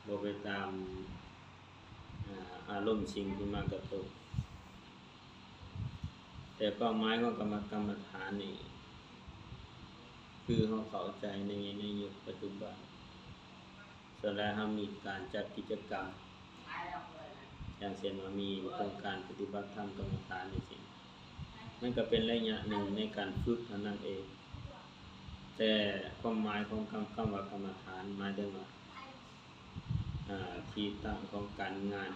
ບໍ່ໄປຕາມ ອາ ອາລົມສິ່ງທີ່ມາກະທົບ. ແຕ່ເປົ້າໝາຍຂອງກຳມະ ກຳມະຖານນີ້ ຄືເຮົາເຂົ້າໃຈໃນ ໃນຍຸກປັດຈຸບັນ ສ່ວນຫຼາຍເຮົາມີການຈັດກິດຈະກຳ ຢ່າງເຊັ່ນວ່າມີໂຄງການປະຕິບັດທຳກຳມະຖານຈັ່ງຊີ້ ມັນກະເປັນໄລຍະໜຶ່ງໃນການຝຶກເທົ່ານັ້ນເອງ. ແຕ່ຄວາມໝາຍຂອງຄຳ ຄຳວ່າກຳມະຖານ ໝາຍເຖິງວ່າ ອາ ທີ່ຕັ້ງຂອງການງານ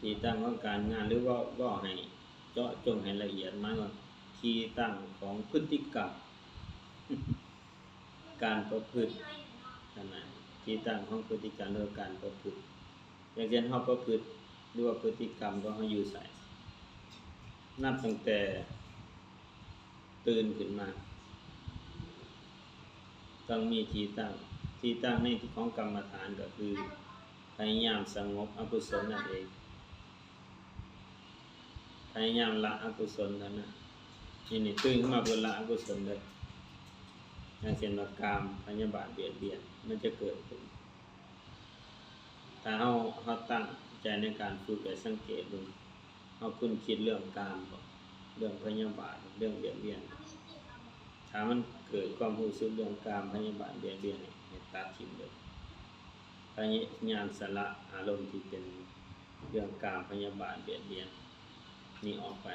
ທີ່ຕັ້ງຂອງການງານ ຫຼື ເວົ້າ ເວົ້າໃຫ້ເຈາະຈົງໃຫ້ລະອຽດ ໝາຍວ່າທີ່ຕັ້ງຂອງພຶດຕິກຳ ການປະພຶດຫັ້ນນະ ທີ່ຕັ້ງຂອງພຶດຕິກຳ ຫຼືວ່າການປະພຶດ ຢ່າງເຊັ່ນເຮົາປະພຶດ ຫຼືວ່າພຶດຕິກຳຂອງເຮົາຢູ່ໃສ ນັບຕັ້ງແຕ່ຕື່ນຂຶ້ນມາ ຕ້ອງມີທີ່ຕັ້ງ ທີ່ຕັ້ງໃນຂອງກຳມະຖານກະຄືພະຍາຍາມສະຫງົບອະກຸສົນນັ້ນເອງ. ພະຍາຍາມລະອະກຸສົນເທົ່ານັ້ນ. ນີ້ ນີ້ຕື່ນຂຶ້ນມາເພື່ອລະອະກຸສົນເດີ ຢ່າງເຊັ່ນວ່າກາມ ພະຍາບາດ ບຽດບຽນ ມັນຈະເກີດຂຶ້ນ. ຖ້າເຮົາ ເຮົາຕັ້ງໃຈໃນການຝຶກ ແລະ ສັງເກດເບິ່ງ ເຮົາຄຸນຄິດເລື່ອງກາມບໍ ເລື່ອງພະຍາບາດ ເລື່ອງບຽດບຽນ ຖ້າມັນເກີດຄວາມຮູ້ສຶກເລື່ອງກາມ ພະຍາບາດ ບຽດບຽນ ໃຫ້ຕັດຖິ້ມເລີຍ. ພະຍາຍາມສະຫຼະອາລົມທີ່ເປັນເລື່ອງກາມ ພະຍາບາດ ບຽດບຽນນີ້ອອກໄປ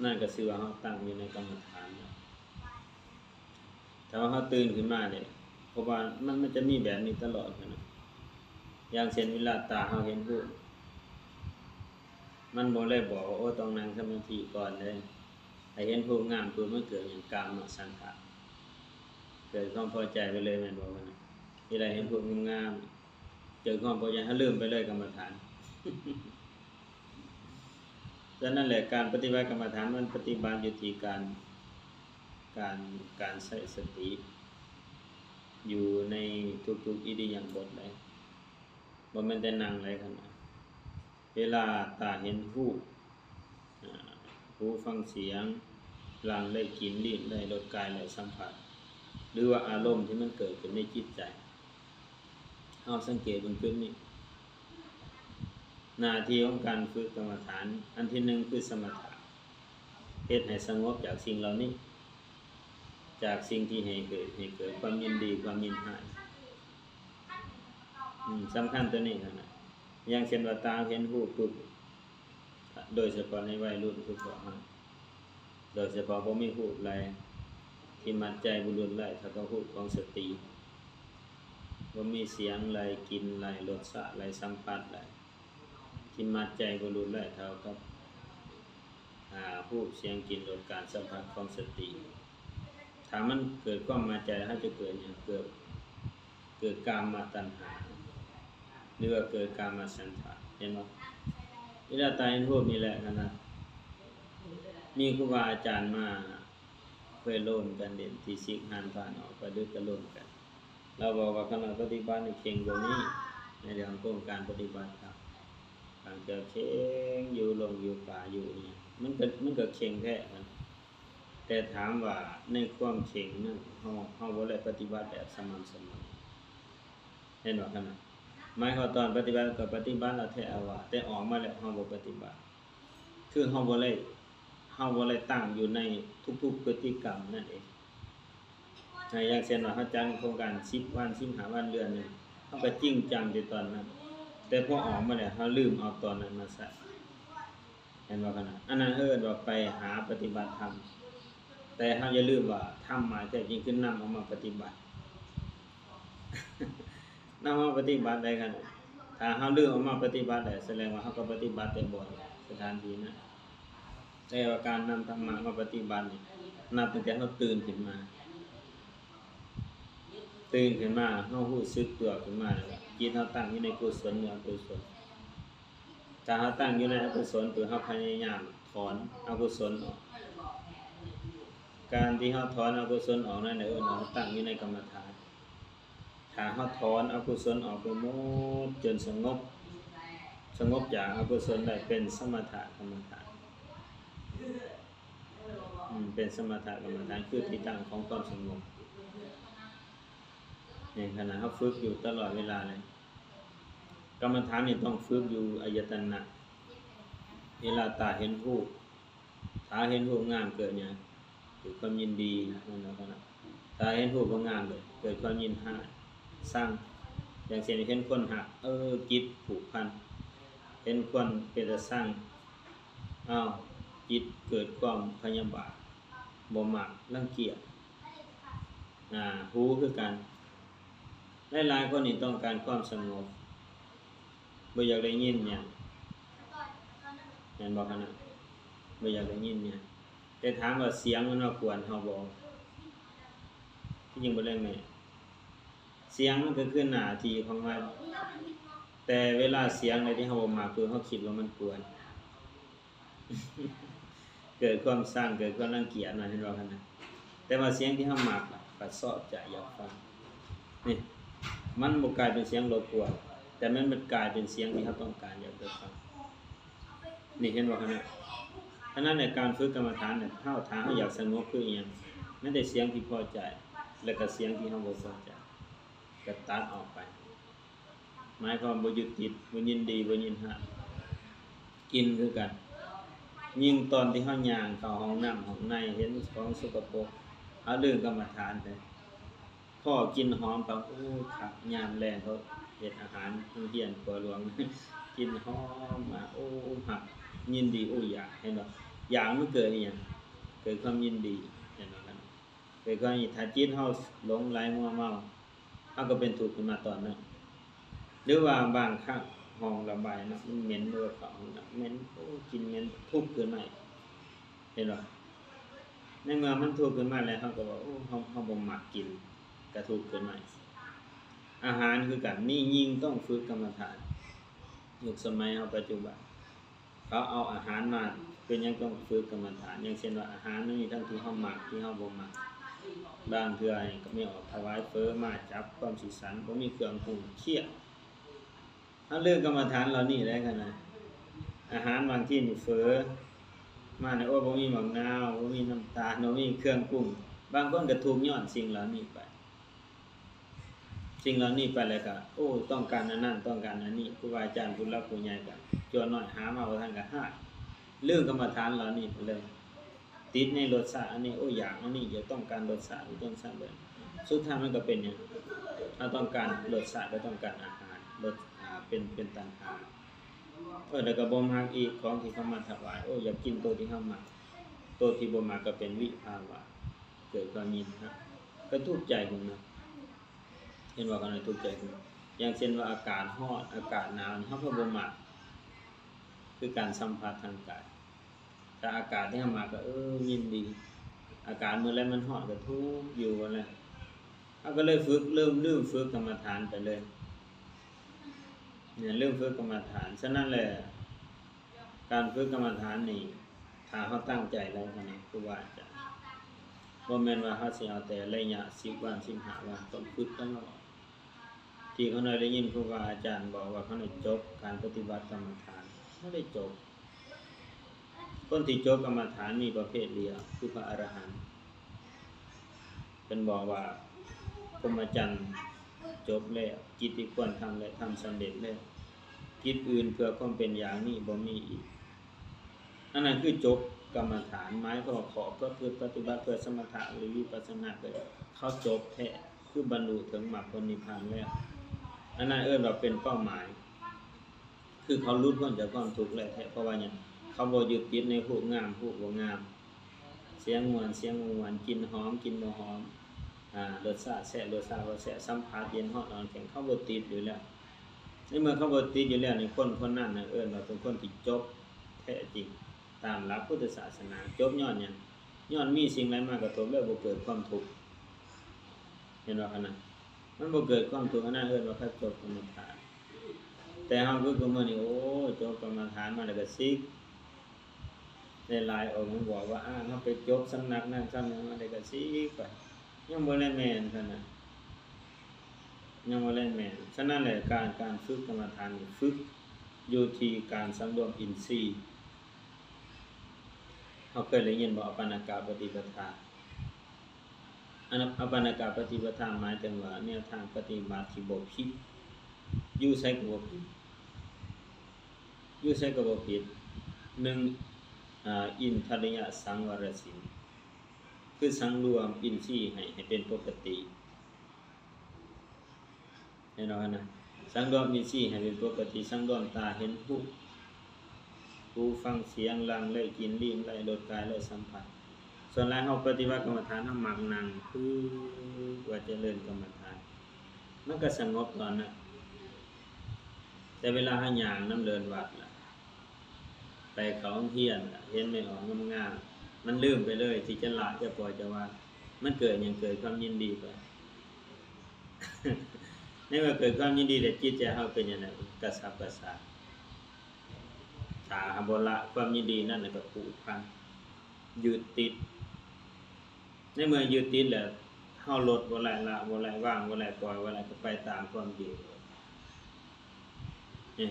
ນັ້ນກະຊື່ວ່າເຮົາຕັ້ງຢູ່ໃນກຳມະຖານແລ້ວ. ຖ້າວ່າເຮົາຕື່ນຂຶ້ນມາເດ້ ເພາະວ່າມັນ ມັນຈະມີແບບນີ້ຕະຫຼອດຫັ້ນນະ. ຢ່າງເຊັ່ນເວລາຕາເຮົາເຫັນຮູບ ມັນບໍ່ໄດ້ບອກວ່າ ໂອ້ ຕ້ອງນັ່ງສະມາທິກ່ອນເດ້. ໃຫ້ເຫັນຮູບງາມປຸບ ມັນເກີດຫຍັງ? ກາມະສັນທະ ເກີດຄວາມພໍໃຈໄປເລີຍ ແມ່ນບໍ່? ເວລາເຫັນຮູບງາມໆ ເກີດຄວາມພໍໃຈ ເຮົາລືມໄປເລີຍກຳມະຖານ. ສະນັ້ນແຫຼະ ການປະຕິບັດກຳມະຖານ ມັນປະຕິບັດຢູ່ທີ່ການ ການ ການໃຊ້ສະຕິ ຢູ່ໃນທຸກໆອິລິຍາບົດເລີຍ ບໍ່ແມ່ນແຕ່ນັ່ງເລີຍ. ເວລາຕາເຫັນຮູບ ອາ ຫູຟັງສຽງ ລາງໄດ້ກິ່ນ ລີ້ນໄດ້ລົດ ກາຍໄດ້ສຳຜັດ ຫຼືວ່າອາລົມທີ່ມັນເກີດຂຶ້ນໃນຈິດໃຈ ເຮົາສັງເກດເບິ່ງຈຸດນີ້. ໜ້າທີ່ຂອງການຝຶກກຳມະຖານ ອັນທີໜຶ່ງຄືສະມະຖະ ເຮັດໃຫ້ສະຫງົບຈາກສິ່ງເຫຼົ່ານີ້ ຈາກສິ່ງທີ່ໃຫ້ເກີດ ໃຫ້ເກີດຄວາມຍິນດີ ຄວາມຍິນຮ້າຍ. ອືມ ສຳຄັນໂຕນີ້ຫັ້ນນະ. ຢ່າງເຊັ່ນວ່າຕາເຫັນຮູບປຶບ ໂດຍສະເພາະໃນໄວລຸ້ນຄືພວກເຮົາ ໂດຍສະເພາະບໍ່ມີຮູບໃດທີ່ມັດໃຈບຸລຸດໄດ້ເທົ່າກັບຮູບຂອງສະຕິ ບໍ່ມີສຽງໃດ ກິ່ນໃດ ລົດຊາດໃດ ສຳຜັດໃດ ທີ່ມັດໃຈບຸລຸດໄດ້ເທົ່າກັບ ອາ ຮູບ ສຽງ ກິ່ນ ລົດ ການສຳຜັດຂອງສະຕິ. ຖ້າມັນເກີດຄວາມໝັ້ນໃຈ ເຮົາຈະເກີດຫຍັງ? ເກີດ ເກີດກາມະຕັນຫາ ຫຼືວ່າເກີດກາມະສັນທະ ເຫັນບໍ່? ເວລາຕາເຫັນຮູບນີ້ແຫຼະຫັ້ນນະ ມີຄູບາອາຈານມາ ເຄີຍລົມກັນເດ້ ທີ່ສິກຮານຜ່ານອອກໄປ ຫຼືກະລົມກັນ ລາວບອກວ່າຄະນະປະຕິບັດນີ້ເຄັ່ງກວ່ານີ້ ໃນເລື່ອງຂອງການປະຕິບັດທຳ ບາງເທື່ອເຄັ່ງຢູ່ລົງຢູ່ປ່າຢູ່ອີ່ຫຍັງ ມັນກະ ມັນກະເຄັ່ງແທ້ຫັ້ນ ແຕ່ຖາມວ່າໃນຄວາມເຄັ່ງນັ້ນ ເຮົາ ເຮົາບໍ່ໄດ້ປະຕິບັດແບບສະໝ່ຳສະເໝີ ເຫັນບໍ່? ຂະນະ ໝາຍຄວາມຕອນປະຕິບັດກະປະຕິບັດແລ້ວແທ້ວ່າ ແຕ່ອອກມາແລ້ວເຮົາບໍ່ປະຕິບັດ ຄືເຮົາບໍ່ໄດ້ ເຮົາບໍ່ໄດ້ຕັ້ງຢູ່ໃນທຸກໆພຶດຕິກຳນັ້ນເອງ. ອາ ຢ່າງເຊັ່ນວ່າເຮົາຈັດໂຄງການສິບວັນ ສິບຫ້າວັນ ເດືອນໜຶ່ງ ເຮົາກະຈິງຈັງແຕ່ຕອນນັ້ນ ແຕ່ພໍອອກມາແລ້ວ ເຮົາລືມເອົາຕອນນັ້ນມາໃຊ້ ເຫັນບໍ່ຂະນະ? ອັນນັ້ນເອີ້ນວ່າໄປຫາປະຕິບັດທຳ ແຕ່ເຮົາຢ່າລືມວ່າທຳໝາຍແທ້ຈິງຄືນຳເອົາມາປະຕິບັດ ນຳມາປະຕິບັດໄດ້ຂະນະ ຖ້າເຮົາລືມເອົາມາປະຕິບັດໄດ້ ສະແດງວ່າເຮົາກະປະຕິບັດແຕ່ບ່ອນ ສະຖານທີ່ນັ້ນ ແຕ່ວ່າການນຳທຳມະມາປະຕິບັດນີ້ ນັບຕັ້ງແຕ່ເຮົາຕື່ນຂຶ້ນມາ ຕື່ນຂຶ້ນມາ ເຮົາຮູ້ສຶກຕົວຂຶ້ນມາແລ້ວ ຈິດເຮົາຕັ້ງຢູ່ໃນກຸສົນ ຫຼືອະກຸສົນ. ຖ້າເຮົາຕັ້ງຢູ່ໃນອະກຸສົນ ຄືເຮົາພະຍາຍາມຖອນອະກຸສົນອອກ ການທີ່ເຮົາຖອນອະກຸສົນອອກນັ້ນ ເອີ້ນວ່າເຮົາຕັ້ງຢູ່ໃນກຳມະຖານ. ຖ້າເຮົາຖອນອະກຸສົນອອກໄປໝົດ ຈົນສະຫງົບ ສະຫງົບຈາກອະກຸສົນໄດ້ ເປັນສະມະຖະກຳມະຖານ ອືມ ເປັນສະມະຖະກຳມະຖານ ຄືທີ່ຕັ້ງຂອງຄວາມສະຫງົບ. ໃນຂະນະເຮົາຝຶກຢູ່ຕະຫຼອດເວລາເລີຍ. ກຳມະຖານນີ້ຕ້ອງຝຶກຢູ່ອາຍະຕະນະ. ເວລາຕາເຫັນຮູບ, ຕາເຫັນຮູບງາມເກີດຫຍັງ? ເກີດຄວາມຍິນດີ, ແມ່ນບໍ່ຂະນະ? ຕາເຫັນຮູບບໍ່ງາມເລີຍ ເກີດຄວາມຍິນຮ້າຍ, ຊັງ. ຢ່າງເຊັ່ນເຫັນຄົນຮັກ, ເອີ, ຈິດຜູກພັນ. ເຫັນຄົນເປັນຕາຊັງ, ອ້າວ, ຈິດເກີດຄວາມພະຍາບາດ, ບໍ່ມັກ, ລັງກຽດ. ອາ, ຫູຄືກັນ. ຫຼາຍໆຄົນນີ້ຕ້ອງການຄວາມສະຫງົບ, ບໍ່ຢາກໄດ້ຍິນຫຍັງ, ແມ່ນບໍ່ຂະນະ? ບໍ່ຢາກໄດ້ຍິນຫຍັງ. ແຕ່ຖາມວ່າສຽງມັນມາກວນເຮົາບໍ່? ທີ່ຈິງບໍ່ໄດ້ແມ່ນ. ສຽງມັນກໍຄືໜ້າທີ່ຂອງມັນ, ແຕ່ເວລາສຽງໃດທີ່ເຮົາບໍ່ມັກ, ຄືເຮົາຄິດວ່າມັນກວນ. ເກີດຄວາມຊັງ, ເກີດຄວາມລັງກຽດມາ, ເຫັນບໍ່ຂະນະ? ແຕ່ວ່າສຽງທີ່ເຮົາມັກ ກໍຊອບໃຈຢາກຟັງ. ນີ້ ມັນບໍ່ກາຍເປັນສຽງລົບກວນ, ແຕ່ມັນ ມັນກາຍເປັນສຽງທີ່ເຮົາຕ້ອງການຢາກໄດ້ຟັງ. ນີ້ ເຫັນບໍ່ຂະນະ? ສະນັ້ນແຫຼະ ການຝຶກກຳມະຖານເນຍ ເຮົາ ຖ້າເຮົາຢາກສະຫງົບຄືອີ່ຫຍັງ? ແມ່ນແຕ່ສຽງທີ່ພໍໃຈ ແລະ ກໍສຽງທີ່ເຮົາບໍ່ພໍໃຈ ກໍຕັດອອກໄປ. ໝາຍຄວາມບໍ່ຍຶດຕິດ, ບໍ່ຍິນດີ, ບໍ່ຍິນຮ້າຍ. ກິ່ນຄືກັນ, ຍິ່ງຕອນທີ່ເຮົາຍ່າງເຂົ້າຫ້ອງນ້ຳຫ້ອງໃນ ເຫັນຂອງສົກກະປົກ, ເຮົາລືມກຳມະຖານໄປ. ພໍ້ກິ່ນຫອມປາກ, ໂອ້ ຄັກ, ຍາມແລງເຂົາເຮັດອາຫານໂຮງຮຽນຄົວຫຼວງ, ກິ່ນຫອມມາ, ໂອ້ ຮັກ, ຍິນດີ, ໂອ້ ຢາກ, ເຫັນບໍ່? ຢາກມັນເກີດອີ່ຫຍັງ? ເກີດຄວາມຍິນດີ, ເຫັນບໍ່? ເກີດຄວາມ, ຖ້າຈິດເຮົາຫຼົງໄຫຼມົວເມົາ, ເຮົາກໍເປັນທຸກຂຶ້ນມາຕອນນັ້ນ. ຫຼືວ່າບາງຄັ້ງຫ້ອງລະບາຍເນາະ ມັນເໝັນ, ຫຼືວ່າເຂົ້າຫ້ອງນ້ຳເໝັນ, ໂອ້ ກິ່ນເໝັນ, ທຸກຂຶ້ນມາ, ເຫັນບໍ່? ໃນເມື່ອມັນທຸກຂຶ້ນມາແລ້ວ ເຮົາກໍວ່າ ໂອ້ ເຮົາ, ເຮົາບໍ່ມັກກິ່ນ, ກໍທຸກຂຶ້ນມາ. ອາຫານຄືກັນ, ນີ້ຍິ່ງຕ້ອງຝຶກກຳມະຖານ. ຍຸກສະໄໝເຮົາປັດຈຸບັນ ເຂົາເອົາອາຫານມາ, ເປັນຫຍັງຕ້ອງຝຶກກຳມະຖານ? ຢ່າງເຊັ່ນວ່າ ອາຫານມັນມີທັງທີ່ເຮົາມັກ, ທີ່ເຮົາບໍ່ມັກ. ບາງເທື່ອນີ້ກໍມີອອກຖວາຍເຝີມາ, ຈັບຄວາມຊິສັນ, ບໍ່ມີເຄື່ອງປຸງ, ຄຽດ. ເຮົາລືມກຳມະຖານເຫຼົ່ານີ້ໄດ້ຂະນະ. ອາຫານບາງທີນີ້ເຝີມານີ້, ໂອ້ ບໍ່ມີໝາກນາວ, ບໍ່ມີນ້ຳຕານ, ບໍ່ມີເຄື່ອງປຸງ. ບາງຄົນກໍທຸກຍ້ອນສິ່ງເຫຼົ່ານີ້ໄປ. ສິ່ງເຫຼົ່ານີ້ໄປແລ້ວກໍ ໂອ້ ຕ້ອງການອັນນັ້ນ, ຕ້ອງການອັນນີ້. ຄູບາອາຈານຜູ້ຫຼັກຜູ້ໃຫຍ່ກໍຈົວໜ້ອຍຫາມາບໍ່ທັນກໍຮ້າຍ, ລືມກຳມະຖານເຫຼົ່ານີ້ໄປເລີຍ. ຕິດໃນລົດຊາດອັນນີ້, ໂອ້ ຢາກອັນນີ້, ຢາກຕ້ອງການລົດຊາດ, ຕ້ອງການແບບ. ສຸດທ້າຍມັນກໍເປັນຫຍັງ? ເຮົາຕ້ອງການລົດຊາດ, ກໍຕ້ອງການອາຫານ, ລົດ, ອາ, ເປັນ, ເປັນຕັນຫາ. ເອີ, ແລ້ວກໍບໍ່ມັກອີກ, ຂອງທີ່ເຂົາມາຖວາຍ, ໂອ້ ຢາກກິນໂຕທີ່ເຮົາມັກ, ໂຕທີ່ບໍ່ມັກກໍເປັນວິພາວະ. ເກີດຄວາມຍິນຮ້າຍ ກໍທຸກໃຈຂຶ້ນມາ. ເຫັນບໍ່ຂະນະ? ທຸກໃຈຂຶ້ນມາ. ຢ່າງເຊັ່ນວ່າອາກາດຮ້ອນ, ອາກາດໜາວນີ້ ເຮົາກໍບໍ່ມັກ, ຄືການສຳຜັດທາງກາຍ. ແຕ່ອາກາດທີ່ເຮົາມັກກໍ ເອີ ຍິນດີ, ອາກາດມື້ໃດມັນຮ້ອນກໍທຸກຢູ່ຫັ້ນແຫຼະ. ເຮົາກໍເລີຍຝຶກ, ເລີ່ມ, ລືມຝຶກກຳມະຖານໄປເລີຍ. ແມ່ນ, ລືມຝຶກກຳມະຖານ. ສະນັ້ນແຫຼະ ການຝຶກກຳມະຖານນີ້ ຖ້າເຮົາຕັ້ງໃຈແລ້ວນະ ຄູບາອາຈານ, ບໍ່ແມ່ນວ່າເຮົາຊິເອົາແຕ່ໄລຍະສິບວັນ ສິບຫ້າວັນ, ຕ້ອງຝຶກຕະຫຼອດ. ທີ່ຂ້ານ້ອຍໄດ້ຍິນຄູບາອາຈານບອກວ່າ ຂ້ານ້ອຍຈົບການປະຕິບັດກຳມະຖານ, ບໍ່ໄດ້ຈົບ. ຄົນທີ່ຈົບກຳມະຖານມີປະເພດດຽວ ຄືພະອະລະຫັນ. ເພິ່ນບອກວ່າ ພົມມະຈັນຈົບແລ້ວ, ກິດທີ່ຄວນທຳແລະທຳສຳເລັດແລ້ວ, ກິດອື່ນເພື່ອຄວາມເປັນຢ່າງນີ້ບໍ່ມີອີກ. ອັນນັ້ນຄືຈົບກຳມະຖານ, ໝາຍຄວາມວ່າຂໍ້ປະພຶດປະຕິບັດເພື່ອສະມະຖະ ຫຼື ວິປັດສະນາ, ເຂົາຈົບແທ້, ຄືບັນລຸເຖິງມັກຜົນນິບພານແລ້ວ. ອັນນັ້ນເອີ້ນວ່າເປັນເປົ້າໝາຍ. ຄືເຂົາຫຼຸດພົ້ນຈາກຄວາມທຸກແລ້ວແທ້. ເພາະວ່າຫຍັງ? ເຂົາບໍ່ຍຶດຕິດໃນຮູບງາມ, ຮູບບໍ່ງາມ, ສຽງມ່ວນ, ສຽງບໍ່ມ່ວນ, ກິ່ນຫອມ, ກິ່ນບໍ່ຫອມ, ອາ, ລົດຊາດແຊບ, ລົດຊາດບໍ່ແຊບ, ສຳຜັດເຢັນ, ຮ້ອນ, ອ່ອນ, ແຂງ, ເຂົາບໍ່ຕິດຢູ່ແລ້ວ. ໃນເມື່ອເຂົາບໍ່ຕິດຢູ່ແລ້ວນີ້, ຄົນຄົນນັ້ນນະ ເອີ້ນວ່າເປັນຄົນທີ່ຈົບແທ້ຈິງ ຕາມຫຼັກພຸດທະສາສະໜາ. ຈົບຍ້ອນຫຍັງ? ຍ້ອນມີສິ່ງໃດມາກະທົບແລ້ວບໍ່ເກີດຄວາມທຸກ. ເຫັນບໍ່ຄະນະ? ມັນບໍ່ເກີດຄວາມທຸກ, ອັນນັ້ນເອີ້ນວ່າເຂົາຈົບກຳມະຖານ. ແຕ່ເຮົາຄື ຄືມື້ນີ້, ໂອ້ ຈົບກຳມະຖານມາແລ້ວກໍສິກ. ຫຼາຍໆອົງບອກວ່າ ອາ ເຮົາໄປຈົບສຳນັກນັ້ນສຳນັກນີ້ມາແລ້ວກໍສິກໄປ. ຍັງບໍ່ໄດ້ແມ່ນຊັ້ນນະ, ຍັງບໍ່ໄດ້ແມ່ນ. ສະນັ້ນແຫຼະ ການ ການຝຶກກຳມະຖານນີ້ ຝຶກຢູ່ທີ່ການສຳລວມອິນຊີ. ເຮົາເຄີຍໄດ້ຍິນບໍ່? ອາປານາກະປະຕິປະທາ. ອະນະ ອາປານາກະປະຕິປະທາ ໝາຍເຖິງວ່າແນວທາງປະຕິບັດທີ່ບໍ່ຜິດ, ຢູ່ໃສກໍບໍ່ຜິດ, ຢູ່ໃສກໍບໍ່ຜິດ. ໜຶ່ງ ອາ ອິນທະລິຍະສັງວະລະສິນ ຄືສັງລວມອິນຊີໃຫ້ ໃຫ້ເປັນປົກກະຕິ. ແນ່ນອນນະ ສັງລວມອິນຊີໃຫ້ເປັນປົກກະຕິ, ສັງລວມຕາເຫັນຮູບ, ຫູຟັງສຽງ, ລາງໄດ້ກິ່ນ, ລີ້ນໄດ້ລົດ, ກາຍໄດ້ສຳຜັດ. ສ່ວນຫຼາຍເຮົາປະຕິບັດກຳມະຖານ ເຮົາມັກນັ່ງຄືວ່າຈະເລີນກຳມະຖານ, ມັນກໍສະຫງົບຕອນນັ້ນ, ແຕ່ເວລາເຮົາຍ່າງນຳເດີ່ນວັດລະ ໄປເຂົ້າໂຮງຮຽນ ເຫັນແມ່ອອກງາມໆ ມັນລືມໄປເລີຍທີ່ຈະລະ ຈະປ່ອຍ ຈະວາງ. ມັນເກີດຫຍັງ? ເກີດຄວາມຍິນດີໄປ. ໃນເມື່ອເກີດຄວາມຍິນດີແລ້ວ ຈິດໃຈເຮົາເປັນຫຍັງ? ກະສັບກະສ່າຍ. ຖ້າຫາກບໍ່ລະຄວາມຍິນດີນັ້ນ ແລ້ວກໍຜູກພັນ ຍຶດຕິດ. ໃນເມື່ອຍຶດຕິດແລ້ວ ເຮົາລົດບໍ່ໄດ້ ລະບໍ່ໄດ້ ວາງບໍ່ໄດ້ ປ່ອຍບໍ່ໄດ້ ກໍໄປຕາມຄວາມຍຶດ. ນີ້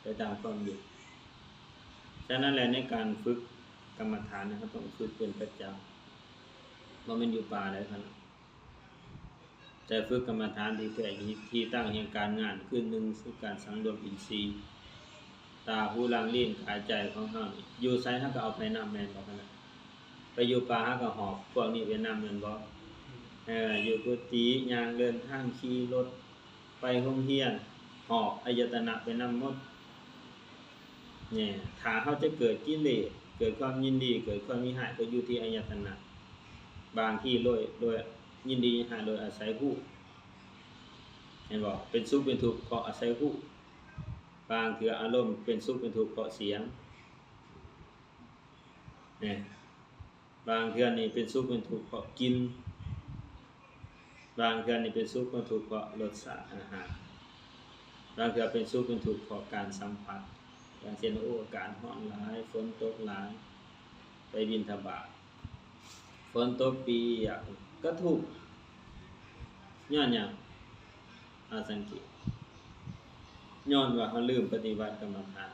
ໄປຕາມຄວາມຍຶດ. ສະນັ້ນແຫຼະ ໃນການຝຶກກຳມະຖານນີ້ ເຮົາຕ້ອງຝຶກເປັນປະຈຳ, ບໍ່ແມ່ນຢູ່ປ່າໃດຫັ້ນ. ແຕ່ຝຶກກຳມະຖານທີ່ແທ້ ທີ່ ທີ່ຕັ້ງແຫ່ງການງານ ຄື ໜຶ່ງ ຄືການສັງລວມອິນຊີ, ຕາ ຫູ ລາງ ລີ້ນ ກາຍ ໃຈຂອງເຮົານີ້ ຢູ່ໃສເຮົາກໍເອົາໄປນຳ ແມ່ນບໍ່? ຂະນະໄປຢູ່ປ່າ ເຮົາກໍຫອບພວກນີ້ໄປນຳ ແມ່ນບໍ່? ເອີ ຢູ່ກຸຕິ ຍ່າງເດີນທາງ ຂີ່ລົດ ໄປໂຮງຮຽນ ຫອບອາຍະຕະນະໄປນຳໝົດ. ນີ້ ຖ້າເຮົາຈະເກີດກິເລດ ເກີດຄວາມຍິນດີ ເກີດຄວາມຍິນຮ້າຍ ກໍຢູ່ທີ່ອາຍະຕະນະ. ບາງທີໂດຍ ໂດຍຍິນດີຍິນຮ້າຍໂດຍອາໄສຮູບ ເຫັນບໍ່? ເປັນສຸກເປັນທຸກເພາະອາໄສຮູບ. ບາງເທື່ອອາລົມເປັນສຸກເປັນທຸກເພາະສຽງ. ນີ້ ບາງເທື່ອນີ້ເປັນສຸກເປັນທຸກເພາະກິ່ນ, ບາງເທື່ອນີ້ເປັນສຸກເປັນທຸກເພາະລົດຊາດອາຫານ, ບາງເທື່ອເປັນສຸກເປັນທຸກເພາະການສຳຜັດ ຢ່າງເຊັ່ນ ໂອ້ ອາກາດຮ້ອນຫຼາຍ, ຝົນຕົກຫຼາຍ, ໄປບິນທະບາດ ຝົນຕົກປຽກ ກະທຸກ. ຍ້ອນຫຍັງ? ເຮົາສັງເກດ ຍ້ອນວ່າເຮົາລືມປະຕິບັດກຳມະຖານ.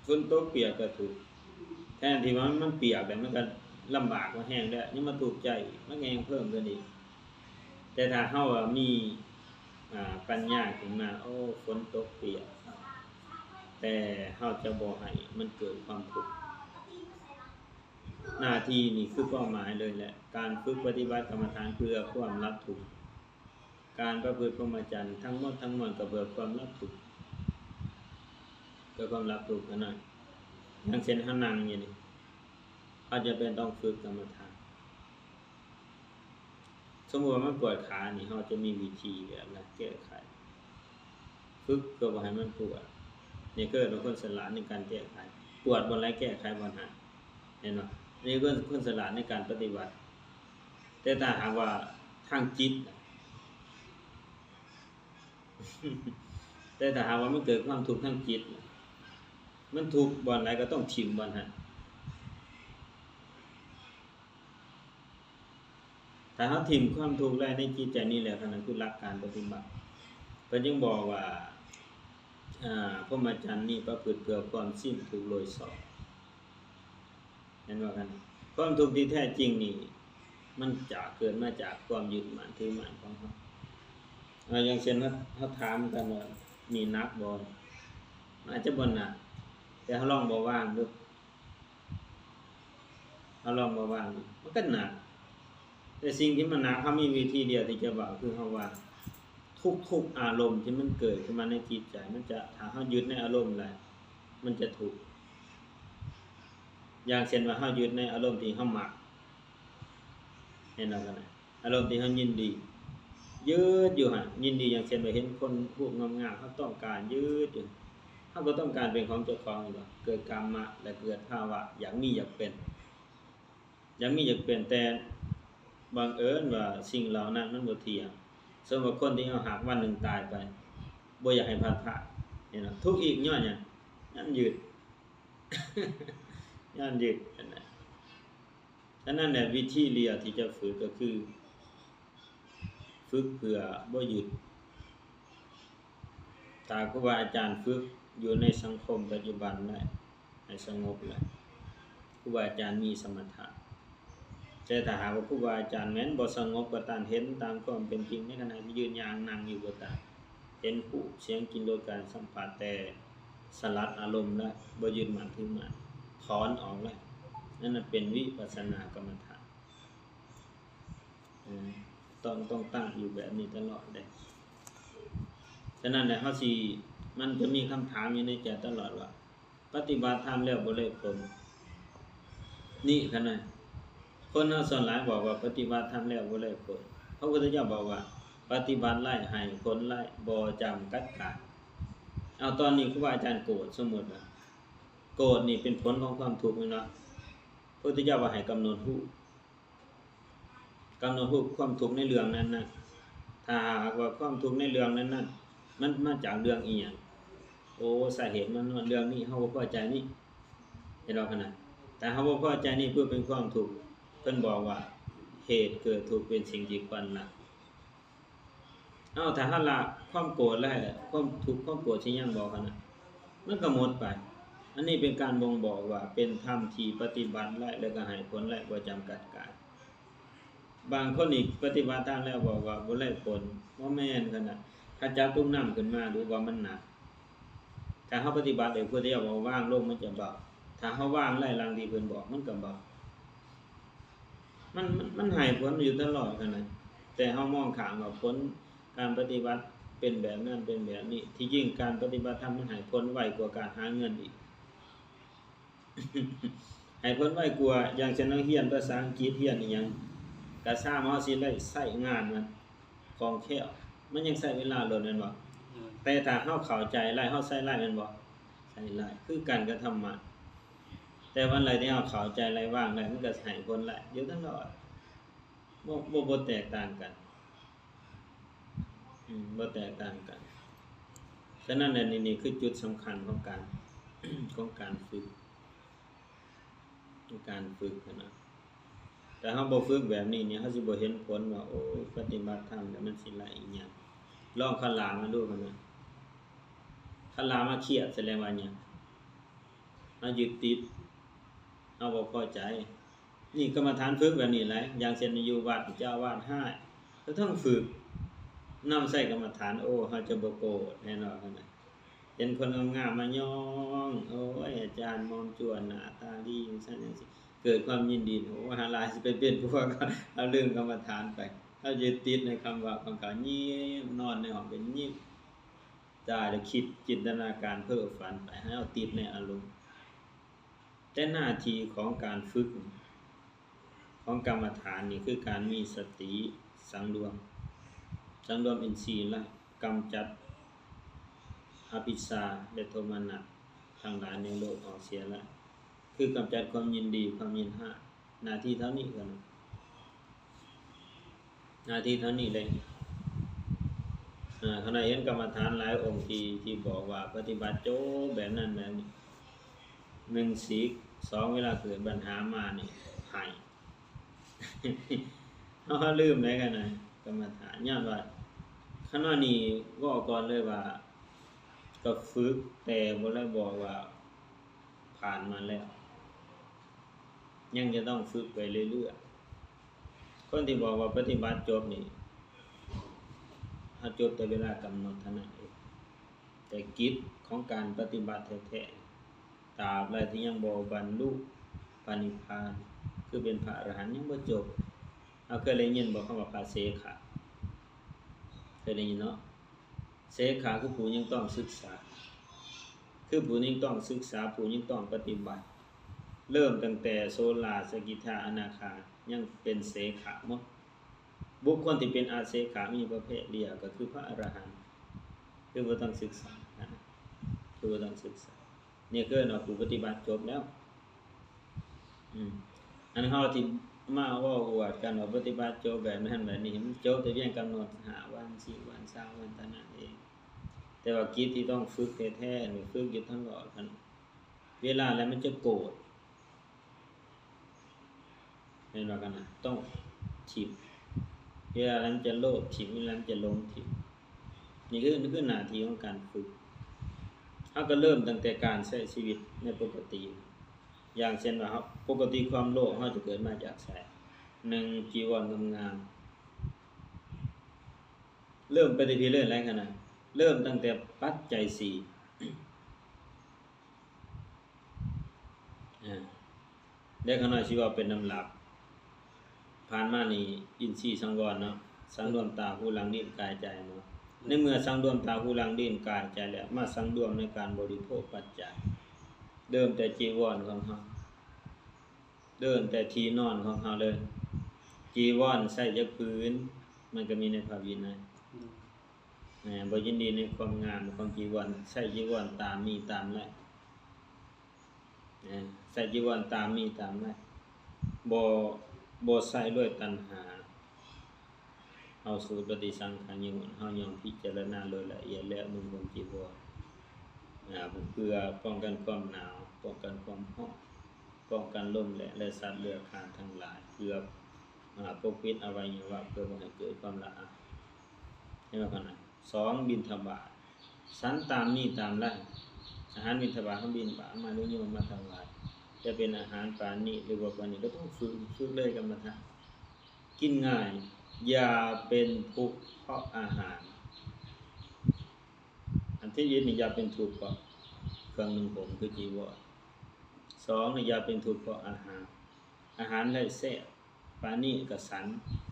ຝົນຕົກປຽກກະທຸກ, ແທນທີ່ວ່າມັນປຽກແລ້ວ ມັນກະລຳບາກພາແຮງແລ້ວ ຍັງມາທຸກໃຈອີກ ມັນກະແຮ່ງເພີ່ມຂຶ້ນອີກ. ແຕ່ຖ້າເຮົາວ່າມີ ອາ ປັນຍາຂຶ້ນມາ ໂອ້ ຝົນຕົກປຽກ ແຕ່ເຮົາຈະບໍ່ໃຫ້ມັນເກີດຄວາມທຸກ. ໜ້າທີ່ນີ້ຄືເປົ້າໝາຍເລີຍແຫຼະ, ການຝຶກປະຕິບັດກຳມະຖານເພື່ອຄວາມລັບທຸກ. ການປະພຶດພົມມະຈັນທັງໝົດທັງມວນກໍເພື່ອຄວາມລັບທຸກ, ເພື່ອຄວາມລັບທຸກເທົ່ານັ້ນ. ຢ່າງເຊັ່ນເຮົານັ່ງຢູ່ນີ້ ເຮົາຈຳເປັນຕ້ອງຝຶກກຳມະຖານ. ສົມມຸດວ່າມັນປວດຂານີ້ ເຮົາຈະມີວິທີແບບໃດແກ້ໄຂ? ຝຶກເພື່ອບໍ່ໃຫ້ມັນປວດ. ນີ້ຄືເປັນຄົນສະຫຼາດໃນການແກ້ໄຂ. ປວດບ່ອນໃດແກ້ໄຂບ່ອນນັ້ນ. ເຫັນບໍ່? ນີ້ຄືຄົນສະຫຼາດໃນການປະຕິບັດ. ແຕ່ຖ້າຫາກວ່າທາງຈິດ ແຕ່ຖ້າຫາກວ່າມັນເກີດຄວາມທຸກທາງຈິດ ມັນທຸກບ່ອນໃດກໍຕ້ອງຖິ້ມບ່ອນນັ້ນ. ຖ້າເຮົາຖິ້ມຄວາມທຸກໄດ້ໃນຈິດໃຈນີ້ແລ້ວ ອັນນັ້ນຄືຫຼັກການປະຕິບັດ. ເພິ່ນຈຶ່ງບອກວ່າ ອາ ພົມມະຈັນນີ້ປະພຶດເພື່ອຄວາມສິ້ນທຸກໂດຍຊອບ. ແມ່ນບໍ່? ຄວາມທຸກທີ່ແທ້ຈິງນີ້ ມັນຈະເກີດມາຈາກຄວາມຍຶດໝັ້ນຖືໝັ້ນຂອງເຮົາ. ອາ ຢ່າງເຊັ່ນ ເຮົາ ເຮົາຖາມກັນວ່າ ນີ້ໜັກບໍ່? ມັນອາດຈະບໍ່ໜັກ, ແຕ່ເຮົາລອງບໍ່ວາງດູ. ເຮົາລອງມາວາງ ມັນກໍໜັກ. ແຕ່ສິ່ງທີ່ມັນໜັກ ເຮົາມີວິທີດຽວທີ່ຈະວາງ ຄືເຮົາວາງ. ທຸກໆອາລົມທີ່ມັນເກີດຂຶ້ນມາໃນຈິດໃຈ ມັນຈະ ຖ້າເຮົາຍຶດໃນອາລົມຫຼາຍ ມັນຈະທຸກ. ຢ່າງເຊັ່ນວ່າ ເຮົາຍຶດໃນອາລົມທີ່ເຮົາມັກ ເຫັນບໍ່? ອາລົມທີ່ເຮົາຍິນດີ ຍຶດຢູ່ຫັ້ນ, ຍິນດີ ຢ່າງເຊັ່ນວ່າເຫັນຄົນຮູບງາມໆ ເຮົາຕ້ອງການ ຍຶດຢູ່, ເຮົາກໍຕ້ອງການເປັນຂອງເຈົ້າຂອງຢູ່. ເກີດກາມະ ແລະ ເກີດພາວະຢາກມີຢາກເປັນ, ຢາກມີຢາກເປັນ, ແຕ່ບັງເອີນວ່າສິ່ງເຫຼົ່ານັ້ນມັນບໍ່ທ່ຽງ. ສົມມຸດວ່າຄົນທີ່ເຮົາຮັກວັນໜຶ່ງຕາຍໄປ ບໍ່ຢາກໃຫ້ພັດພາກ, ເຫັນບໍ່? ທຸກອີກຍ້ອນຫຍັງ? ຍ້ອນຍຶດ, ຍ້ອນຍຶດ, ເຫັນບໍ່? ສະນັ້ນແຫຼະ ວິທີດຽວທີ່ຈະຝຶກກໍຄືຝຶກເພື່ອບໍ່ຍຶດ. ຖ້າຄູບາອາຈານຝຶກຢູ່ໃນສັງຄົມປັດຈຸບັນໄດ້ໃຫ້ສະຫງົບແລ້ວ, ຄູບາອາຈານມີສະມະຖະ. ແຕ່ຖ້າຫາກວ່າຄູບາອາຈານແມ່ນບໍ່ສະຫງົບກໍຕາມ ເຫັນຕາມຄວາມເປັນຈິງໃນຂະນະທີ່ຢືນ, ຍ່າງ, ນັ່ງຢູ່ກໍຕາມ, ເຫັນຮູບ, ສຽງ, ກິ່ນ, ລົດ, ການສຳຜັດ ແຕ່ສະຫຼັດອາລົມແລ້ວ, ບໍ່ຍຶດໝັ້ນຖືໝັ້ນ, ຖອນອອກແລ້ວ, ນັ້ນນະເປັນວິປັດສະນາກຳມະຖານ. ເອີ ຕ້ອງ, ຕ້ອງຕັ້ງຢູ່ແບບນີ້ຕະຫຼອດເດ້. ສະນັ້ນແຫຼະ ເຮົາຊິ, ມັນຈະມີຄຳຖາມຢູ່ໃນໃຈຕະຫຼອດວ່າ ປະຕິບັດທຳແລ້ວບໍ່ໄດ້ຜົນ. ນີ້ຂະນະ ຄົນເຮົາສ່ວນຫຼາຍບອກວ່າປະຕິບັດທຳແລ້ວບໍ່ໄດ້ຜົນ. ພະພຸດທະເຈົ້າບອກວ່າ ປະຕິບັດໄດ້ໃຫ້ຜົນໄດ້ ບໍ່ຈຳກັດການ. ເອົາ ຕອນນີ້ຄູບາອາຈານໂກດ, ສົມມຸດວ່າໂກດນີ້ເປັນຜົນຂອງຄວາມທຸກແມ່ນບໍ່? ພະພຸດທະເຈົ້າວ່າໃຫ້ກຳນົດຮູ້. ກຳນົດຮູ້ຄວາມທຸກໃນເລື່ອງນັ້ນໆ. ຖ້າຫາກວ່າຄວາມທຸກໃນເລື່ອງນັ້ນໆ ມັນມາຈາກເລື່ອງອີ່ຫຍັງ? ໂອ້ ສາເຫດມັນຍ້ອນເລື່ອງນີ້, ເຮົາບໍ່ພໍໃຈນີ້. ເຫັນບໍ່ຂະນະ? ຖ້າເຮົາບໍ່ພໍໃຈນີ້ ເພື່ອເປັນຄວາມທຸກ, ເພິ່ນບອກວ່າ ເຫດເກີດທຸກເປັນສິ່ງທີ່ຄວນລະ. ເອົາ ຖ້າເຮົາລະຄວາມໂກດໄດ້, ຄວາມທຸກຄວາມໂກດຊິຍັງບໍ່ຂະນະ? ມັນກໍໝົດໄປ. ອັນນີ້ເປັນການບົ່ງບອກວ່າເປັນທຳທີ່ປະຕິບັດໄດ້ ແລ້ວກໍໃຫ້ຜົນໄດ້ບໍ່ຈຳກັດການ. ບາງຄົນນີ້ປະຕິບັດທຳແລ້ວບອກວ່າບໍ່ໄດ້ຜົນ, ບໍ່ແມ່ນຂະນະ. ຖ້າຈັບຕຸກນ້ຳຂຶ້ນມາ ຫຼືວ່າມັນໜັກ, ຖ້າເຮົາປະຕິບັດໄດ້ ພຸດທະເຈົ້າບອກວ່າວາງລົງມັນຈະເບົາ. ຖ້າເຮົາວາງໄດ້ດັ່ງທີ່ເພິ່ນບອກ ມັນກໍເບົາ. ມັນ, ມັນ, ມັນໃຫ້ຜົນຢູ່ຕະຫຼອດຫັ້ນນະ, ແຕ່ເຮົາມອງຂ້າມວ່າຜົນການປະຕິບັດເປັນແບບນັ້ນເປັນແບບນີ້. ທີ່ຈິງການປະຕິບັດທຳມັນໃຫ້ຜົນໄວກວ່າການຫາເງິນອີກ, ໃຫ້ຜົນໄວກວ່າ. ຢ່າງເຊັ່ນເຮົາຮຽນພາສາອັງກິດ, ຮຽນອີ່ຫຍັງກໍຊ່າງ, ເຮົາຊິໄດ້ໃຊ້ງານມັນຄ່ອງແຄ້ວ, ມັນຍັງໃຊ້ເວລາດົນແມ່ນບໍ່? ໂດຍ. ແຕ່ຖ້າເຮົາເຂົ້າໃຈໄດ້, ເຮົາໃຊ້ໄດ້ແມ່ນບໍ່? ໃຊ້ໄດ້. ຄືກັນກັບທຳມະ. ແຕ່ວັນໃດທີ່ເຮົາເຂົ້າໃຈໄດ້, ວາງໄດ້, ມັນກໍໃຫ້ຜົນໄດ້ຢູ່ຕະຫຼອດ. ບໍ່, ບໍ່, ບໍ່ແຕກຕ່າງກັນ. ອືມ, ບໍ່ແຕກຕ່າງກັນ. ສະນັ້ນແຫຼະ ນີ້, ນີ້ຄືຈຸດສຳຄັນຂອງການ, ຂອງການຝຶກ, ຂອງການຝຶກຫັ້ນນະ. ຖ້າເຮົາບໍ່ຝຶກແບບນີ້ນີ້, ເຮົາຊິບໍ່ເຫັນຜົນວ່າ, ໂອ້ຍ, ປະຕິບັດທຳແລ້ວມັນຊິໄດ້ອີ່ຫຍັງ. ລອງຄະລາມາດູຫັ້ນນະ. ຄະລາມາຄຽດ ສະແດງວ່າຫຍັງ? ເຮົາຍຶດຕິດ, ເຮົາບໍ່ພໍໃຈ. ນີ້ກຳມະຖານຝຶກແບບນີ້ຫຼາຍ, ຢ່າງເຊັ່ນຢູ່ວັດ ເຈົ້າອາວາດຮ້າຍ, ກໍຕ້ອງຝຶກນຳໃຊ້ກຳມະຖານ. ໂອ້ ເຮົາຈະບໍ່ໂກດແນ່ນອນຫັ້ນນະ. ເຫັນຄົນງາມໆມາຍ້ອງ, ໂອ້ຍ ອາຈານໝອມຈົວໜ້າຕາດີ ຈັ່ງຊັ້ນຈັ່ງຊີ້, ເກີດຄວາມຍິນດີ. ໂອ້ ຫາຫຼາຍຊິໄປເປັນພວກ, ເຮົາລືມກຳມະຖານໄປ. ເຮົາຍຶດຕິດໃນຄຳເວົ້າຂອງເຂົາ, ຍິ້ມນອນໃນຫ້ອງກໍຍິ້ມ, ຕາຍແລ້ວຄິດຈິນຕະນາການເພ້ຝັນໄປ, ໃຫ້ເຮົາຕິດໃນອາລົມ. ແຕ່ໜ້າທີ່ຂອງການຝຶກ ຂອງກຳມະຖານນີ້ ຄືການມີສະຕິສັງລວມ, ສັງລວມອິນຊີ ແລະ ກຳຈັດອະວິຊຊາ ແລະ ໂທມະນັດທັງຫຼາຍໃນໂລກອອກເສຍ ແລະ ຄືກຳຈັດຄວາມຍິນດີ ຄວາມຍິນຮ້າຍ. ໜ້າທີ່ເທົ່ານີ້ເທົ່ານັ້ນ. ໜ້າທີ່ເທົ່ານີ້ເລີຍ. ເອີ ເຮົາໄດ້ເຫັນກຳມະຖານຫຼາຍອົງທີ່, ທີ່ບອກວ່າປະຕິບັດຈົບແບບນັ້ນແບບນີ້, ໜຶ່ງສີກ, ສອງເວລາເກີດບັນຫາມານີ້ໄຫ້. ເຮົາ, ເຮົາລືມໄດ້ກັນນະ ກຳມະຖານ. ຍ້ອນວ່າຄະນະນີ້ເວົ້າກ່ອນເລີຍວ່າ ກໍຝຶກ, ແຕ່ບໍ່ໄດ້ບອກວ່າຜ່ານມາແລ້ວ. ຍັງຈະຕ້ອງຝຶກໄປເລື້ອຍໆ. ຄົນທີ່ບອກວ່າປະຕິບັດຈົບນີ້, ເຮົາຈົບແຕ່ເວລາກຳນົດເທົ່ານັ້ນເອງ. ແຕ່ກິດຂອງການປະຕິບັດແທ້ໆ, ຕາບໃດທີ່ຍັງບໍ່ບັນລຸພະນິບພານ, ຄືເປັນພະອະລະຫັນ, ຍັງບໍ່ຈົບ. ເຮົາເຄີຍໄດ້ຍິນບໍ່ຄຳວ່າພະເສຂະ? ເຄີຍໄດ້ຍິນເນາະ. ເສຂະຄືຜູ້ຍັງຕ້ອງສຶກສາ, ຄືຜູ້ຍັງຕ້ອງສຶກສາ, ຜູ້ຍັງຕ້ອງປະຕິບັດ. ເລີ່ມຕັ້ງແຕ່ໂສລາ, ສະກິດທາ, ອະນາຄາ, ຍັງເປັນເສຂະໝົດ. ບຸກຄົນທີ່ເປັນອະເສຂະມີປະເພດດຽວ ກໍຄືພະອະລະຫັນ, ຄືບໍ່ຕ້ອງສຶກສາ, ຄືບໍ່ຕ້ອງສຶກສາ. ນີ້ຄືເນາະ ຜູ້ປະຕິບັດຈົບແລ້ວ. ອືມ ອັນເຮົາທີ່ມາເວົ້າອວດກັນວ່າປະຕິບັດຈົບແບບນັ້ນແບບນີ້, ມັນຈົບແຕ່ພຽງກຳນົດຫ້າວັນ, ສິບວັນ, ຊາວວັນເທົ່ານັ້ນເອງ. ແຕ່ວ່າກິດທີ່ຕ້ອງຝຶກແທ້ໆນີ້ ຝຶກຢູ່ຕະຫຼອດຫັ້ນ. ເວລາໃດມັນຈະໂກດ ແມ່ນວ່າກັນນະ ຕ້ອງຖິ້ມ, ເວລານັ້ນຈະໂລບຖິ້ມ, ເວລານັ້ນຈະຫຼົງຖິ້ມ. ນີ້ຄື, ຄືໜ້າທີ່ຂອງການຝຶກ. ເຮົາກໍເລີ່ມຕັ້ງແຕ່ການໃຊ້ຊີວິດໃນປົກກະຕິ. ຢ່າງເຊັ່ນວ່າເຮົາ, ປົກກະຕິຄວາມໂລບເຮົາຈະເກີດມາຈາກໃສ? ໜຶ່ງ ຈີວອນງາມໆ ເລີ່ມໄປແຕ່ພີ້ເລີຍ ຫຼາຍຂະໜາດ ເລີ່ມຕັ້ງແຕ່ປັດໄຈສີ່ ອາ ແລ້ວຂ້ານ້ອຍຊິເວົ້າເປັນລຳດັບ. ຜ່ານມານີ້ ອິນຊີສັງວອນເນາະ ສັງລວມຕາ ຫູ ຫຼັງ ລີ້ນ ກາຍ ໃຈເນາະ. ໃນເມື່ອສັງລວມຕາ ຫູ ຫຼັງ ລີ້ນ ກາຍ ໃຈແລ້ວ ມາສັງລວມໃນການບໍລິໂພກປັດໄຈ ເລີ່ມແຕ່ຈີວອນຂອງເຮົາ ເລີ່ມແຕ່ທີ່ນອນຂອງເຮົາເລີຍ. ຈີວອນໃຊ້ຈັກຜືນ ມັນກໍມີໃນພະວິໄນ. ແມ່ນ ບໍ່ຍິນດີໃນຄວາມງາມຂອງຈີວອນ ໃຊ້ຈີວອນຕາມມີຕາມໄດ້ ນະ ໃຊ້ຈີວອນຕາມມີຕາມໄດ້ ບໍ່ ບໍ່ໃຊ້ດ້ວຍຕັນຫາ. ເຮົາສູດປະຕິສັງຂາຍນິວອນ ເຮົາຍ່ອມພິຈາລະນາໂດຍລະອຽດແລ້ວນຸ່ງຫົ່ມຈີວອນ ອາ ເພື່ອປ້ອງກັນຄວາມໜາວ ປ້ອງກັນຄວາມຮ້ອນ ປ້ອງກັນລົມແລະ ແລະ ສັດເລືອດຄານທັງຫຼາຍ ເພື່ອ ອາ ປົກປິດອະໄວຍະວະ ເພື່ອບໍ່ໃຫ້ເກີດຄວາມລະອາຍ ເຫັນບໍ່ຂະນະ? ສອງ ບິນທະບາດ ສັນຕາມມີຕາມໄດ້ ອາຫານບິນທະບາດ ເຮົາບິນທະບາດມາ ໂຍມມາຖວາຍ ຈະເປັນອາຫານປານີດ ຫຼື ບໍ່ປານີດ ກໍຕ້ອງຝຶກ ຝຶກເລີຍກຳມະຖານ ກິນງ່າຍ ຢ່າເປັນທຸກເພາະອາຫານ. ອັນທີໜຶ່ງນີ້ ຢ່າເປັນທຸກເພາະເຄື່ອງນຸ່ງຫົ່ມ ຄືຈີວອນ. ສອງນີ້ ຢ່າເປັນທຸກເພາະອາຫານ ອາຫານໄດ້ແຊບ ປານີດກໍສັນ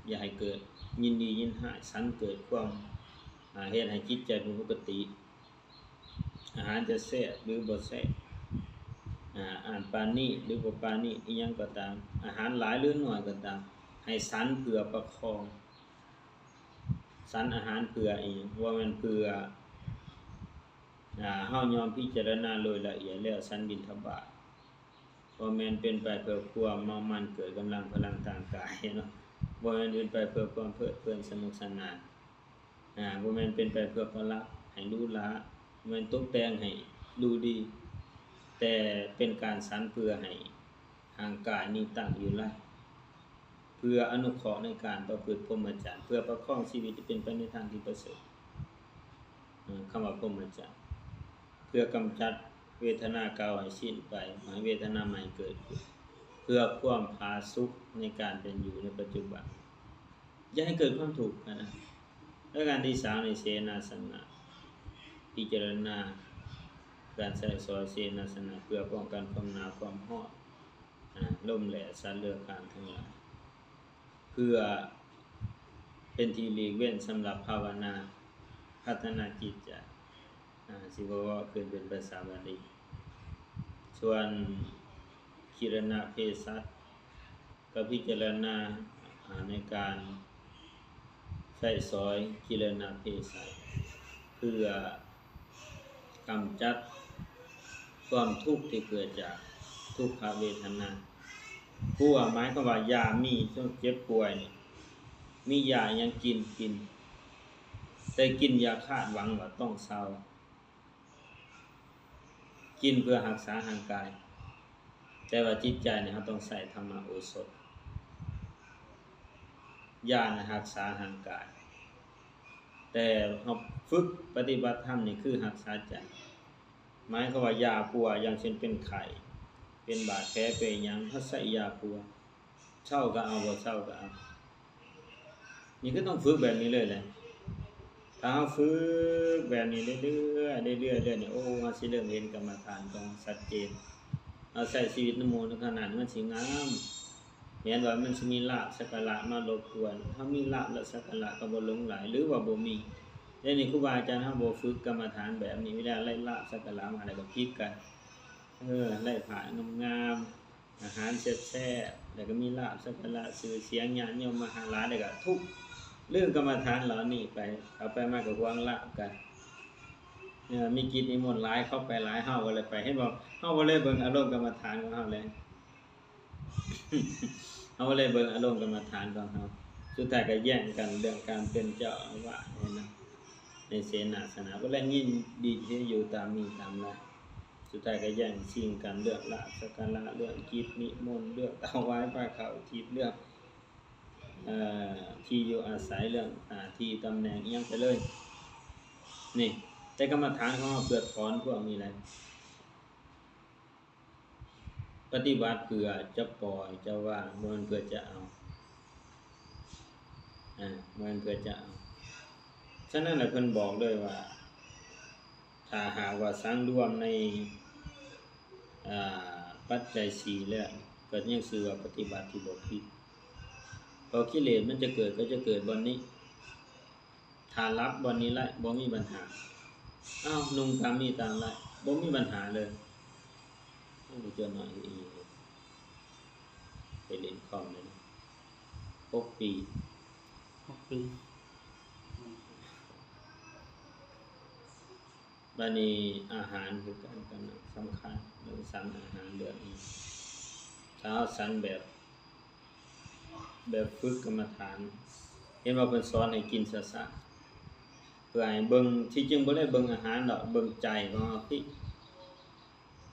ຢ່າໃຫ້ເກີດຍິນດີຍິນຮ້າຍ ສັນເກີດຄວາມ ອາ ເຮັດໃຫ້ຈິດໃຈບໍ່ປົກກະຕິ ອາຫານຈະແຊບ ຫຼື ບໍ່ແຊບ ອາ ອາຫານປານີດ ຫຼື ບໍ່ປານີດ ອີ່ຫຍັງກໍຕາມ ອາຫານຫຼາຍ ຫຼື ໜ້ອຍກໍຕາມ ໃຫ້ສັນເພື່ອປະຄອງ ສັນອາຫານເພື່ອອີ່ຫຍັງ? ບໍ່ແມ່ນເພື່ອ ອາ ເຮົາຍອມພິຈາລະນາໂດຍລະອຽດແລ້ວສັນບິນທະບາດ ບໍ່ແມ່ນເປັນໄປເພື່ອຄວາມເມົາມັນເກີດກຳລັງພະລັງທາງກາຍເນາະ ບໍ່ແມ່ນເປັນໄປເພື່ອຄວາມເພີດເພີນສະໜຸກສະໜານ ອາ ບໍ່ແມ່ນເປັນໄປເພື່ອປະດັບໃຫ້ຫຼູຫຼາ ບໍ່ແມ່ນຕົກແຕ່ງໃຫ້ດູດີ ແຕ່ເປັນການສັນເພື່ອໃຫ້ຮ່າງກາຍນີ້ຕັ້ງຢູ່ໄດ້ ເພື່ອອະນຸເຄາະໃນການປະພຶດພົມມະຈັນ ເພື່ອປະຄອງຊີວິດໃຫ້ເປັນໄປໃນທາງທີ່ປະເສີດ ເອີ ຄຳວ່າພົມມະຈັນ ເພື່ອກຳຈັດເວທະນາເກົ່າໃຫ້ສິ້ນໄປ ບໍ່ໃຫ້ເວທະນາໃໝ່ເກີດຂຶ້ນ ເພື່ອຄວາມຜາສຸກໃນການເປັນຢູ່ໃນປັດຈຸບັນ ຢ່າໃຫ້ເກີດຄວາມທຸກຫັ້ນນະ. ແລະ ອັນທີສາມນີ້ ເສນາສະນະ ພິຈາລະນາການໃຊ້ສອຍເສນາສະນະ ເພື່ອປ້ອງກັນຄວາມໜາວຄວາມຮ້ອນ ອາ ລົມແລະສັດເລືອກຄານທັງຫຼາຍ ເພື່ອເປັນທີ່ຫຼີກເວັ້ນສຳລັບພາວະນາ ພັດທະນາຈິດໃຈ ອາ ຊິບໍ່ເວົ້າຂຶ້ນເປັນພາສາບາລີ. ສ່ວນກິລະນະເພສັດ ກໍພິຈາລະນາ ອາ ໃນການໃຊ້ສອຍກິລະນະເພສັດ ເພື່ອກຳຈັດຄວາມທຸກທີ່ເກີດຈາກທຸກຂະເວທະນາ. ຄືວ່າ ໝາຍຄວາມວ່າ ຢາມີ ເຈັບປ່ວຍນີ້ ມີຢາຫຍັງກິນ ກິນ ແຕ່ກິນຢ່າຄາດຫວັງວ່າຕ້ອງເຊົາ. ກິນເພື່ອຮັກສາຮ່າງກາຍ ແຕ່ວ່າຈິດໃຈນີ້ ເຮົາຕ້ອງໃຊ້ທຳມະໂອສົດ ຢານະຮັກສາຮ່າງກາຍ ແຕ່ເຮົາຝຶກປະຕິບັດທຳນີ້ຄືຮັກສາໃຈ ໝາຍຄວາມວ່າຢາປົວ ຢ່າງເຊັ່ນເປັນໄຂ້ ເປັນບາດແຜ ເປັນຫຍັງ ເຮົາໃຊ້ຢາປົວ ເຊົາກໍເອົາ ບໍ່ເຊົາກໍເອົາ ນີ້ຄືຕ້ອງຝຶກແບບນີ້ເລີຍແຫຼະ. ຖ້າເຮົາຝຶກແບບນີ້ເລື້ອຍໆ ເລື້ອຍໆ ເລື້ອຍໆ ນີ້ ໂອ້ ເຮົາຊິເລີ່ມເຫັນກຳມະຖານຂອງເຮົາຊັດເຈນ. ເຮົາໃຊ້ຊີວິດນຳໝູ່ນຳຄະນະນີ້ ມັນຊິງາມ. ແມ່ນວ່າມັນຊິມີລາບສັກກາລະມາລົບກວນ. ເຮົາມີລາບແລະສັກກາລະກໍບໍ່ຫຼົງໄຫຼ ຫຼືວ່າບໍ່ມີ. ດຽວນີ້ຄູບາອາຈານເຮົາບໍ່ຝຶກກຳມະຖານແບບນີ້ ເວລາໄດ້ລາບສັກກາລະມາແລ້ວກໍຜິດກັນ. ເອີ ໄດ້ຜ້າງາມໆ ອາຫານແຊບໆ ແລ້ວກໍມີລາບສັກກາລະຊື່ສຽງ ຍາດໂຍມມາຫາຫຼາຍ ແລ້ວກໍທຸກ ລືມກຳມະຖານເຫຼົ່ານີ້ໄປ ເອົາໄປມາກໍຫວງລາບກັນ. ເອີ ມີກິດນິມົນຫຼາຍ ເຂົ້າໄປຫຼາຍ ເຮົາກໍເລີຍໄປ. ເຫັນບໍ່? ເຮົາບໍ່ໄດ້ເບິ່ງອາລົມກຳມະຖານຂອງເຮົາເລີຍ. ເຮົາບໍ່ໄດ້ເບິ່ງອາລົມກຳມະຖານຂອງເຮົາ. ສຸດທ້າຍກໍແຍ່ງກັນເລື່ອງການເປັນເຈົ້າອາວາດນີ້ນະ ໃນເສນາສະນະ. ບໍ່ໄດ້ຍິນດີທີ່ຈະຢູ່ຕາມມີຕາມໄດ້. ສຸດທ້າຍກໍແຍ່ງຊິງກັນເລື່ອງລາບສັກກາລະ ເລື່ອງກິດນິມົນ ເລື່ອງຖວາຍຜ້າຂາວທິດ ເລື່ອງ ເອີ ທີ່ຢູ່ອາໄສ ເລື່ອງໜ້າທີ່ຕຳແໜ່ງອີ່ຫຍັງໄປເລີຍ. ນີ້ ແຕ່ກຳມະຖານຂອງເຮົາເພື່ອຖອນພວກນີ້ແຫຼະ. ປະຕິບັດເພື່ອຈະປ່ອຍຈະວາງ ບໍ່ແມ່ນເພື່ອຈະເອົາ. ອາ ບໍ່ແມ່ນເພື່ອຈະເອົາ. ສະນັ້ນແຫຼະ ເພິ່ນບອກເລີຍວ່າ ຖ້າຫາກວ່າສັງລວມໃນ ອາ ປັດໄຈສີ່ແລ້ວ ກໍຍັງຊື່ວ່າປະຕິບັດທີ່ບໍ່ຜິດ. ເພາະກິເລດມັນຈະເກີດ ກໍຈະເກີດບ່ອນນີ້. ຖ້າລັບບ່ອນນີ້ໄດ້ ບໍ່ມີບັນຫາ. ອ້າວ ນຸ່ງຕາມມີຕາມໄດ້ ບໍ່ມີບັນຫາເລີຍ. ໂອ້ ເຈົ້ານ້ອຍອີ່ຫຼີ ໄປຫຼິ້ນຄອມເລີຍນະ ຫົກປີ ຫົກປີ. ບາດນີ້ອາຫານຄືກັນ ກໍສຳຄັນ ເລື່ອງສັນອາຫານເລື່ອງນີ້ ຖ້າເຮົາສັນແບບ ແບບຝຶກກຳມະຖານ ເຫັນວ່າເພິ່ນສອນໃຫ້ກິນຊ້າໆ ເພື່ອໃຫ້ເບິ່ງ ທີ່ຈິງບໍ່ໄດ້ເບິ່ງອາຫານດອກ ເບິ່ງໃຈຂອງເຮົາຕິ.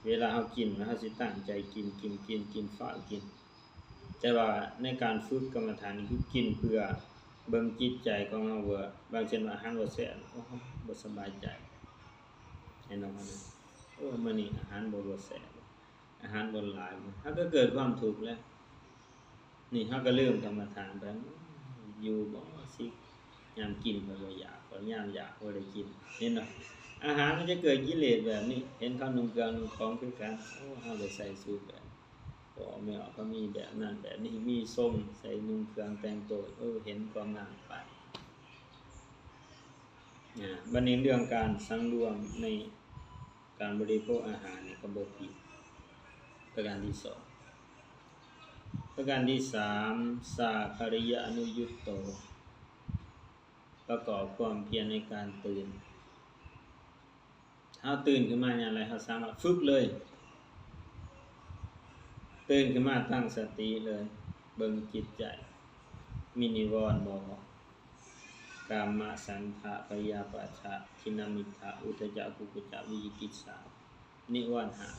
ເວລາເຮົາກິນ ເຮົາຊິຕັ້ງໃຈກິນ ກິນ ກິນ ກິນ ຟ້າວກິນ. ແຕ່ວ່າໃນການຝຶກກຳມະຖານນີ້ ຄືກິນເພື່ອເບິ່ງຈິດໃຈຂອງເຮົາວ່າ ບາງເຊັ່ນວ່າອາຫານບໍ່ແຊບ ໂອ້ ບໍ່ສະບາຍໃຈ ເຫັນບໍ່? ໂອ້ ມື້ນີ້ອາຫານບໍ່ ບໍ່ແຊບ ອາຫານບໍ່ຫຼາຍ ເຮົາກໍເກີດຄວາມທຸກແລ້ວ. ນີ້ເຮົາກໍລືມກຳມະຖານໄປ ຢູ່ບໍ່ຊິ ຍາມກິນກໍບໍ່ຢາກ ຍາມຢາກບໍ່ໄດ້ກິນ. ເຫັນບໍ່? ອາຫານມັນຈະເກີດກິເລດແບບນີ້. ເຫັນເຂົານຸ່ງເຄື່ອງນຸ່ງຂອງຄືກັນ ໂອ້ ເຮົາໄດ້ໃສ່ສູດແບບ ພໍ່ແມ່ເຂົາມີແບບນັ້ນແບບນີ້ ມີຊົງໃສ່ນຸ່ງເຄື່ອງແຕ່ງໂຕ ເອີ ເຫັນຄວາມງາມໄປ. ອາ ບັດນີ້ເລື່ອງການສັງລວມໃນການບໍລິໂພກອາຫານນີ້ກໍບໍ່ຜິດ. ປະການທີສອງ. ປະການທີສາມ ສາຄະລິຍະອະນຸຍຸດໂຕ ປະກອບຄວາມພຽນໃນການຕື່ນ. ເຮົາຕື່ນຂຶ້ນມາຍາມໃດ ເຮົາສາມາດຝຶກເລີຍ. ຕື່ນຂຶ້ນມາຕັ້ງສະຕິເລີຍ ເບິ່ງຈິດໃຈ ມີນິວອນບໍ່? ກາມະ ສັນທະ ພະຍາປາດຖະ ທິນນະມິດຖະ ອຸດທະຈັກ ກຸກຸດຈະ ວິຈິກິດສາ ນິວອນຫ້າ.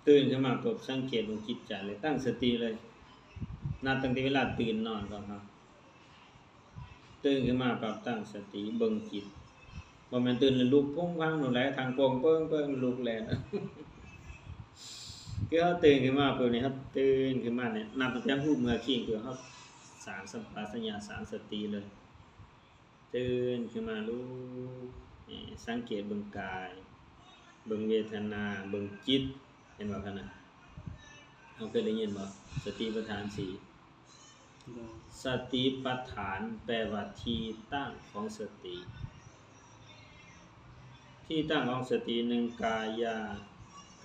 ຕື່ນຂຶ້ນມາປຸບ ສັງເກດເບິ່ງຈິດໃຈເລີຍ ຕັ້ງສະຕິເລີຍ ນັບຕັ້ງແຕ່ເວລາຕື່ນນອນຂອງເຮົາ. ຕື່ນຂຶ້ນມາປັບຕັ້ງສະຕິເບິ່ງຈິດ. ບໍ່ແມ່ນຕື່ນແລ້ວລຸກພຸ້ງຟັງໂລດ ແລະທາງໂປ່ງເປິງໆ ລຸກແລ່ນ. ຄືເຮົາຕື່ນຂຶ້ນມາປຸບນີ້ ເຮົາຕື່ນຂຶ້ນມານີ້ ນັບຕັ້ງແຕ່ຮູ້ເມື່ອຄີງ ຄືເຮົາສ້າງສຳປະສັນຍາ ສ້າງສະຕິເລີຍ. ຕື່ນຂຶ້ນມາ ລຸກ ເອີ ສັງເກດເບິ່ງກາຍ ເບິ່ງເວທະນາ ເບິ່ງຈິດ ເຫັນບໍ່? ຂະນະ ເຮົາເຄີຍໄດ້ຍິນບໍ່? ສະຕິປະທານສີ່. ໂດຍ. ສະຕິປະທານແປວ່າທີ່ຕັ້ງຂອງສະຕິ. ທີ່ຕັ້ງຂອງສະຕິ ໜຶ່ງ ກາຍາ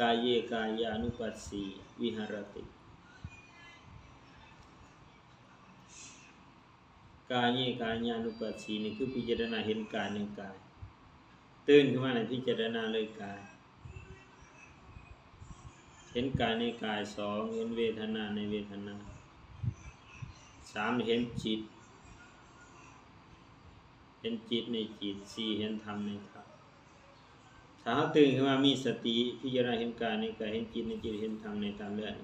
ກາເຍ ກາຍານຸປັດສີ ວິຫະຣະຕິ. ກາເຍ ກາຍານຸປັດສີ ນີ້ຄືພິຈາລະນາເຫັນກາຍໃນກາຍ. ຕື່ນຂຶ້ນມາໃຫ້ພິຈາລະນາເລີຍກາຍ. ເຫັນກາຍໃນກາຍ. ສອງ ເຫັນເວທະນາໃນເວທະນາ. ສາມ ເຫັນຈິດ ເຫັນຈິດໃນຈິດ. ສີ່ ເຫັນທຳໃນທຳ. ຖ້າເຮົາຕື່ນຂຶ້ນມາມີສະຕິ ພິຈາລະນາເຫັນກາຍໃນກາຍ ເຫັນຈິດໃນຈິດ ເຫັນທຳໃນທຳແລ້ວ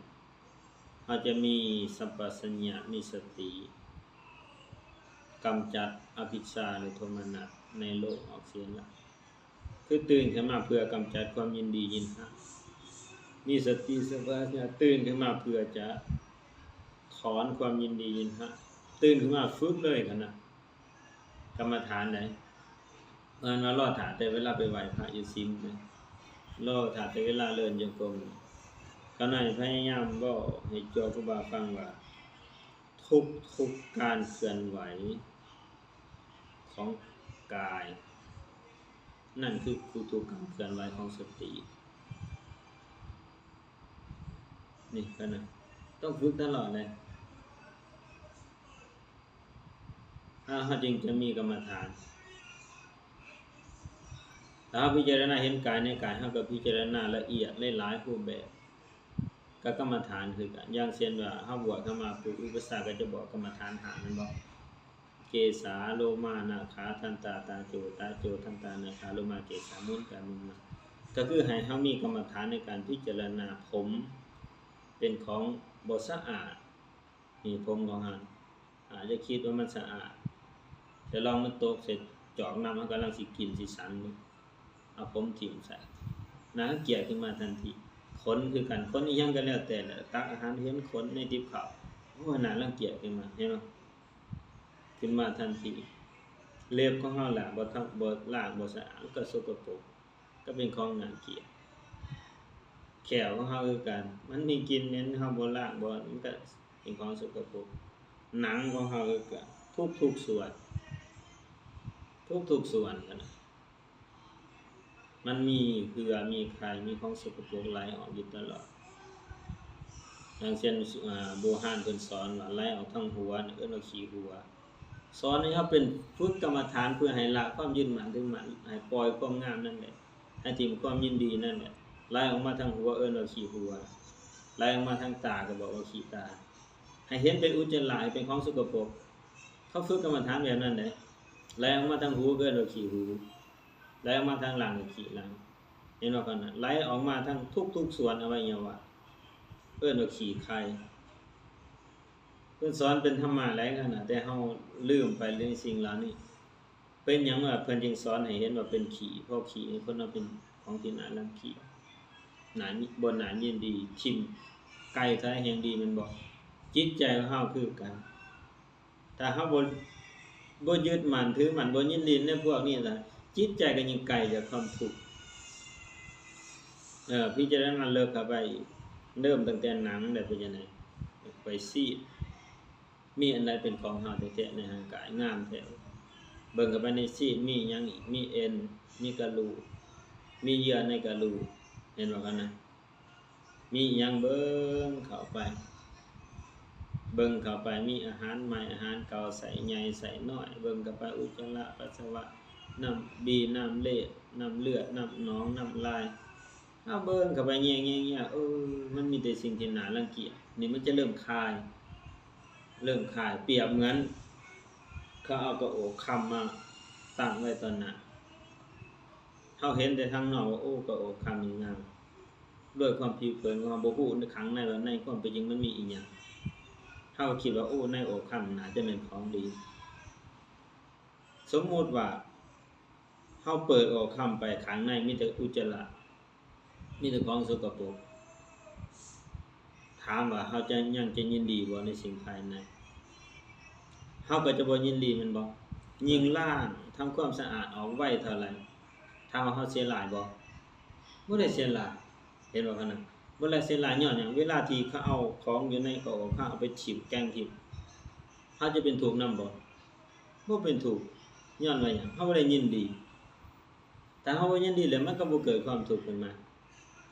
ເຮົາຈະມີສຳປະສັນຍາ ມີສະຕິ ກຳຈັດອະວິຊຊາ ຫຼື ໂທມະນັດໃນໂລກອອກເສຍຫຼາຍ. ຄືຕື່ນຂຶ້ນມາເພື່ອກຳຈັດຄວາມຍິນດີຍິນຮ້າຍ. ມີສະຕິສຳປະສັນຍາ ຕື່ນຂຶ້ນມາເພື່ອຈະຖອນຄວາມຍິນດີຍິນຮ້າຍ. ຕື່ນຂຶ້ນມາຝຶກເລີຍ ຂະນະ ກຳມະຖານໃດ ເອີ້ນວ່າລໍຖ້າແຕ່ເວລາໄປໄຫວ້ພະຢູ່ສິມ ລໍຖ້າແຕ່ເວລາເດີນຈົງກົມ. ຂ້ານ້ອຍພະຍາຍາມເວົ້າໃຫ້ຕົວຄູບາຟັງວ່າ ທຸກໆການເຄື່ອນໄຫວຂອງກາຍ ນັ້ນຄືທຸກໆການເຄື່ອນໄຫວຂອງສະຕິ. ນີ້ ເພິ່ນນະ ຕ້ອງຝຶກຕະຫຼອດເລີຍ. ເຮົາ ເຮົາຈຶ່ງຈະມີກຳມະຖານ. ຖ້າເຮົາພິຈາລະນາເຫັນກາຍໃນກາຍ ເຮົາກໍພິຈາລະນາລະອຽດຫຼາຍໆຮູບແບບ ກໍກຳມະຖານຄືກັນ. ຢ່າງເຊັ່ນວ່າ ເຮົາບວດເຂົ້າມາປຸບ ອຸປະຊາກໍຈະບອກກຳມະຖານຫ້າ ແມ່ນບໍ່? ເກສາ ໂລມາ ນາຂາ ທັນຕາ ຕາໂຈ ຕາໂຈ ທັນຕາ ນາຂາ ໂລມາ ເກສາ ໝູນໄປໝູນມາ. ກໍຄືໃຫ້ເຮົາມີກຳມະຖານໃນການພິຈາລະນາຜົມເປັນຂອງບໍ່ສະອາດ. ນີ້ຜົມຂອງເຮົາ ອາດຈະຄິດວ່າມັນສະອາດ ແຕ່ລອງມັນຕົກໃສ່ຈອກນ້ຳ ເຮົາກຳລັງຊິກິນຊິສັນ ເອົາຜົມຖິ້ມໃສ່ ໜ້າລັງກຽດຂຶ້ນມາທັນທີ. ຂົນຄືກັນ ຂົນອີ່ຫຍັງກໍແລ້ວແຕ່ແຫຼະ ຕັກອາຫານເຫັນຂົນໃນຕິບເຂົ້າ ໂອ້ຍ ໜ້າລັງກຽດຂຶ້ນມາ ເຫັນບໍ່? ຂຶ້ນມາທັນທີ. ເລັບຂອງເຮົາລ້າງບໍ່ທັນ ບໍ່ລ້າງບໍ່ສະອາດ ມັນກໍສົກກະປົກ ກໍເປັນຂອງໜ້າກຽດ. ແຂ້ວຂອງເຮົາຄືກັນ ມັນມີກິ່ນເໝັນ ເຮົາບໍ່ລ້າງບໍ່ ມັນກໍເປັນຂອງສົກກະປົກ. ໜັງຂອງເຮົາຄືກັນ ທຸກໆສ່ວນ ທຸກໆສ່ວນຫັ້ນນະ ມັນມີເຫື່ອ ມີໄຂ່ ມີຂອງສົກກະປົກໄຫຼອອກຢູ່ຕະຫຼອດ. ຢ່າງເຊັ່ນ ອາ ບູຮານເພິ່ນສອນວ່າໄຫຼອອກທາງຫົວ ເອີ້ນວ່າຂີ້ຫົວ. ສອນໃຫ້ເຮົາເປັນ ຝຶກກຳມະຖານເພື່ອໃຫ້ລະຄວາມຍຶດໝັ້ນຖືໝັ້ນ ໃຫ້ປ່ອຍຄວາມງາມນັ້ນແຫຼະ ໃຫ້ຖິ້ມຄວາມຍິນດີນັ້ນແຫຼະ. ໄຫຼອອກມາທາງຫົວເອີ້ນວ່າຂີ້ຫົວ ໄຫຼອອກມາທາງຕາກໍບອກວ່າຂີ້ຕາ ໃຫ້ເຫັນເປັນອຸດຈະລະ ໃຫ້ເປັນຂອງສົກກະປົກ. ເຂົາຝຶກກຳມະຖານແບບນັ້ນເດ້. ໄຫຼອອກມາທາງຫູກໍເອີ້ນວ່າຂີ້ຫູ ໄຫຼອອກມາທາງຫຼັງກໍຂີ້ຫຼັງ ເຫັນບໍ່ຂະນະ? ໄຫຼອອກມາທາງທຸກໆສ່ວນອະໄວຍະວະ ເອີ້ນວ່າຂີ້ໄຂ່. ເພິ່ນສອນເປັນທຳມະຫຼາຍຂະໜາດ ແຕ່ເຮົາລືມໄປເລື່ອງສິ່ງເຫຼົ່ານີ້. ເປັນຫຍັງວ່າເພິ່ນຈຶ່ງສອນໃຫ້ເຫັນວ່າເປັນຂີ້? ເພາະຂີ້ນີ້ເພິ່ນວ່າເປັນຂອງທີ່ໜ້າລັງກຽດ ໜ້າ ບໍ່ໜ້າຍິນດີ. ຖິ້ມໄກເທົ່າໃດແຮ່ງດີແມ່ນບໍ່? ຈິດໃຈຂອງເຮົາຄືກັນ ຖ້າເຮົາບໍ່ ບໍ່ຍຶດໝັ້ນຖືໝັ້ນ ບໍ່ຍິນດີໃນພວກນີ້ລະ ຈິດໃຈກໍຍິ່ງໄກຈາກຄວາມທຸກ. ເອີ ພິຈາລະນາເລິກເຂົ້າໄປອີກ ເລີ່ມຕັ້ງແຕ່ໜັງແລ້ວ ເປັນຈັ່ງໃດ? ໄປຊີດ ມີອັນໃດເປັນຂອງເຮົາແທ້ໆໃນຮ່າງກາຍ? ງາມແທ້. ເບິ່ງເຂົ້າໄປໃນຊີດ ມີຫຍັງອີກ? ມີເອັນ ມີກະດູກ ມີເຍື່ອໃນກະດູກ ເຫັນບໍ່ຂະນະ? ມີຫຍັງ? ເບິ່ງເຂົ້າໄປ ເບິ່ງເຂົ້າໄປ ມີອາຫານໃໝ່ ອາຫານເກົ່າ ໄສ້ໃຫຍ່ ໄສ້ນ້ອຍ ເບິ່ງເຂົ້າໄປ ອຸດຈະລະ ປັດສະວະ ນ້ຳບີ ນ້ຳເລດ ນ້ຳເລືອດ ນ້ຳໜອງ ນ້ຳລາຍ. ເຮົາເບິ່ງເຂົ້າໄປແຍກໆໆ ເອີ ມັນມີແຕ່ສິ່ງທີ່ໜ້າລັງກຽດ. ນີ້ມັນຈະເລີ່ມຄາຍ ເລີ່ມຄາຍ ປຽບເໝືອນເຂົາເອົາກະໂອກຄຳມາຕັ້ງໄວ້ຕໍ່ໜ້າ ເຮົາເຫັນແຕ່ທາງນອກວ່າ ໂອ້ ກະໂອກຄຳນີ້ງາມ ດ້ວຍຄວາມຜິວເຜິນຂອງເຮົາ ບໍ່ຮູ້ຂ້າງໃນວ່າໃນຄວາມເປັນຈິງມັນມີອີ່ຫຍັງ. ເຮົາກໍຄິດວ່າ ໂອ້ ໃນໂອກຄຳໜ້າຈະແມ່ນຂອງດີ. ສົມມຸດວ່າເຮົາເປີດໂອກຄຳໄປ ຂ້າງໃນມີແຕ່ອຸດຈະລະ ມີແຕ່ຂອງສົກກະປົກ. ຖາມວ່າເຮົາຈະ ຍັງຈະຍິນດີບໍ່ໃນສິ່ງພາຍໃນ? ເຮົາກໍຈະບໍ່ຍິນດີແມ່ນບໍ່? ຍິ່ງລ້າງ ທຳຄວາມສະອາດອອກໄວເທົ່າໃດ ຖາມວ່າເຮົາເສຍຫຼາຍບໍ່? ບໍ່ໄດ້ເສຍຫຼາຍ ເຫັນບໍ່ຂະນະ? ບໍ່ໄດ້ເສຍຫຼາຍຍ້ອນຫຍັງ? ເວລາທີ່ເຂົາເອົາຂອງຢູ່ໃນກະໂອກຄຳເອົາໄປຖິ້ມແກ່ງຖິ້ມ ເຮົາຈະເປັນທຸກນຳບໍ່? ບໍ່ເປັນທຸກ. ຍ້ອນວ່າຫຍັງ? ເຮົາບໍ່ໄດ້ຍິນດີ. ຖ້າເຮົາບໍ່ຍິນດີແລ້ວ ມັນກໍບໍ່ເກີດຄວາມທຸກຂຶ້ນມາ.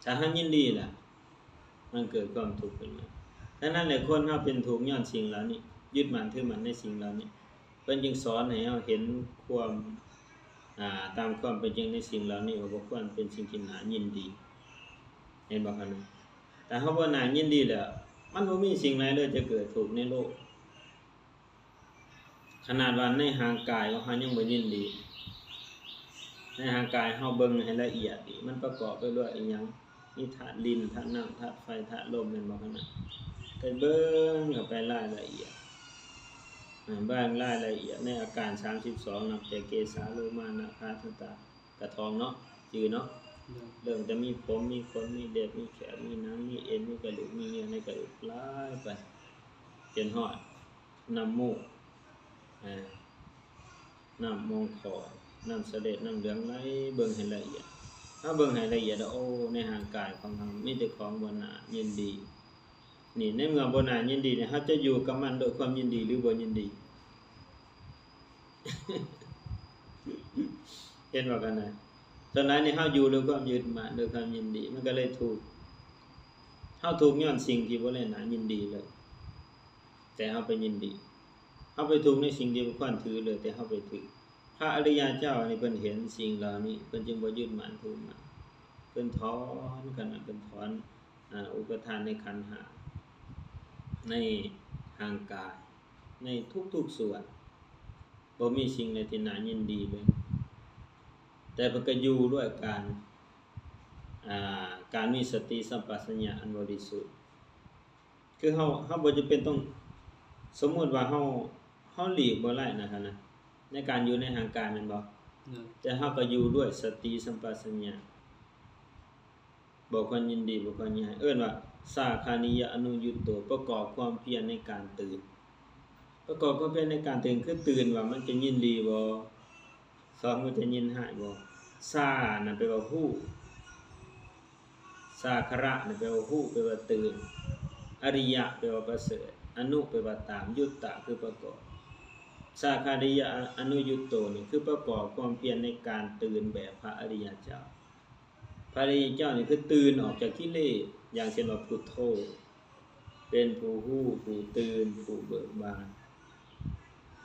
ຖ້າເຮົາຍິນດີລະ ມັນເກີດຄວາມທຸກຂຶ້ນມາ. ສະນັ້ນແຫຼະ ຄົນເຮົາເປັນທຸກຍ້ອນສິ່ງເຫຼົ່ານີ້ ຍຶດໝັ້ນຖືໝັ້ນໃນສິ່ງເຫຼົ່ານີ້. ເພິ່ນຈຶ່ງສອນໃຫ້ເຮົາເຫັນຄວາມ ອາ ຕາມຄວາມເປັນຈິງໃນສິ່ງເຫຼົ່ານີ້ ວ່າບໍ່ຄວນເປັນສິ່ງທີ່ໜ້າຍິນດີ ເຫັນບໍ່ຄະນະ? ຖ້າເຮົາບໍ່ໜ້າຍິນດີແລ້ວ ມັນບໍ່ມີສິ່ງໃດເລີຍຈະເກີດທຸກໃນໂລກ. ຂະໜາດວ່າໃນຮ່າງກາຍຂອງເຮົາຍັງບໍ່ຍິນດີ ໃນຮ່າງກາຍເຮົາເບິ່ງໃຫ້ລະອຽດອີກ ມັນປະກອບໄປດ້ວຍອີ່ຫຍັງ? ມີທາດດິນ ທາດນ້ຳ ທາດໄຟ ທາດລົມ ແມ່ນບໍ່ຂະນະ? ໄປເບິ່ງເຂົ້າໄປລາຍລະອຽດ ເບິ່ງລາຍລະອຽດໃນອາການສາມສິບສອງ ນັບແຕ່ເກສາ ໂລມາ ນະຄາ ທັນຕາ ກະທ້ອງເນາະ ຈື່ເນາະ ເລີ່ມແຕ່ມີຜົມ ມີຂົນ ມີເລັບ ມີແຂ້ວ ມີໜັງ ມີເອັນ ມີກະດູກ ມີເຍື່ອໃນກະດູກ ລາຍໄປ ຈົນຮອດນ້ຳມູກ ອາ ນ້ຳໝອງຄໍ ນ້ຳສະເລັດ ນ້ຳເຫຼືອງໄຫຼ ເບິ່ງໃຫ້ລະອຽດ. ເຮົາເບິ່ງໃຫ້ລະອຽດແລ້ວ ໂອ້ ໃນຮ່າງກາຍຂອງເຮົາມີແຕ່ຂອງບໍ່ໜ້າຍິນດີ. ນີ້ ໃນເມື່ອບໍ່ໜ້າຍິນດີນີ້ ເຮົາຈະຢູ່ກັບມັນດ້ວຍຄວາມຍິນດີ ຫຼື ບໍ່ຍິນດີ? ເຫັນບໍ່ກັນນະ? ສ່ວນຫຼາຍນີ້ເຮົາຢູ່ດ້ວຍຄວາມຍຶດໝັ້ນ ດ້ວຍຄວາມຍິນດີ ມັນກໍເລີຍທຸກ. ເຮົາທຸກຍ້ອນສິ່ງທີ່ບໍ່ໄດ້ໜ້າຍິນດີເລີຍ ແຕ່ເຮົາໄປຍິນດີ. ເຮົາໄປທຸກໃນສິ່ງທີ່ບໍ່ຄວນຖືເລີຍ ແຕ່ເຮົາໄປຖື. ພະອະລິຍະເຈົ້ານີ້ເພິ່ນເຫັນສິ່ງເຫຼົ່ານີ້ ເພິ່ນຈຶ່ງບໍ່ຍຶດໝັ້ນຖືໝັ້ນ. ເພິ່ນຖອນ ຂະນະເພິ່ນຖອນ ອາ ອຸປາທານໃນຂັນຫ້າ ໃນຮ່າງກາຍ ໃນທຸກໆສ່ວນ ບໍ່ມີສິ່ງໃດທີ່ໜ້າຍິນດີເລີຍ ແຕ່ເພິ່ນກໍຢູ່ດ້ວຍການ ອາ ການມີສະຕິສຳປະຊັນຍະອັນບໍລິສຸດ. ຄືເຮົາ ເຮົາບໍ່ຈຳເປັນຕ້ອງ ສົມມຸດວ່າເຮົາ ເຮົາຫຼີກບໍ່ໄດ້ນະ ໃນການຢູ່ໃນຮ່າງກາຍແມ່ນບໍ່? ໂດຍ ແຕ່ເຮົາກໍຢູ່ດ້ວຍສະຕິສຳປະຊັນຍະ ບໍ່ຄວນຍິນດີ ບໍ່ຄວນຍິນຮ້າຍ ເອີ້ນວ່າ ສາຄະນິຍະອະນຸຍຸດໂຕ ປະກອບຄວາມພຽນໃນການຕື່ນ ປ ປະກອບຄວາມພຽນໃນການຕື່ນ ຄືຕື່ນວ່າມັນຈະຍິນດີບໍ່? ສອງ ມັນຈະຍິນຮ້າຍບໍ່? ສາ ນັ້ນແປວ່າຮູ້, ສາຄະຣະ ນັ້ນແປວ່າຮູ້, ແປວ່າຕື່ນ, ອະລິຍະ ແປວ່າປະເສີດ, ອະນຸ ແປວ່າຕາມ, ຍຸດຕະ ຄືປະກອບ. ສາຄະລິຍະອະນຸຍຸດໂຕ ນີ້ຄືປະກອບຄວາມພຽນໃນການຕື່ນແບບພະອະລິຍະເຈົ້າ. ພະອະລິຍະເຈົ້ານີ້ຄືຕື່ນອອກຈາກກິເລດ, ຢ່າງເຊັ່ນວ່າ ພຸດໂທ ເປັນຜູ້ຮູ້, ຜູ້ຕື່ນ, ຜູ້ເບີກບານ.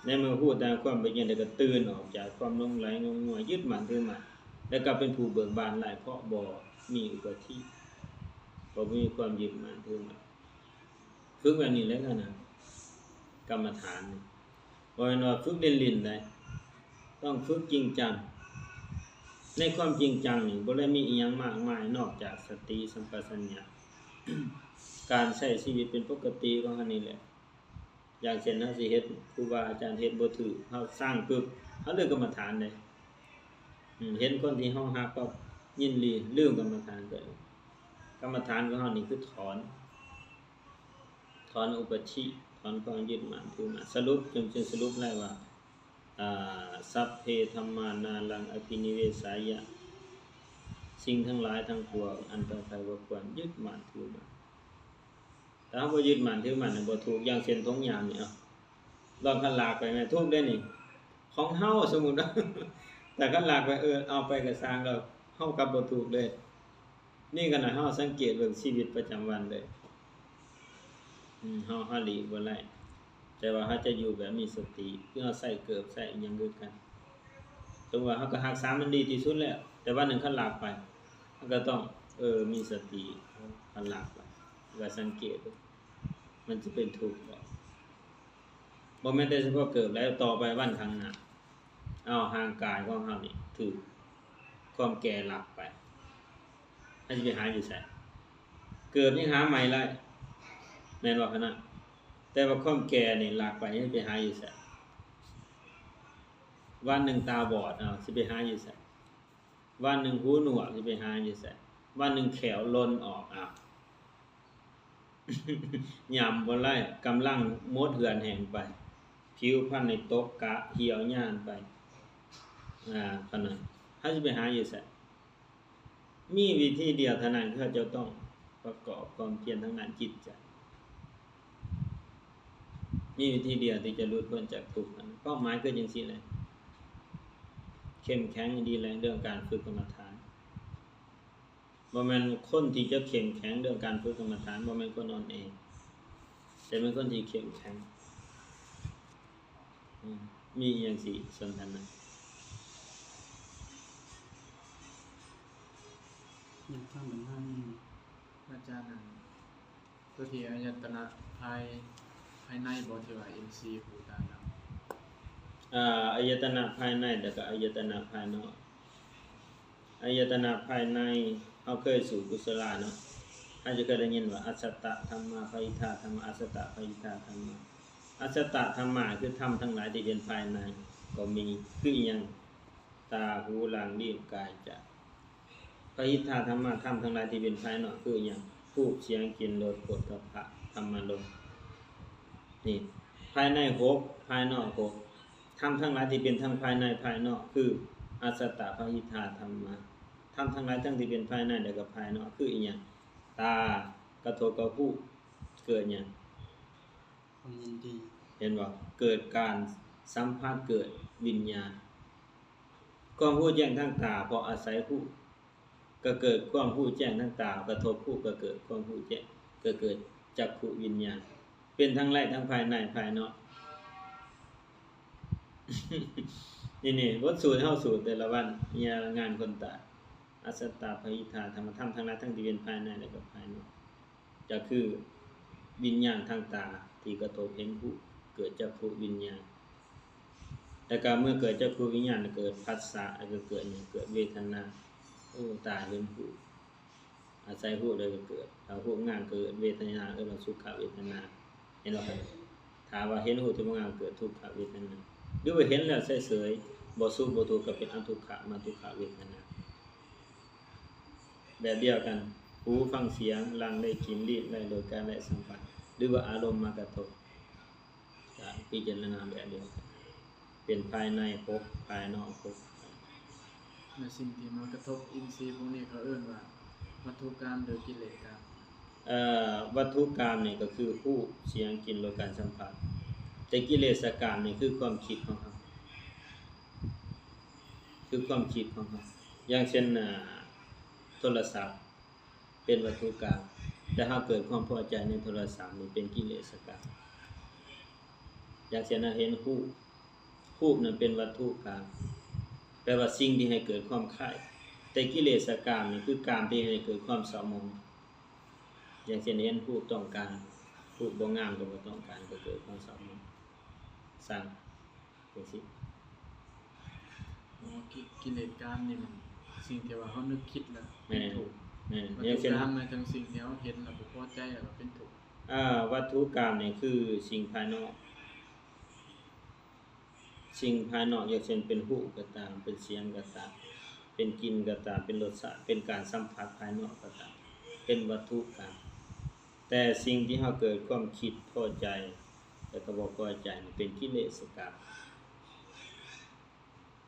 ໃນເມື່ອຮູ້ຕາມຄວາມເປັນຈິງແລ້ວ ກໍຕື່ນອອກຈາກຄວາມຫຼົງໄຫຼງົມງວາຍ ຍຶດໝັ້ນຖືໝັ້ນ ແລ້ວກໍເປັນຜູ້ເບີກບານໄດ້ ເພາະບໍ່ມີອຸປາທິ ບໍ່ມີຄວາມຍຶດໝັ້ນຖືໝັ້ນ. ຝຶກແບບນີ້ແຫຼະນະ ກຳມະຖານນີ້ ບໍ່ແມ່ນວ່າຝຶກຫຼິ້ນໆໃດ, ຕ້ອງຝຶກຈິງຈັງ. ໃນຄວາມຈິງຈັງນີ້ ບໍ່ໄດ້ມີອີ່ຫຍັງມາກມາຍນອກຈາກສະຕິສຳປະຊັນຍະ, ການໃຊ້ຊີວິດເປັນປົກກະຕິຂອງເຮົານີ້ແຫຼະ. ຢ່າງເຊັ່ນ ເຮົາຊິເຮັດ ຄູບາອາຈານເຮັດບໍ່ຖືກ ເຮົາຊັງປຶບ ເຮົາເລີກກຳມະຖານເດ້. ອືມ ເຫັນຄົນທີ່ເຮົາຮັກປຶບ ຍິນດີ ລືມກຳມະຖານໄປ. ກຳມະຖານຂອງເຮົານີ້ຄືຖອນ ຖອນອຸປາທິ ຖອນຄວາມຍຶດໝັ້ນຖືໝັ້ນ. ສະຫຼຸບ ຈຶ່ງ ຈຶ່ງສະຫຼຸບໄດ້ວ່າ ອາ ສັບເພທຳມານາລັງອະພິນິເວສາຍະ ສິ່ງທັງຫຼາຍທັງປວງອັນເຈົ້າໃດບໍ່ຄວນຍຶດໝັ້ນຖືໝັ້ນ. ຖ້າເຮົາບໍ່ຍຶດໝັ້ນຖືໝັ້ນ ມັນບໍ່ທຸກ. ຢ່າງເຊັ່ນ ຖົງຫຍ້ານີ້ ເອົາ ລອງຄັນລາກໄປແມ່ນທຸກເດ້ນີ້ ຂອງເຮົາ ສົມມຸດວ່າ ແຕ່ຄັນລາກໄປ ເອີ ເອົາໄປກໍຊ່າງແລ້ວ ເຮົາກັບບໍ່ທຸກເລີຍ. ນີ້ຂະໜາດເຮົາສັງເກດເບິ່ງຊີວິດປະຈຳວັນເລີຍ ອືມ ເຮົາ ເຮົາຫຼີກບໍ່ໄດ້ ແຕ່ວ່າເຮົາຈະຢູ່ແບບມີສະຕິ ຄືເຮົາໃສ່ເກີບໃສ່ອີ່ຫຍັງຄືກັນ. ສົມມຸດວ່າເຮົາກໍຮັກສາມັນດີທີ່ສຸດແລ້ວ ແຕ່ວັນໜຶ່ງຄັນລາກໄປ ເຮົາກໍຕ້ອງ ເອີ ມີສະຕິ ຄັນລາກໄປ ແລ້ວກໍສັງເກດ ມັນຈະເປັນທຸກບໍ່? ບໍ່ແມ່ນແຕ່ສະເພາະເກີບແລ້ວ ຕໍ່ໄປວັນຂ້າງໜ້າ ເອົາ ຮ່າງກາຍຂອງເຮົານີ້ຖືກຄວາມແກ່ລັກໄປ ເຮົາຊິໄປຫາຢູ່ໃສ? ເກີບຍັງຫາໃໝ່ໄດ້ ແມ່ນບໍ່ຄະນະ? ແຕ່ວ່າຄວາມແກ່ນີ້ລັກໄປ ເຮົາຊິໄປຫາຢູ່ໃສ? ວັນໜຶ່ງຕາບອດ ເອົາ ຊິໄປຫາຢູ່ໃສ? ວັນໜຶ່ງຫູໜວກ ຊິໄປຫາຢູ່ໃສ? ວັນໜຶ່ງແຂ້ວຫຼົ່ນອອກ ເອົາ ຫຍ້ຳບໍ່ໄດ້ ກຳລັງໝົດເຫື່ອແຮງໄປ ຜິວພັນນີ້ຕົກກະ ຫ່ຽວຍານໄປ ອາ ປານນັ້ນ ເຮົາຊິໄປຫາຢູ່ໃສ? ມີວິທີດຽວເທົ່ານັ້ນ ຄືເຈົ້າຕ້ອງປະກອບຄວາມພຽນທາງດ້ານຈິດໃຈ. ມີວິທີດຽວທີ່ຈະຫຼຸດພົ້ນຈາກທຸກນັ້ນ. ເປົ້າໝາຍຄືຈັ່ງຊີ້ແຫຼະ. ເຂັ້ມແຂງດີແຫຼະ ເລື່ອງການຝຶກກຳມະຖານ. ບໍ່ແມ່ນຄົນທີ່ຈະເຂັ້ມແຂງເລື່ອງການຝຶກກຳມະຖານ ບໍ່ແມ່ນຄົນອ່ອນແອ, ແຕ່ເປັນຄົນທີ່ເຂັ້ມແຂງ. ອືມ ມີອີ່ຫຍັງຊິສົນທະນາ? ຢາກຖາມບັນຫານີ້ ອາຈານ ອັນ ຕົວທີ່ອາຍະຕະນະພາຍ ພາຍໃນບໍ່ ທີ່ວ່າເອັນຊີ ຫູ ຕາ ດຳ? ອາ ອາຍະຕະນະພາຍໃນ ແລ້ວກໍອາຍະຕະນະພາຍນອກ. ອາຍະຕະນະພາຍໃນ ເຮົາເຄີຍສູດກຸສະລາເນາະ, ເຮົາຈະເຄີຍໄດ້ຍິນວ່າ ອັດສະຕະທຳມາ ປະຫິດທາທຳມາ ອັດສະຕະປະຫິດທາທຳມາ. ອັດສະຕະທຳມາ ຄືທຳທັງຫຼາຍທີ່ເປັນພາຍໃນກໍມີ ຄືອີ່ຫຍັງ? ຕາ ຫູ ຫຼັງ ລີ້ນ ກາຍ ໃຈ. ປະຫິດທາທຳມາ ທຳທັງຫຼາຍທີ່ເປັນພາຍນອກ ຄືອີ່ຫຍັງ? ຮູບ ສຽງ ກິ່ນ ລົດ ໂຜດຖະພະ ທຳມາລົມ. ນີ້ ພາຍໃນຫົກ ພາຍນອກຫົກ. ທຳທັງຫຼາຍທີ່ເປັນທັງພາຍໃນພາຍນອກ ຄື ອັດສະຕະປະຫິດທາທຳມາ. ທຳທັງຫຼາຍທັງທີ່ເປັນພາຍໃນ ແລະ ກໍພາຍນອກ ຄືອີ່ຫຍັງ? ຕາກະທົບກັບຮູບ ເກີດຫຍັງ? ຄວາມຍິນດີ. ເຫັນບໍ່? ເກີດການສຳຜັດ ເກີດວິນຍານ. ຄວາມຮູ້ແຈ້ງທາງຕາ ເພາະອາໄສຮູບ ກໍເກີດຄວາມຮູ້ແຈ້ງທາງຕາ, ກະທົບຮູບ ກໍເກີດຄວາມຮູ້ແຈ້ງ ກໍເກີດຈັກຂຸວິນຍານ. ເປັນທັງໄດ້ທັງພາຍໃນພາຍນອກ. ນີ້ໆ ບົດສູດເຮົາສູດແຕ່ລະວັນ ຍາງານຄົນຕາຍ. ອັດສະຕະປະຫິດທາທຳມາ ທຳທັງຫຼາຍທັງທີ່ເປັນພາຍໃນ ແລະ ກໍພາຍນອກ ກໍຄືວິນຍານທາງຕາທີ່ກະທົບເຫັນຮູບ ເກີດຈັກຂຸວິນຍານ. ແລ້ວກໍເມື່ອເກີດຈັກຂຸວິນຍານ ເກີດພັດສະ ແລ້ວກໍເກີດຫຍັງ? ເກີດເວທະນາ. ໂອ້ ຕາເຫັນຮູບ ອາໄສຮູບແລ້ວກໍເກີດ. ຖ້າຮູບງາມເກີດເວທະນາ ເອີ້ນວ່າສຸຂະເວທະນາ. ເຫັນບໍ່? ຖ້າວ່າເຫັນຮູບທີ່ບໍ່ງາມເກີດທຸກຂະເວທະນາ ຫຼືວ່າເຫັນແລ້ວເສີຍໆ ບໍ່ສຸກບໍ່ທຸກ ກໍເປັນອະທຸກຂະມະທຸກຂະເວທະນາ. ແບບດຽວກັນ ຫູຟັງສຽງ ຫຼັງໄດ້ກິ່ນ ລີ້ນໄດ້ລົດ ກາຍໄດ້ສຳຜັດ ຫຼືວ່າອາລົມມາກະທົບ. ພິຈາລະນາແບບດຽວກັນ ເປັນພາຍໃນຫົກ ພາຍນອກຫົກ. ແລະສິ່ງທີ່ມາກະທົບອິນຊີພວກນີ້ ເຂົາເອີ້ນວ່າວັດຖຸກາມ ຫຼື ກິເລສກາມ? ເອີ ວັດຖຸກາມນີ້ກໍຄືຮູບ, ສຽງ, ກິ່ນ, ລົດ, ການສຳຜັດ, ແຕ່ກິເລສະກາມນີ້ຄືຄວາມຄິດຂອງເຮົາ, ຄືຄວາມຄິດຂອງເຮົາ. ຢ່າງເຊັ່ນ ອາ ໂທລະສັບ ເປັນວັດຖຸກາມ, ແຕ່ເຮົາເກີດຄວາມພໍໃຈໃນໂທລະສັບນີ້ເປັນກິເລສະກາມ. ຢ່າງເຊັ່ນ ເຮົາເຫັນຮູບ, ຮູບນັ້ນເປັນວັດຖຸກາມ, ແປວ່າສິ່ງທີ່ໃຫ້ເກີດຄວາມໃຄ່, ແຕ່ກິເລສະກາມນີ້ຄືກາມທີ່ໃຫ້ເກີດຄວາມເສົ້າໝອງ. ຢ່າງເຊັ່ນ ເຫັນຮູບຕ້ອງການ, ຮູບບໍ່ງາມກໍບໍ່ຕ້ອງການ, ກໍເກີດຄວາມເສົ້າໝອງ, ຊັງ. ຈັ່ງຊີ້. ອໍ ກິ ກິເລສກາມນີ້ມັນສິ່ງທີ່ວ່າເຮົານຶກຄິດແລ້ວເປັນທຸກ. ແມ່ນ ແມ່ນ. ວັດຖຸກາມໝາຍເຖິງສິ່ງທີ່ເຮົາເຫັນແລ້ວບໍ່ພໍໃຈ ແລ້ວກໍເປັນທຸກ. ອາ ວັດຖຸກາມນີ້ຄືສິ່ງພາຍນອກ, ສິ່ງພາຍນອກ ຢ່າງເຊັ່ນ ເປັນຮູບກໍຕາມ, ເປັນສຽງກໍຕາມ, ເປັນກິ່ນກໍຕາມ, ເປັນລົດຊາດ, ເປັນການສຳຜັດພາຍນອກກໍຕາມ, ເປັນວັດຖຸກາມ. ແຕ່ສິ່ງທີ່ເຮົາເກີດຄວາມຄິດພໍໃຈ ແລ້ວກໍບໍ່ພໍໃຈນີ້ເປັນກິເລສະກາມ.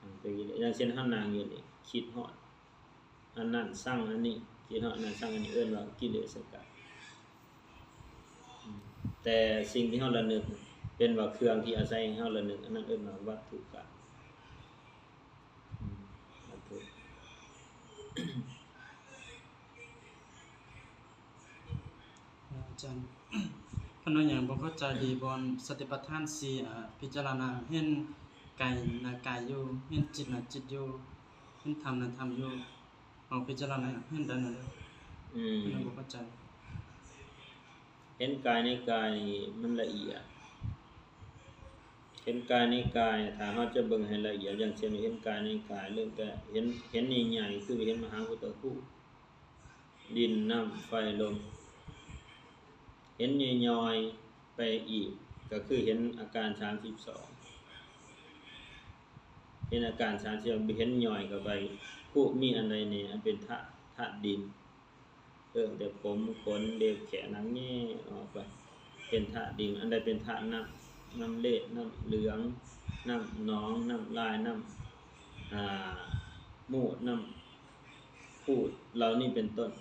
ອາ ເປັນກິເລສ ຢ່າງເຊັ່ນ ເຮົານັ່ງຢູ່ນີ້ ຄິດຮອດອັນນັ້ນຊັງອັນນີ້, ຄິດຮອດອັນນັ້ນຊັງອັນນີ້ ເອີ້ນວ່າກິເລສະກາມ. ອາ ແຕ່ສິ່ງທີ່ເຮົາລະນຶກ ເປັນວ່າເຄື່ອງທີ່ອາໄສໃຫ້ເຮົາລະນຶກ ອັນນັ້ນເອີ້ນວ່າວັດຖຸກາມ. ອາ ອາຈານ ຂ້ານ້ອຍຍັງບໍ່ເຂົ້າໃຈດີບ່ອນສະຕິປັດຖານສີ່ ອາ ພິຈາລະນາເຫັນກາຍນະກາຍຢູ່, ເຫັນຈິດນະຈິດຢູ່, ເຫັນທຳນະທຳຢູ່. ເຮົາພິຈາລະນາເຫັນໄດ້ນັ້ນເດີ. ອືມ ຂ້ານ້ອຍບໍ່ເຂົ້າໃຈ. ເຫັນກາຍໃນກາຍນີ້ມັນລະອຽດ, ເຫັນກາຍໃນກາຍ ຖ້າເຮົາຈະເບິ່ງໃຫ້ລະອຽດ ຢ່າງເຊັ່ນ ເຫັນກາຍໃນກາຍ ເລີ່ມແຕ່ເຫັນ ເຫັນໃຫຍ່ໆ ຄືເຫັນມະຫາພຸດທະຮູບ, ດິນ, ນ້ຳ, ໄຟ, ລົມ. ເຫັນຍ່ອຍໆໄປອີກ ກໍຄືເຫັນອາການສາມສິບສອງ, ເຫັນອາການສາມສິບສອງ ເຫັນຍ່ອຍເຂົ້າໄປ. ຮູບມີອັນໃດແດ່ ອັນເປັນທາດ ທາດດິນ. ເລີ່ມແຕ່ຜົມ, ຂົນ, ເລັບ, ແຂ້ງ, ໜັງແຍກອອກໄປເປັນທາດດິນ. ອັນໃດເປັນທາດນ້ຳ? ນ້ຳເລດ, ນ້ຳເຫຼືອງ, ນ້ຳໜອງ, ນ້ຳລາຍ, ນ້ຳ ອາ ມູດ, ນ້ຳຂູດ ເຫຼົ່ານີ້ເປັນຕົ້ນ.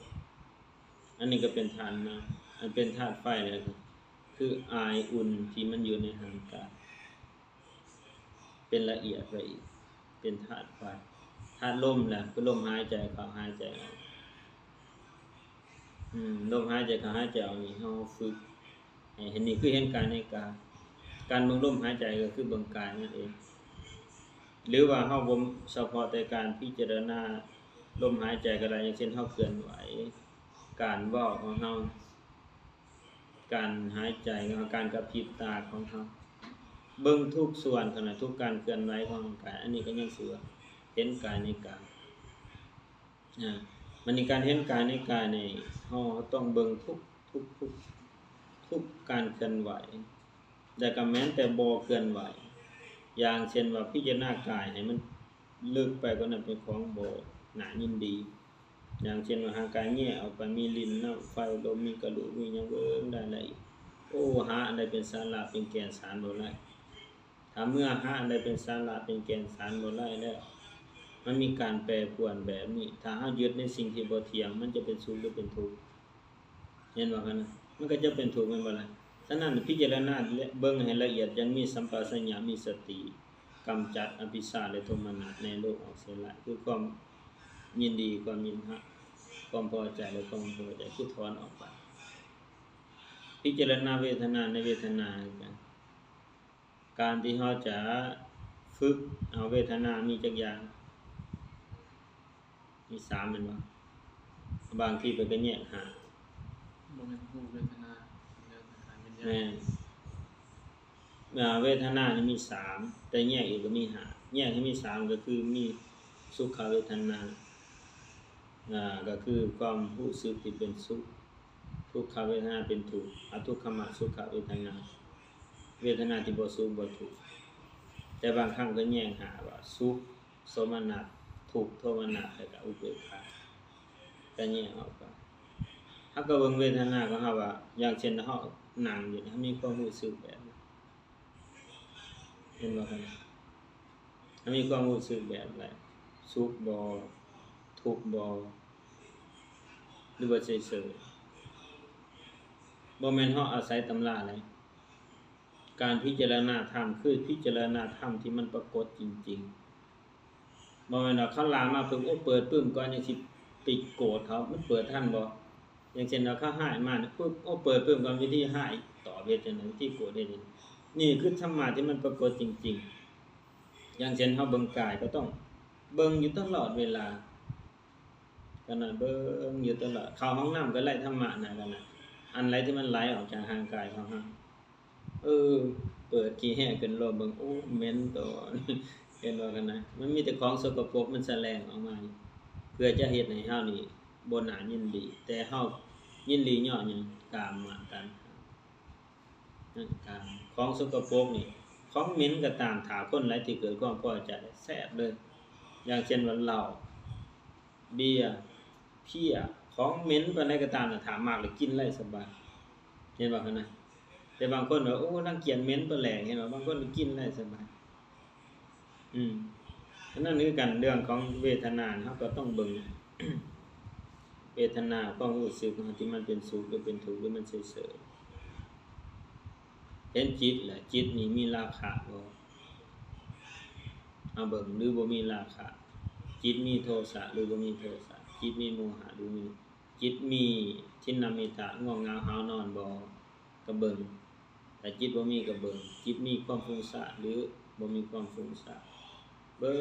ອັນນີ້ກໍເປັນທາດນ້ຳ. ອັນເປັນທາດໄຟແລ້ວ ຄືອາຍອຸ່ນທີ່ມັນຢູ່ໃນຮ່າງກາຍ ເປັນລະອຽດໄປອີກ ເປັນທາດໄຟ. ທາດລົມລະ ຄືລົມຫາຍໃຈເຂົ້າ ຫາຍໃຈອອກ. ອືມ ລົມຫາຍໃຈເຂົ້າ ຫາຍໃຈອອກນີ້ ເຮົາຝຶກໃຫ້ເຫັນ ນີ້ຄືເຫັນກາຍໃນກາຍ. ການເບິ່ງລົມຫາຍໃຈກໍຄືເບິ່ງກາຍນັ້ນເອງ. ຫຼືວ່າເຮົາບໍ່ສະເພາະແຕ່ການພິຈາລະນາລົມຫາຍໃຈກໍໄດ້, ຢ່າງເຊັ່ນ ເຮົາເຄື່ອນໄຫວ, ການເວົ້າຂອງເຮົາ, ການຫາຍໃຈຂອງເຮົາ, ການກະພິບຕາຂອງເຮົາ, ເບິ່ງທຸກສ່ວນຂະໜາດ ທຸກການເຄື່ອນໄຫວຂອງຮ່າງກາຍ, ອັນນີ້ກໍຍັງຊື່ວ່າເຫັນກາຍໃນກາຍ. ອາ ບັດນີ້ການເຫັນກາຍໃນກາຍນີ້ ເຮົາ ເຮົາຕ້ອງເບິ່ງທຸກ ທຸກ ທຸກ ທຸກການເຄື່ອນໄຫວ ແລະກໍແມ່ນແຕ່ບໍ່ເຄື່ອນໄຫວ. ຢ່າງເຊັ່ນວ່າ ພິຈາລະນາກາຍໃຫ້ມັນເລິກໄປກວ່ານັ້ນເປັນຂອງບໍ່ໜ້າຍິນດີ. ຢ່າງເຊັ່ນວ່າ ຮ່າງກາຍແຍກອອກໄປ ມີດິນ, ນ້ຳ, ໄຟ, ລົມ, ມີກະດູກ, ມີຫຍັງ ເບິ່ງໄດ້ລະອຽດ. ໂອ້ ຫາອັນໃດເປັນສາລະ ເປັນແກ່ນສານບໍ່ໄດ້. ຖ້າເມື່ອຫາອັນໃດເປັນສາລະເປັນແກ່ນສານບໍ່ໄດ້ແລ້ວ ມັນມີການແປປວນແບບນີ້. ຖ້າເຮົາຍຶດໃນສິ່ງທີ່ບໍ່ທ່ຽງ ມັນຈະເປັນສຸກຫຼືເປັນທຸກ? ເຫັນບໍ່? ມັນກໍຈະເປັນທຸກແມ່ນບໍ່ລະ? ສະນັ້ນ ພິຈາລະນາເບິ່ງໃຫ້ລະອຽດ ຢ່າງມີສຳປະຊັນຍະ ມີສະຕິ ກຳຈັດອະວິຊຊາ ແລະ ໂທມະນັດໃນໂລກອອກເສຍຫຼາຍ ຄືຄວາມຍິນດີ ຄວາມຍິນຮັກ ຄວາມພໍໃຈ ແລະ ຄວາມບໍ່ພໍໃຈ ຄືຖອນອອກໄປ. ພິຈາລະນາເວທະນາໃນເວທະນາຄືກັນ. ການທີ່ເຮົາຈະຝຶກເອົາເວທະນາມີຈັກຢ່າງ? ມີສາມແມ່ນບໍ່? ບາງທີເພິ່ນກໍແຍກຫ້າ. ບໍ່ແມ່ນຮູບ ເວທະນາ ສັນຍາ ສັງຂານ ວິນຍານ. ແມ່ນ. ອາ ເວທະນານີ້ມີສາມ ແຕ່ແຍກອີກກໍມີຫ້າ. ແຍກໃຫ້ມີສາມກໍຄືມີສຸຂະເວທະນາ ອາ ກໍຄືຄວາມຮູ້ສຶກທີ່ເປັນສຸກ. ທຸກຂະເວທະນາເປັນທຸກ, ອະທຸກຂະມະສຸຂະເວທະນາ, ເວທະນາທີ່ບໍ່ສຸກບໍ່ທຸກ. ແຕ່ບາງຄັ້ງກໍແຍກຫາວ່າ ສຸກ, ໂສມະນັດ, ທຸກ, ໂທມະນັດ ແລ້ວກໍອຸເບກຂາ ກໍແຍກອອກໄປ. ເຮົາກໍເບິ່ງເວທະນາຂອງເຮົາວ່າ ຢ່າງເຊັ່ນ ເຮົານັ່ງຢູ່ ເຮົາມີຄວາມຮູ້ສຶກແບບໃດ? ເຫັນບໍ່ຄັບ? ເຮົາມີຄວາມຮູ້ສຶກແບບໃດ? ສຸກບໍ່? ທຸກບໍ່? ຫຼືວ່າເສີຍໆ? ບໍ່ແມ່ນເຮົາອາໄສຕຳລາເດ້. ການພິຈາລະນາທຳ ຄືພິຈາລະນາທຳທີ່ມັນປາກົດຈິງໆ. ບໍ່ແມ່ນວ່າເຂົາລາມາປຶບ ໂອ້ ເປີດປຶ້ມກ່ອນ ຈັ່ງຊິໄປໂກດເຂົາ ມັນເປີດທັນບໍ່? ຢ່າງເຊັ່ນວ່າເຂົາຮ້າຍມານີ້ປຶບ ໂອ້ ເປີດປຶ້ມກ່ອນ ວິທີຮ້າຍຕອບເຮັດຈັ່ງໃດ? ວິທີໂກດເຮັດຈັ່ງໃດ? ນີ້ຄືທຳມະທີ່ມັນປາກົດຈິງໆ. ຢ່າງເຊັ່ນເຮົາເບິ່ງກາຍ ກໍຕ້ອງເບິ່ງຢູ່ຕະຫຼອດເວລາ ຂະນະເບິ່ງຢູ່ຕະຫຼອດ ເຂົ້າຫ້ອງນ້ຳກໍໄລ່ທຳມະນະ ຂະນະ ອັນໃດທີ່ມັນໄຫຼອອກຈາກຮ່າງກາຍຂອງເຮົາ ເອີ ເປີດຂີ້ແຫ້ຂຶ້ນລົມເບິ່ງ ໂອ້ ເໝັນໂຕ ເຫັນບໍ່ຂະນະ? ມັນມີແຕ່ຂອງສົກກະປົກມັນສະແຫຼງອອກມາ ເພື່ອຈະເຮັດໃຫ້ເຮົານີ້ບໍ່ໜ້າຍິນດີ ແຕ່ເຮົາຍິນດີຍ້ອນຫຍັງ? ກາມະຕັນຫາ. ນັ້ນກາມ ຂອງສົກກະປົກນີ້ ຂອງເໝັນກໍຕາມ ຖ້າຄົນໃດທີ່ເກີດຄວາມພໍໃຈແຊບເລີຍ ຢ່າງເຊັ່ນວ່າເຫຼົ້າ ເບຍ ເພຍ ຂອງເໝັນປານໃດກໍຕາມ ຖ້າມັກແລ້ວກິນໄດ້ສະບາຍ ເຫັນບໍ່ຂະນະ? ແຕ່ບາງຄົນວ່າ ໂອ້ ລັງກຽດເໝັນປາແຫຼກ ເຫັນບໍ່? ບາງຄົນກໍກິນໄດ້ສະບາຍ. ອືມ ອັນນັ້ນຄືກັນ ເລື່ອງຂອງເວທະນາ ເຮົາກໍຕ້ອງເບິ່ງເວທະນາ ຄວາມຮູ້ສຶກເຮົາທີ່ມັນເປັນສຸກ ຫຼືເປັນທຸກ ຫຼືມັນເສີຍໆ. ເຫັນຈິດແຫຼະ ຈິດນີ້ມີລາຄະບໍ່? ເຮົາເບິ່ງ ຫຼືບໍ່ມີລາຄະ? ຈິດມີໂທສະ ຫຼືບໍ່ມີໂທສະ? ຈິດມີໂມຫະ ຫຼືມີ? ຈິດມີທິນນະມິຕະ ງ່ວງເຫງົາຫາວນອນບໍ່? ກໍເບິ່ງ ຖ້າຈິດບໍ່ມີກໍເບິ່ງ ຈິດມີຄວາມຟຸ້ງສ້ານ ຫຼືບໍ່ມີຄວາມຟຸ້ງສ້ານ? ເບິ່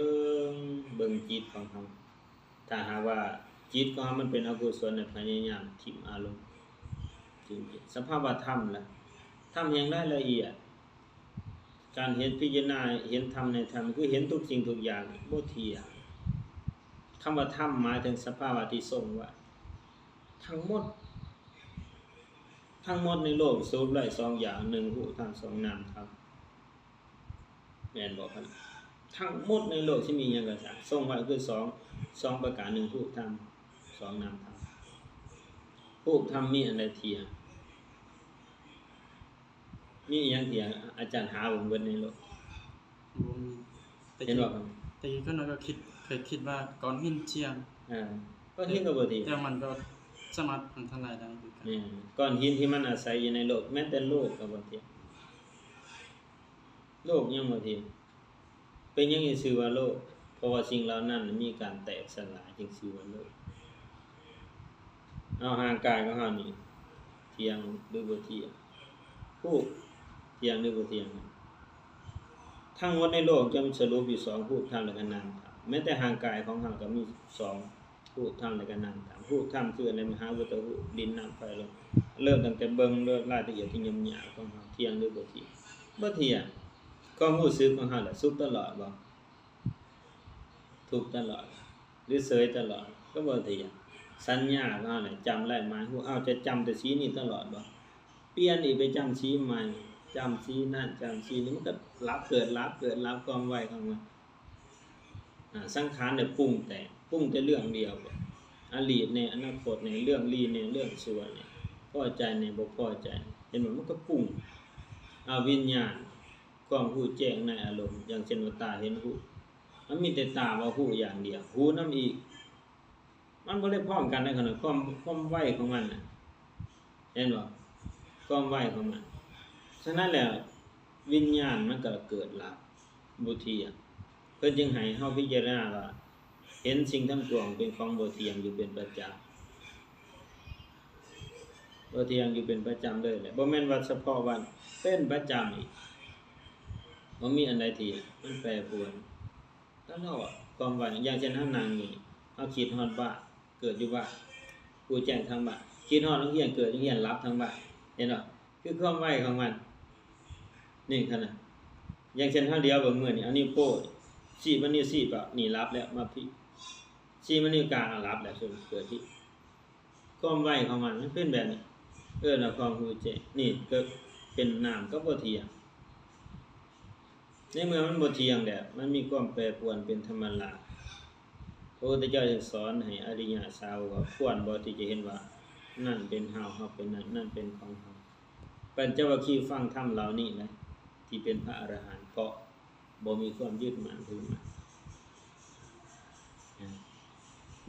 ງ ເບິ່ງຈິດຂອງເຮົາ. ຖ້າຫາກວ່າຈິດຂອງເຮົາມັນເປັນອະກຸສົນ ໃຫ້ພະຍາຍາມຖິ້ມອາລົມ. ສະພາວະທຳລະ ທຳແຫ່ງລາຍລະອຽດ ການເຫັນພິຈາລະນາເຫັນທຳໃນທຳ ຄືເຫັນທຸກສິ່ງທຸກຢ່າງບໍ່ທ່ຽງ. ຄຳວ່າທຳ ໝາຍເຖິງສະພາວະທີ່ຊົງໄວ້ ທັງໝົດ ທັງໝົດໃນໂລກສະຫຼຸບໄດ້ສອງຢ່າງ ໜຶ່ງຮູບທຳ ສອງນາມທຳ ແມ່ນບໍ່ຄັບ? ທັງໝົດໃນໂລກຊິມີຫຍັງກໍຊ່າງ ຊົງໄວ້ຄືສອງ ສອງປະການ ໜຶ່ງຮູບທຳ ສອງນາມທຳ. ຮູບທຳມີອັນໃດທ່ຽງ? ມີອີ່ຫຍັງທີ່ອາຈານຫາເບິ່ງເບິດໃນໂລກ? ບໍ່ມີ. ແຕ່ ເຫັນບໍ່? ແຕ່ກ່ອນກໍຄິດ ເຄີຍຄິດວ່າກ້ອນຫີນທ່ຽງ. ເອີ ກ້ອນຫີນກໍບໍ່ທ່ຽງ ແຕ່ມັນກໍສາມາດພັງທະລາຍໄດ້ຄືກັນ. ແມ່ນ ກ້ອນຫີນທີ່ມັນອາໄສຢູ່ໃນໂລກ ແມ້ແຕ່ໂລກກໍບໍ່ທ່ຽງ. ໂລກຍັງບໍ່ທ່ຽງ. ເປັນຫຍັງຈຶ່ງຊື່ວ່າໂລກ? ເພາະວ່າສິ່ງເຫຼົ່ານັ້ນມີການແຕກສະລາຍ ຈຶ່ງຊື່ວ່າໂລກ. ເອົາຮ່າງກາຍຂອງເຮົານີ້ ທ່ຽງຫຼືບໍ່ທ່ຽງ? ຮູບທ່ຽງຫຼືບໍ່ທ່ຽງ? ທັງໝົດໃນໂລກຈະສະຫຼຸບຢູ່ສອງຮູບທຳ ແລະກໍນາມທຳ. ແມ້ແຕ່ຮ່າງກາຍຂອງເຮົາກໍມີສອງ ຮູບທຳ ແລະກໍນາມທຳ. ຮູບທຳຄືອັນໃດ? ມະຫາພູດຕະຮູບ ດິນ ນ້ຳ ໄຟ ລົມ. ເລີ່ມຕັ້ງແຕ່ເບິ່ງໂດຍລາຍລະອຽດທີ່ຫຍາບໆຂອງເຮົາ ທ່ຽງຫຼືບໍ່ທ່ຽງ? ບໍ່ທ່ຽງ. ຄວາມຮູ້ສຶກຂອງເຮົາລະ ສຸກຕະຫຼອດບໍ່? ທຸກຕະຫຼອດ ຫຼືເສີຍຕະຫຼອດ? ກໍບໍ່ທ່ຽງ. ສັນຍາຂອງເຮົາລະ ຈຳໄດ້ໝາຍຮູ້ ເຮົາຈະຈຳແຕ່ສີນີ້ຕະຫຼອດບໍ່? ປ່ຽນອີກໄປຈຳສີໃໝ່ ຈຳສີນັ້ນ ຈຳສີນີ້ ມັນກໍຫຼັບເກີດ ຫຼັບເກີດ ຫຼັບ ຄວາມໄວຂອງມັນ. ອາ ສັງຂານໄດ້ປຸງແຕ່ງ ປຸງແຕ່ເລື່ອງດຽວ ອະດີດແດ່ ອະນາຄົດແດ່ ເລື່ອງດີແດ່ ເລື່ອງຊົ່ວແດ່ ພໍໃຈແດ່ ບໍ່ພໍໃຈ. ເຫັນບໍ່? ມັນກໍປຸງ. ອາ ວິນຍານ ຄວາມຮູ້ແຈ້ງໃນອາລົມ ຢ່າງເຊັ່ນວ່າຕາເຫັນຮູບ ມັນມີແຕ່ຕາວ່າຮູ້ຢ່າງດຽວ ຫູນຳອີກ ມັນບໍ່ໄດ້ພ້ອມກັນໃນຂະນະ ຄວາມ ຄວາມໄວຂອງມັນນະ ເຫັນບໍ່? ຄວາມໄວຂອງມັນ. ສະນັ້ນແລ້ວ ວິນຍານມັນກໍເກີດຫຼັບ ບໍ່ທ່ຽງ. ເພິ່ນຈຶ່ງໃຫ້ເຮົາພິຈາລະນາວ່າ ເຫັນສິ່ງທັງປວງເປັນຂອງບໍ່ທ່ຽງຢູ່ເປັນປະຈຳ ບໍ່ທ່ຽງຢູ່ເປັນປະຈຳເລີຍແຫຼະ. ບໍ່ແມ່ນວ່າສະເພາະວ່າເປັນປະຈຳອີກ ບໍ່ມີອັນໃດທີ່ມັນແປປວນ ຕະຫຼອດຄວາມໄວ. ຢ່າງເຊັ່ນເຮົານັ່ງຢູ່ ເຮົາຄິດຮອດບ້ານ ເກີດຢູ່ບ້ານ ຮູ້ແຈ້ງທັງບ້ານ ຄິດຮອດໂຮງຮຽນ ເກີດໂຮງຮຽນ ຫຼັບທັງບ້ານ ເຫັນບໍ່? ຄືຄວາມໄວຂອງມັນ ນີ້ຂະນະ ຢ່າງເຊັ່ນເຮົາຫຼຽວເບິ່ງມື້ນີ້ ເອົານິ້ວໂປ້ຊີ້ມາ ນິ້ວຊີ້ປະ ນີ້ຫຼັບແລ້ວ ມາພີ້ ຊີ້ມານິ້ວກາງ ອາ ຫຼັບແລ້ວ ເກີດພີ້. ຄວາມໄວຂອງມັນ ມັນເປັນແບບນີ້ ເອີ້ນວ່າຄວາມຮູ້ແຈ້ງ. ນີ້ກໍເປັນນາມກໍບໍ່ທ່ຽງ. ໃນເມື່ອມັນບໍ່ທ່ຽງແລ້ວ ມັນມີຄວາມແປປວນເປັນທຳມະດາ ພະພຸດທະເຈົ້າຈຶ່ງສອນໃຫ້ອະລິຍະສາວົກວ່າ ຄວນບໍ່ທີ່ຈະເຫັນວ່າ ນັ້ນເປັນເຮົາ ເຮົາເປັນນັ້ນ ນັ້ນເປັນຂອງເຮົາ. ປັນຈະວັກຄີຟັງທຳເຫຼົ່ານີ້ແຫຼະ ທີ່ເປັນພະອະລະຫັນ ເພາະ ບໍ່ມີຄວາມຍຶດໝັ້ນຖືໝັ້ນ.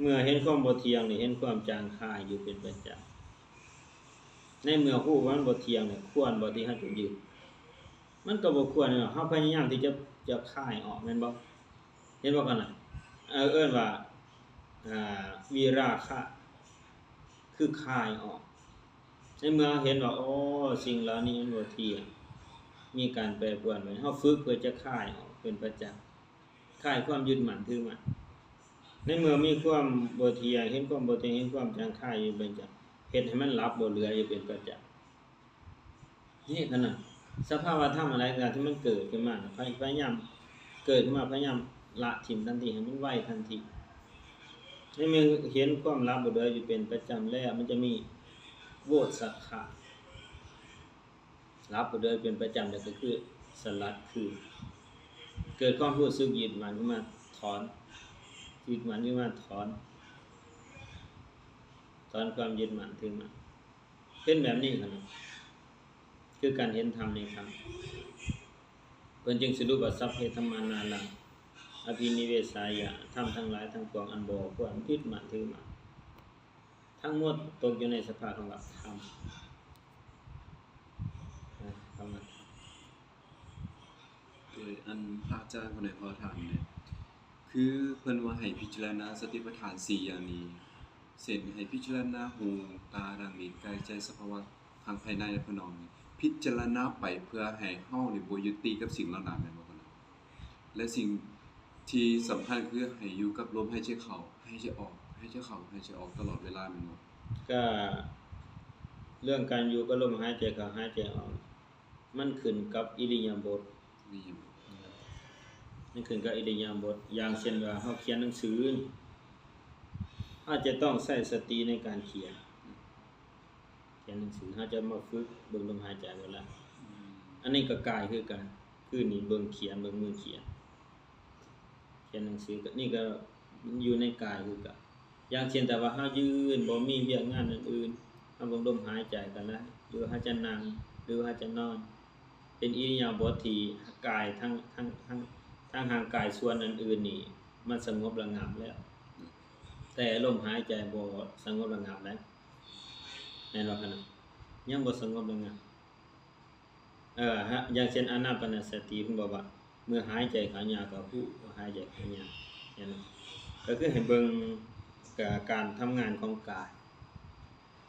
ເມື່ອເຫັນຄວາມບໍ່ທ່ຽງນີ້ ເຫັນຄວາມຈາງຄາຍຢູ່ເປັນປະຈຳ. ໃນເມື່ອຮູ້ວ່າມັນບໍ່ທ່ຽງນີ້ ຄວນບໍ່ທີ່ເຮົາຈະຍຶດ? ມັນກໍບໍ່ຄວນເນາະ. ເຮົາພະຍາຍາມທີ່ຈະ ຈະຄາຍອອກ ແມ່ນບໍ່? ເຫັນບໍ່ກັນນະ? ເອີ ເອີ້ນວ່າ ອ່າ ວິລາຄະ ຄືຄາຍອອກ. ໃນເມື່ອເຮົາເຫັນວ່າ ໂອ້ ສິ່ງເຫຼົ່ານີ້ມັນບໍ່ທ່ຽງ ມີການແປປວນໄປ, ເຮົາຝຶກເພື່ອຈະຄາຍອອກເປັນປະຈຳ, ຄາຍຄວາມຍຶດໝັ້ນຖືໝັ້ນ. ໃນເມື່ອມີຄວາມບໍ່ທ່ຽງ, ເຫັນຄວາມບໍ່ທ່ຽງ, ເຫັນຄວາມຈາງຄາຍຢູ່ເປັນປະຈຳ, ເຮັດໃຫ້ມັນຫຼັບບໍ່ເຫຼືອຢູ່ເປັນປະຈຳ. ນີ້ຂະໜາດສະພາວະທຳອັນໃດກໍຕາມທີ່ມັນເກີດຂຶ້ນມາ ພະ ພະຍາຍາມ ເກີດຂຶ້ນມາ ພະຍາຍາມລະຖິ້ມທັນທີ ໃຫ້ມັນໄວທັນທີ. ໃນເມື່ອເຫັນຄວາມຫຼັບບໍ່ເຫຼືອຢູ່ເປັນປະຈຳແລ້ວ ມັນຈະມີໂວດສັກຂະ ຫຼັບບໍ່ເຫຼືອເປັນປະຈຳ ແລ້ວກໍຄືສະຫຼັດຄືນ. ເກີດຄວາມຮູ້ສຶກຍຶດໝັ້ນຂຶ້ນມາ ຖອນ, ຍຶດໝັ້ນຂຶ້ນມາ ຖອນ, ຖອນຄວາມຍຶດໝັ້ນຖືໝັ້ນ. ເປັນແບບນີ້ຂະໜາດ ຄືການເຫັນທຳໃນທຳ. ເພິ່ນຈຶ່ງສະຫຼຸບວ່າ ສັບເພທຳມານາລັງ ອະພິນິເວສາຍະ, ທຳທັງຫຼາຍທັງປວງອັນບໍ່ຄວນຍຶດໝັ້ນຖືໝັ້ນ ທັງໝົດຕົກຢູ່ໃນສະພາວະຂອງທຳ. ເອີ ອັນພະອາຈານ ຂໍຖາມແດ່ ຄືເພິ່ນວ່າໃຫ້ພິຈາລະນາສະຕິປະທານສີ່ຢ່າງນີ້ ເຊັ່ນ ໃຫ້ພິຈາລະນາຫູ ຕາ ດັງ ລີ້ນ ກາຍ ໃຈ ສະພາວະທາງພາຍໃນ ແລະ ພາຍນອກນີ້ ພິຈາລະນາໄປເພື່ອໃຫ້ເຮົານີ້ບໍ່ຍຶດຕິກັບສິ່ງເຫຼົ່ານັ້ນ ແມ່ນບໍ່? ແລະ ສິ່ງທີ່ສຳຄັນຄືໃຫ້ຢູ່ກັບລົມຫາຍໃຈເຂົ້າ ຫາຍໃຈອອກ ຫາຍໃຈເຂົ້າ ຫາຍໃຈອອກ ຕະຫຼອດເວລາ ແມ່ນບໍ່? ກະເລື່ອງການຢູ່ກັບລົມຫາຍໃຈເຂົ້າ ຫາຍໃຈອອກ ມັນຂຶ້ນກັບອິລິຍາບົດ ມັນຂຶ້ນກັບອິລິຍາບົດ. ຢ່າງເຊັ່ນວ່າ ເຮົາຂຽນໜັງສືນີ້ ເຮົາຈະຕ້ອງໃຊ້ສະຕິໃນການຂຽນ ຂຽນໜັງສື ເຮົາຈະມາຝຶກເບິ່ງລົມຫາຍໃຈເວລາ ອັນນີ້ກໍກາຍຄືກັນ ຄືນີ້ເບິ່ງຂຽນ ເບິ່ງມືຂຽນ ຂຽນໜັງສື ກໍ ນີ້ກໍຢູ່ໃນກາຍຄືກັນ. ຢ່າງເຊັ່ນ ຖ້າວ່າເຮົາຢືນ ບໍ່ມີວຽກງານອັນອື່ນ ເຮົາເບິ່ງລົມຫາຍໃຈກໍໄດ້ ຫຼືວ່າເຮົາຈະນັ່ງ ຫຼືວ່າເຮົາຈະນອນ ເປັນອິລິຍາບົດທີ່ກາຍທັງ ທັງ ທັງ ທັງຮ່າງກາຍສ່ວນອັນອື່ນນີ້ ມັນສະຫງົບລະງັບແລ້ວ ແຕ່ລົມຫາຍໃຈບໍ່ສະຫງົບລະງັບໄດ໋ ແມ່ນບໍ່ຂະນະ? ຍັງບໍ່ສະຫງົບລະງັບ. ເອີ ຮະ ຢ່າງເຊັ່ນ ອານາປານະສະຕິ ເພິ່ນບອກວ່າ ເມື່ອຫາຍໃຈເຂົ້າຍາວກໍຮູ້ວ່າຫາຍໃຈເຂົ້າຍາວ ເຫັນບໍ່? ກໍຄືໃຫ້ເບິ່ງ ກາ ການທຳງານຂອງກາຍ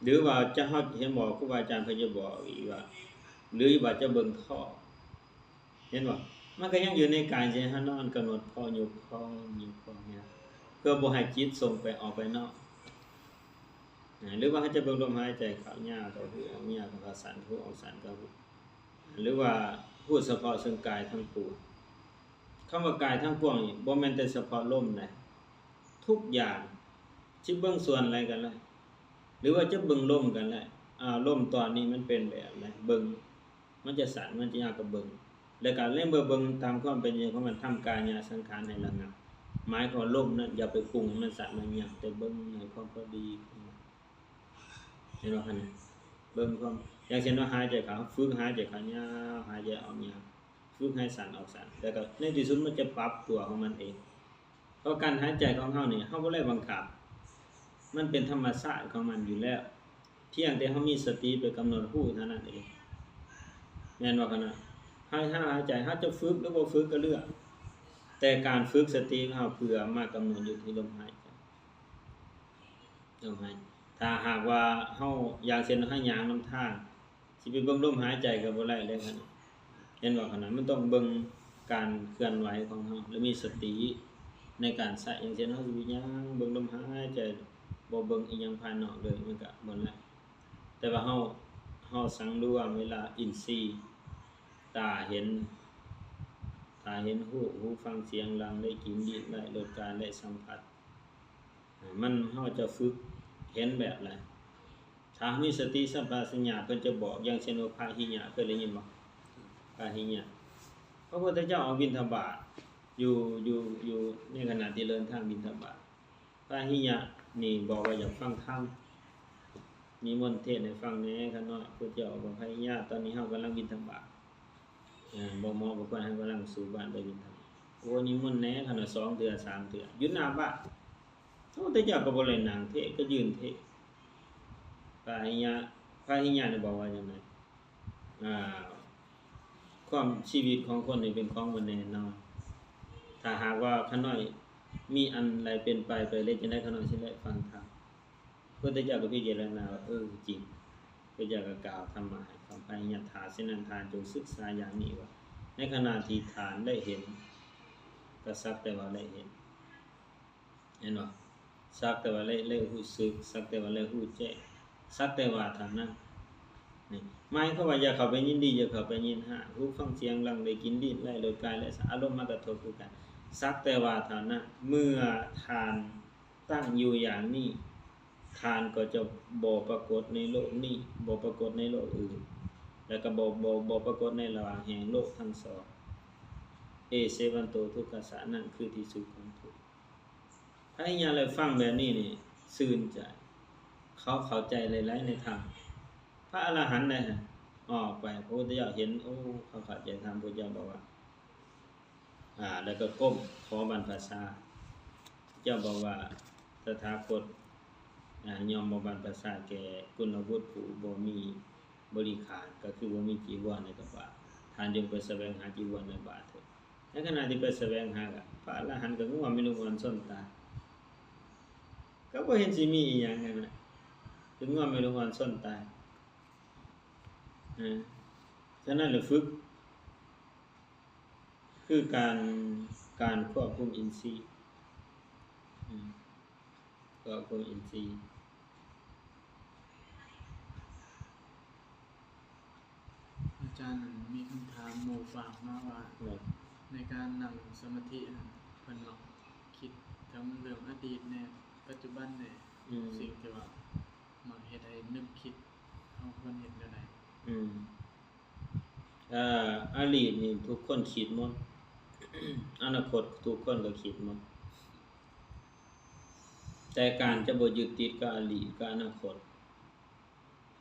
ຫຼືວ່າຈະ ເຮົາເຫັນບໍ່ ຄູບາອາຈານເພິ່ນຈະບອກອີກວ່າ ຫຼືວ່າຈະເບິ່ງທ້ອງ ເຫັນບໍ່? ມັນກໍຍັງຢູ່ໃນກາຍ ເຊັ່ນເຮົານອນ ກຳນົດທ້ອງ ຍົກທ້ອງ ຍົກທ້ອງ ເພື່ອບໍ່ໃຫ້ຈິດສົ່ງໄປ ອອກໄປນອກ. ອາ ຫຼືວ່າເຮົາຈະເບິ່ງລົມຫາຍໃຈເຂົ້າຍາວ ກໍຮູ້ອອກຍາວ ກໍວ່າສັ້ນ ຮູ້ອອກສັ້ນ ກໍຮູ້ ຫຼືວ່າຮູ້ສະເພາະເຊິ່ງກາຍທັງປວງ. ຄຳວ່າກາຍທັງປວງນີ້ ບໍ່ແມ່ນແຕ່ສະເພາະລົມໃດ ທຸກຢ່າງ ຊິເບິ່ງສ່ວນໃດກໍໄດ້ ຫຼືວ່າຈະເບິ່ງລົມກໍໄດ້ ອາ ລົມຕອນນີ້ມັນເປັນແບບໃດ ເບິ່ງ ມັນຈະສັ້ນ ມັນຈະຍາວກໍເບິ່ງ ແລ້ວກໍໃນເມື່ອເບິ່ງຕາມຄວາມເປັນຈິງຂອງມັນ ທຳກາຍະສັງຂານໃຫ້ລະງັບ ໝາຍຄວາມວ່າລົມນັ້ນຢ່າໄປປຸງໃຫ້ມັນສັ້ນມັນຍາວ ແຕ່ເບິ່ງໃຫ້ຄວາມພໍດີ ເຫັນບໍ່? ຫັ້ນ ເບິ່ງຄວາມ ຢ່າງເຊັ່ນວ່າຫາຍໃຈເຂົ້າ ຝຶກຫາຍໃຈເຂົ້າຍາວ ຫາຍໃຈອອກຍາວ ຝຶກໃຫ້ສັ້ນອອກສັ້ນ ແລ້ວກໍໃນທີ່ສຸດມັນຈະປັບຕົວຂອງມັນເອງ. ເພາະການຫາຍໃຈຂອງເຮົານີ້ ເຮົາບໍ່ໄດ້ບັງຄັບ ມັນເປັນທຳມະຊາດຂອງມັນຢູ່ແລ້ວ ພຽງແຕ່ເຮົາມີສະຕິໄປກຳນົດຮູ້ເທົ່ານັ້ນເອງ ແມ່ນບໍ່ຂະນະ? ໃຫ້ເຮົາຫາຍໃຈ ເຮົາຈະຝຶກ ຫຼື ບໍ່ຝຶກກໍເລືອກ ແຕ່ການຝຶກສະຕິຂອງເຮົາ ເພື່ອມາກຳນົດຢູ່ທີ່ລົມຫາຍໃຈ ລົມຫາຍ ຖ້າຫາກວ່າເຮົາ ຢ່າງເຊັ່ນ ເຮົາຍ່າງນຳທາງ ຊິໄປເບິ່ງລົມຫາຍໃຈກໍບໍ່ໄດ້ເດ້ຫັ້ນ ເຫັນບໍ່ຂະນະ? ມັນຕ້ອງເບິ່ງການເຄື່ອນໄຫວຂອງເຮົາ ແລະ ມີສະຕິໃນການໃຊ້ ຢ່າງເຊັ່ນ ເຮົາຊິໄປຍ່າງເບິ່ງລົມຫາຍໃຈ ບໍ່ເບິ່ງອີ່ຫຍັງພາຍນອກເລີຍ ມັນກໍບໍ່ໄດ້. ແຕ່ວ່າເຮົາ ເຮົາສັງລວມເວລາອິນຊີ ຕາເຫັນ ຕາເຫັນຮູບ ຫູຟັງສຽງ ລາງໄດ້ກິ່ນ ລີ້ນໄດ້ລົດ ກາຍໄດ້ສຳຜັດ ມັນ ເຮົາຈະຝຶກເຫັນແບບໃດ? ຖ້າເຮົາມີສະຕິສຳປະຊັນຍະ ເພິ່ນຈະບອກ ຢ່າງເຊັ່ນວ່າພາຫິຍະ ເຄີຍໄດ້ຍິນບໍ່? ພາຫິຍະ ພະພຸດທະເຈົ້າອອກບິນທະບາດ ຢູ່ ຢູ່ ຢູ່ໃນຂະນະທີ່ເດີນທາງບິນທະບາດ ພາຫິຍະນີ້ບອກວ່າຢາກຟັງທຳ ນິມົນເທດໃຫ້ຟັງແດ່ຂ້ານ້ອຍ ພະພຸດທະເຈົ້າບອກວ່າ ພາຫິຍະ ຕອນນີ້ເຮົາກຳລັງບິນທະບາດ. ເອີ ບໍ່ເໝາະ ບໍ່ຄວນໃຫ້ກຳລັງສູ່ບ້ານໄປບິນທະບາດ. ໂອ້ ນິມົນແດ່ ຄັນວ່າສອງເທື່ອສາມເທື່ອ ຢູ່ໜ້າບ້ານ. ພະພຸດທະເຈົ້າກໍບໍ່ໄດ້ນັ່ງເທດ ກໍຢືນເທດ. ພະຫິຍະ ພະຫິຍະນີ້ບອກວ່າຈັ່ງໃດ? ອ່າ ຄວາມ ຊີວິດຂອງຄົນນີ້ເປັນຂອງບໍ່ແນ່ນອນ. ຖ້າຫາກວ່າຂ້ານ້ອຍມີອັນໃດເປັນໄປ ໄປເຮັດຈັ່ງໃດຂ້ານ້ອຍຊິໄດ້ຟັງທຳ. ພະພຸດທະເຈົ້າກໍພິຈາລະນາວ່າ ເອີ ຈິງ. ພະເຈົ້າກໍກ່າວທຳມະໃຫ້ຟັງ ພະຫິຍະ ຖ້າເຊັ່ນນັ້ນ ທ່ານຈົ່ງສຶກສາຢ່າງນີ້ວ່າ ໃນຂະນະທີ່ທ່ານໄດ້ເຫັນ ກໍສັກແຕ່ວ່າໄດ້ເຫັນ. ເຫັນບໍ່? ສັກແຕ່ວ່າໄດ້ ໄດ້ຮູ້ສຶກ, ສັກແຕ່ວ່າໄດ້ຮູ້ແຈ້ງ, ສັກແຕ່ວ່າເທົ່ານັ້ນ. ນີ້ ໝາຍຄວາມວ່າຢ່າເຂົ້າໄປຍິນດີ, ຢ່າເຂົ້າໄປຍິນຮ້າຍ, ຫູຟັງສຽງດັງ, ໄດ້ກິນ, ລີ້ນ, ໄລ້ລົດ, ກາຍ ແລະ ອາລົມມາກະທົບຄືກັນ, ສັກແຕ່ວ່າເທົ່ານັ້ນ. ເມື່ອທ່ານຕັ້ງຢູ່ຢ່າງນີ້, ທ່ານກໍຈະບໍ່ປາກົດໃນໂລກນີ້, ບໍ່ປາກົດໃນໂລກອື່ນ, ແລະ ກໍບໍ່ ບໍ່ ບໍ່ປາກົດໃນລະຫວ່າງແຫ່ງໂລກທັງສອງ. ເອເສວັນໂຕທຸກຂະສະ, ນັ້ນຄືທີ່ສຸດຂອງທຸກ. ພະຫິຍະໄດ້ຟັງແບບນີ້ນີ້ຊື່ນໃຈ, ເຂົາເຂົ້າໃຈຫຼາຍໆໃນທຳ. ພະອະລະຫັນໄດ້ອອກໄປ, ພະພຸດທະເຈົ້າເຫັນ, ໂອ້ ເຂົາເຂົ້າໃຈທຳ, ພະພຸດທະເຈົ້າບອກວ່າ ອາ ແລ້ວກໍກົ້ມຂໍບັນພະຊາ. ເຈົ້າບອກວ່າ ຕະຖາຄົດ ອາ ຍ່ອມບໍ່ບັນພະຊາແກ່ກຸນລະບຸດຜູ້ບໍ່ມີບໍລິຂານ, ກໍຄືບໍ່ມີຈີວອນໃນກະເປົາ. ທ່ານຈົ່ງໄປສະແຫວງຫາຈີວອນໃນບາດເຖີດ. ໃນຂະນະທີ່ໄປສະແຫວງຫາ, ພະອະລະຫັນກໍງ່ວງເປັນລູກອ່ອນຊົນຕາຍ, ກໍບໍ່ເຫັນຊິມີອີ່ຫຍັງຫັ້ນນະ, ຄືງ່ວງເປັນລູກອ່ອນຊົນຕາຍ. ເອີ ສະນັ້ນລະຝຶກ ຄືການ ການຄວບຄຸມອິນຊີ, ອືມ ຄວບຄຸມອິນຊີ. ອາຈານ ອັນ ມີຄຳຖາມໝູ່ຝາກມາວ່າ ແມ່ນ ໃນການນັ່ງສະມາທິຫັ້ນ ເພິ່ນມັກຄິດເຖິງເລື່ອງອະດີດແດ່ ປັດຈຸບັນແດ່ ອືມ ສິ່ງທີ່ວ່າມັກເຮັດໃຫ້ນຶກຄິດ ເຮົາຄວນເຮັດແນວໃດ? ອືມ ເອີ ອະດີດນີ້ທຸກຄົນຄິດໝົດ, ອະນາຄົດທຸກຄົນກໍຄິດໝົດ, ແຕ່ການຈະບໍ່ຍຶດຕິດກັບອະດີດກັບອະນາຄົດ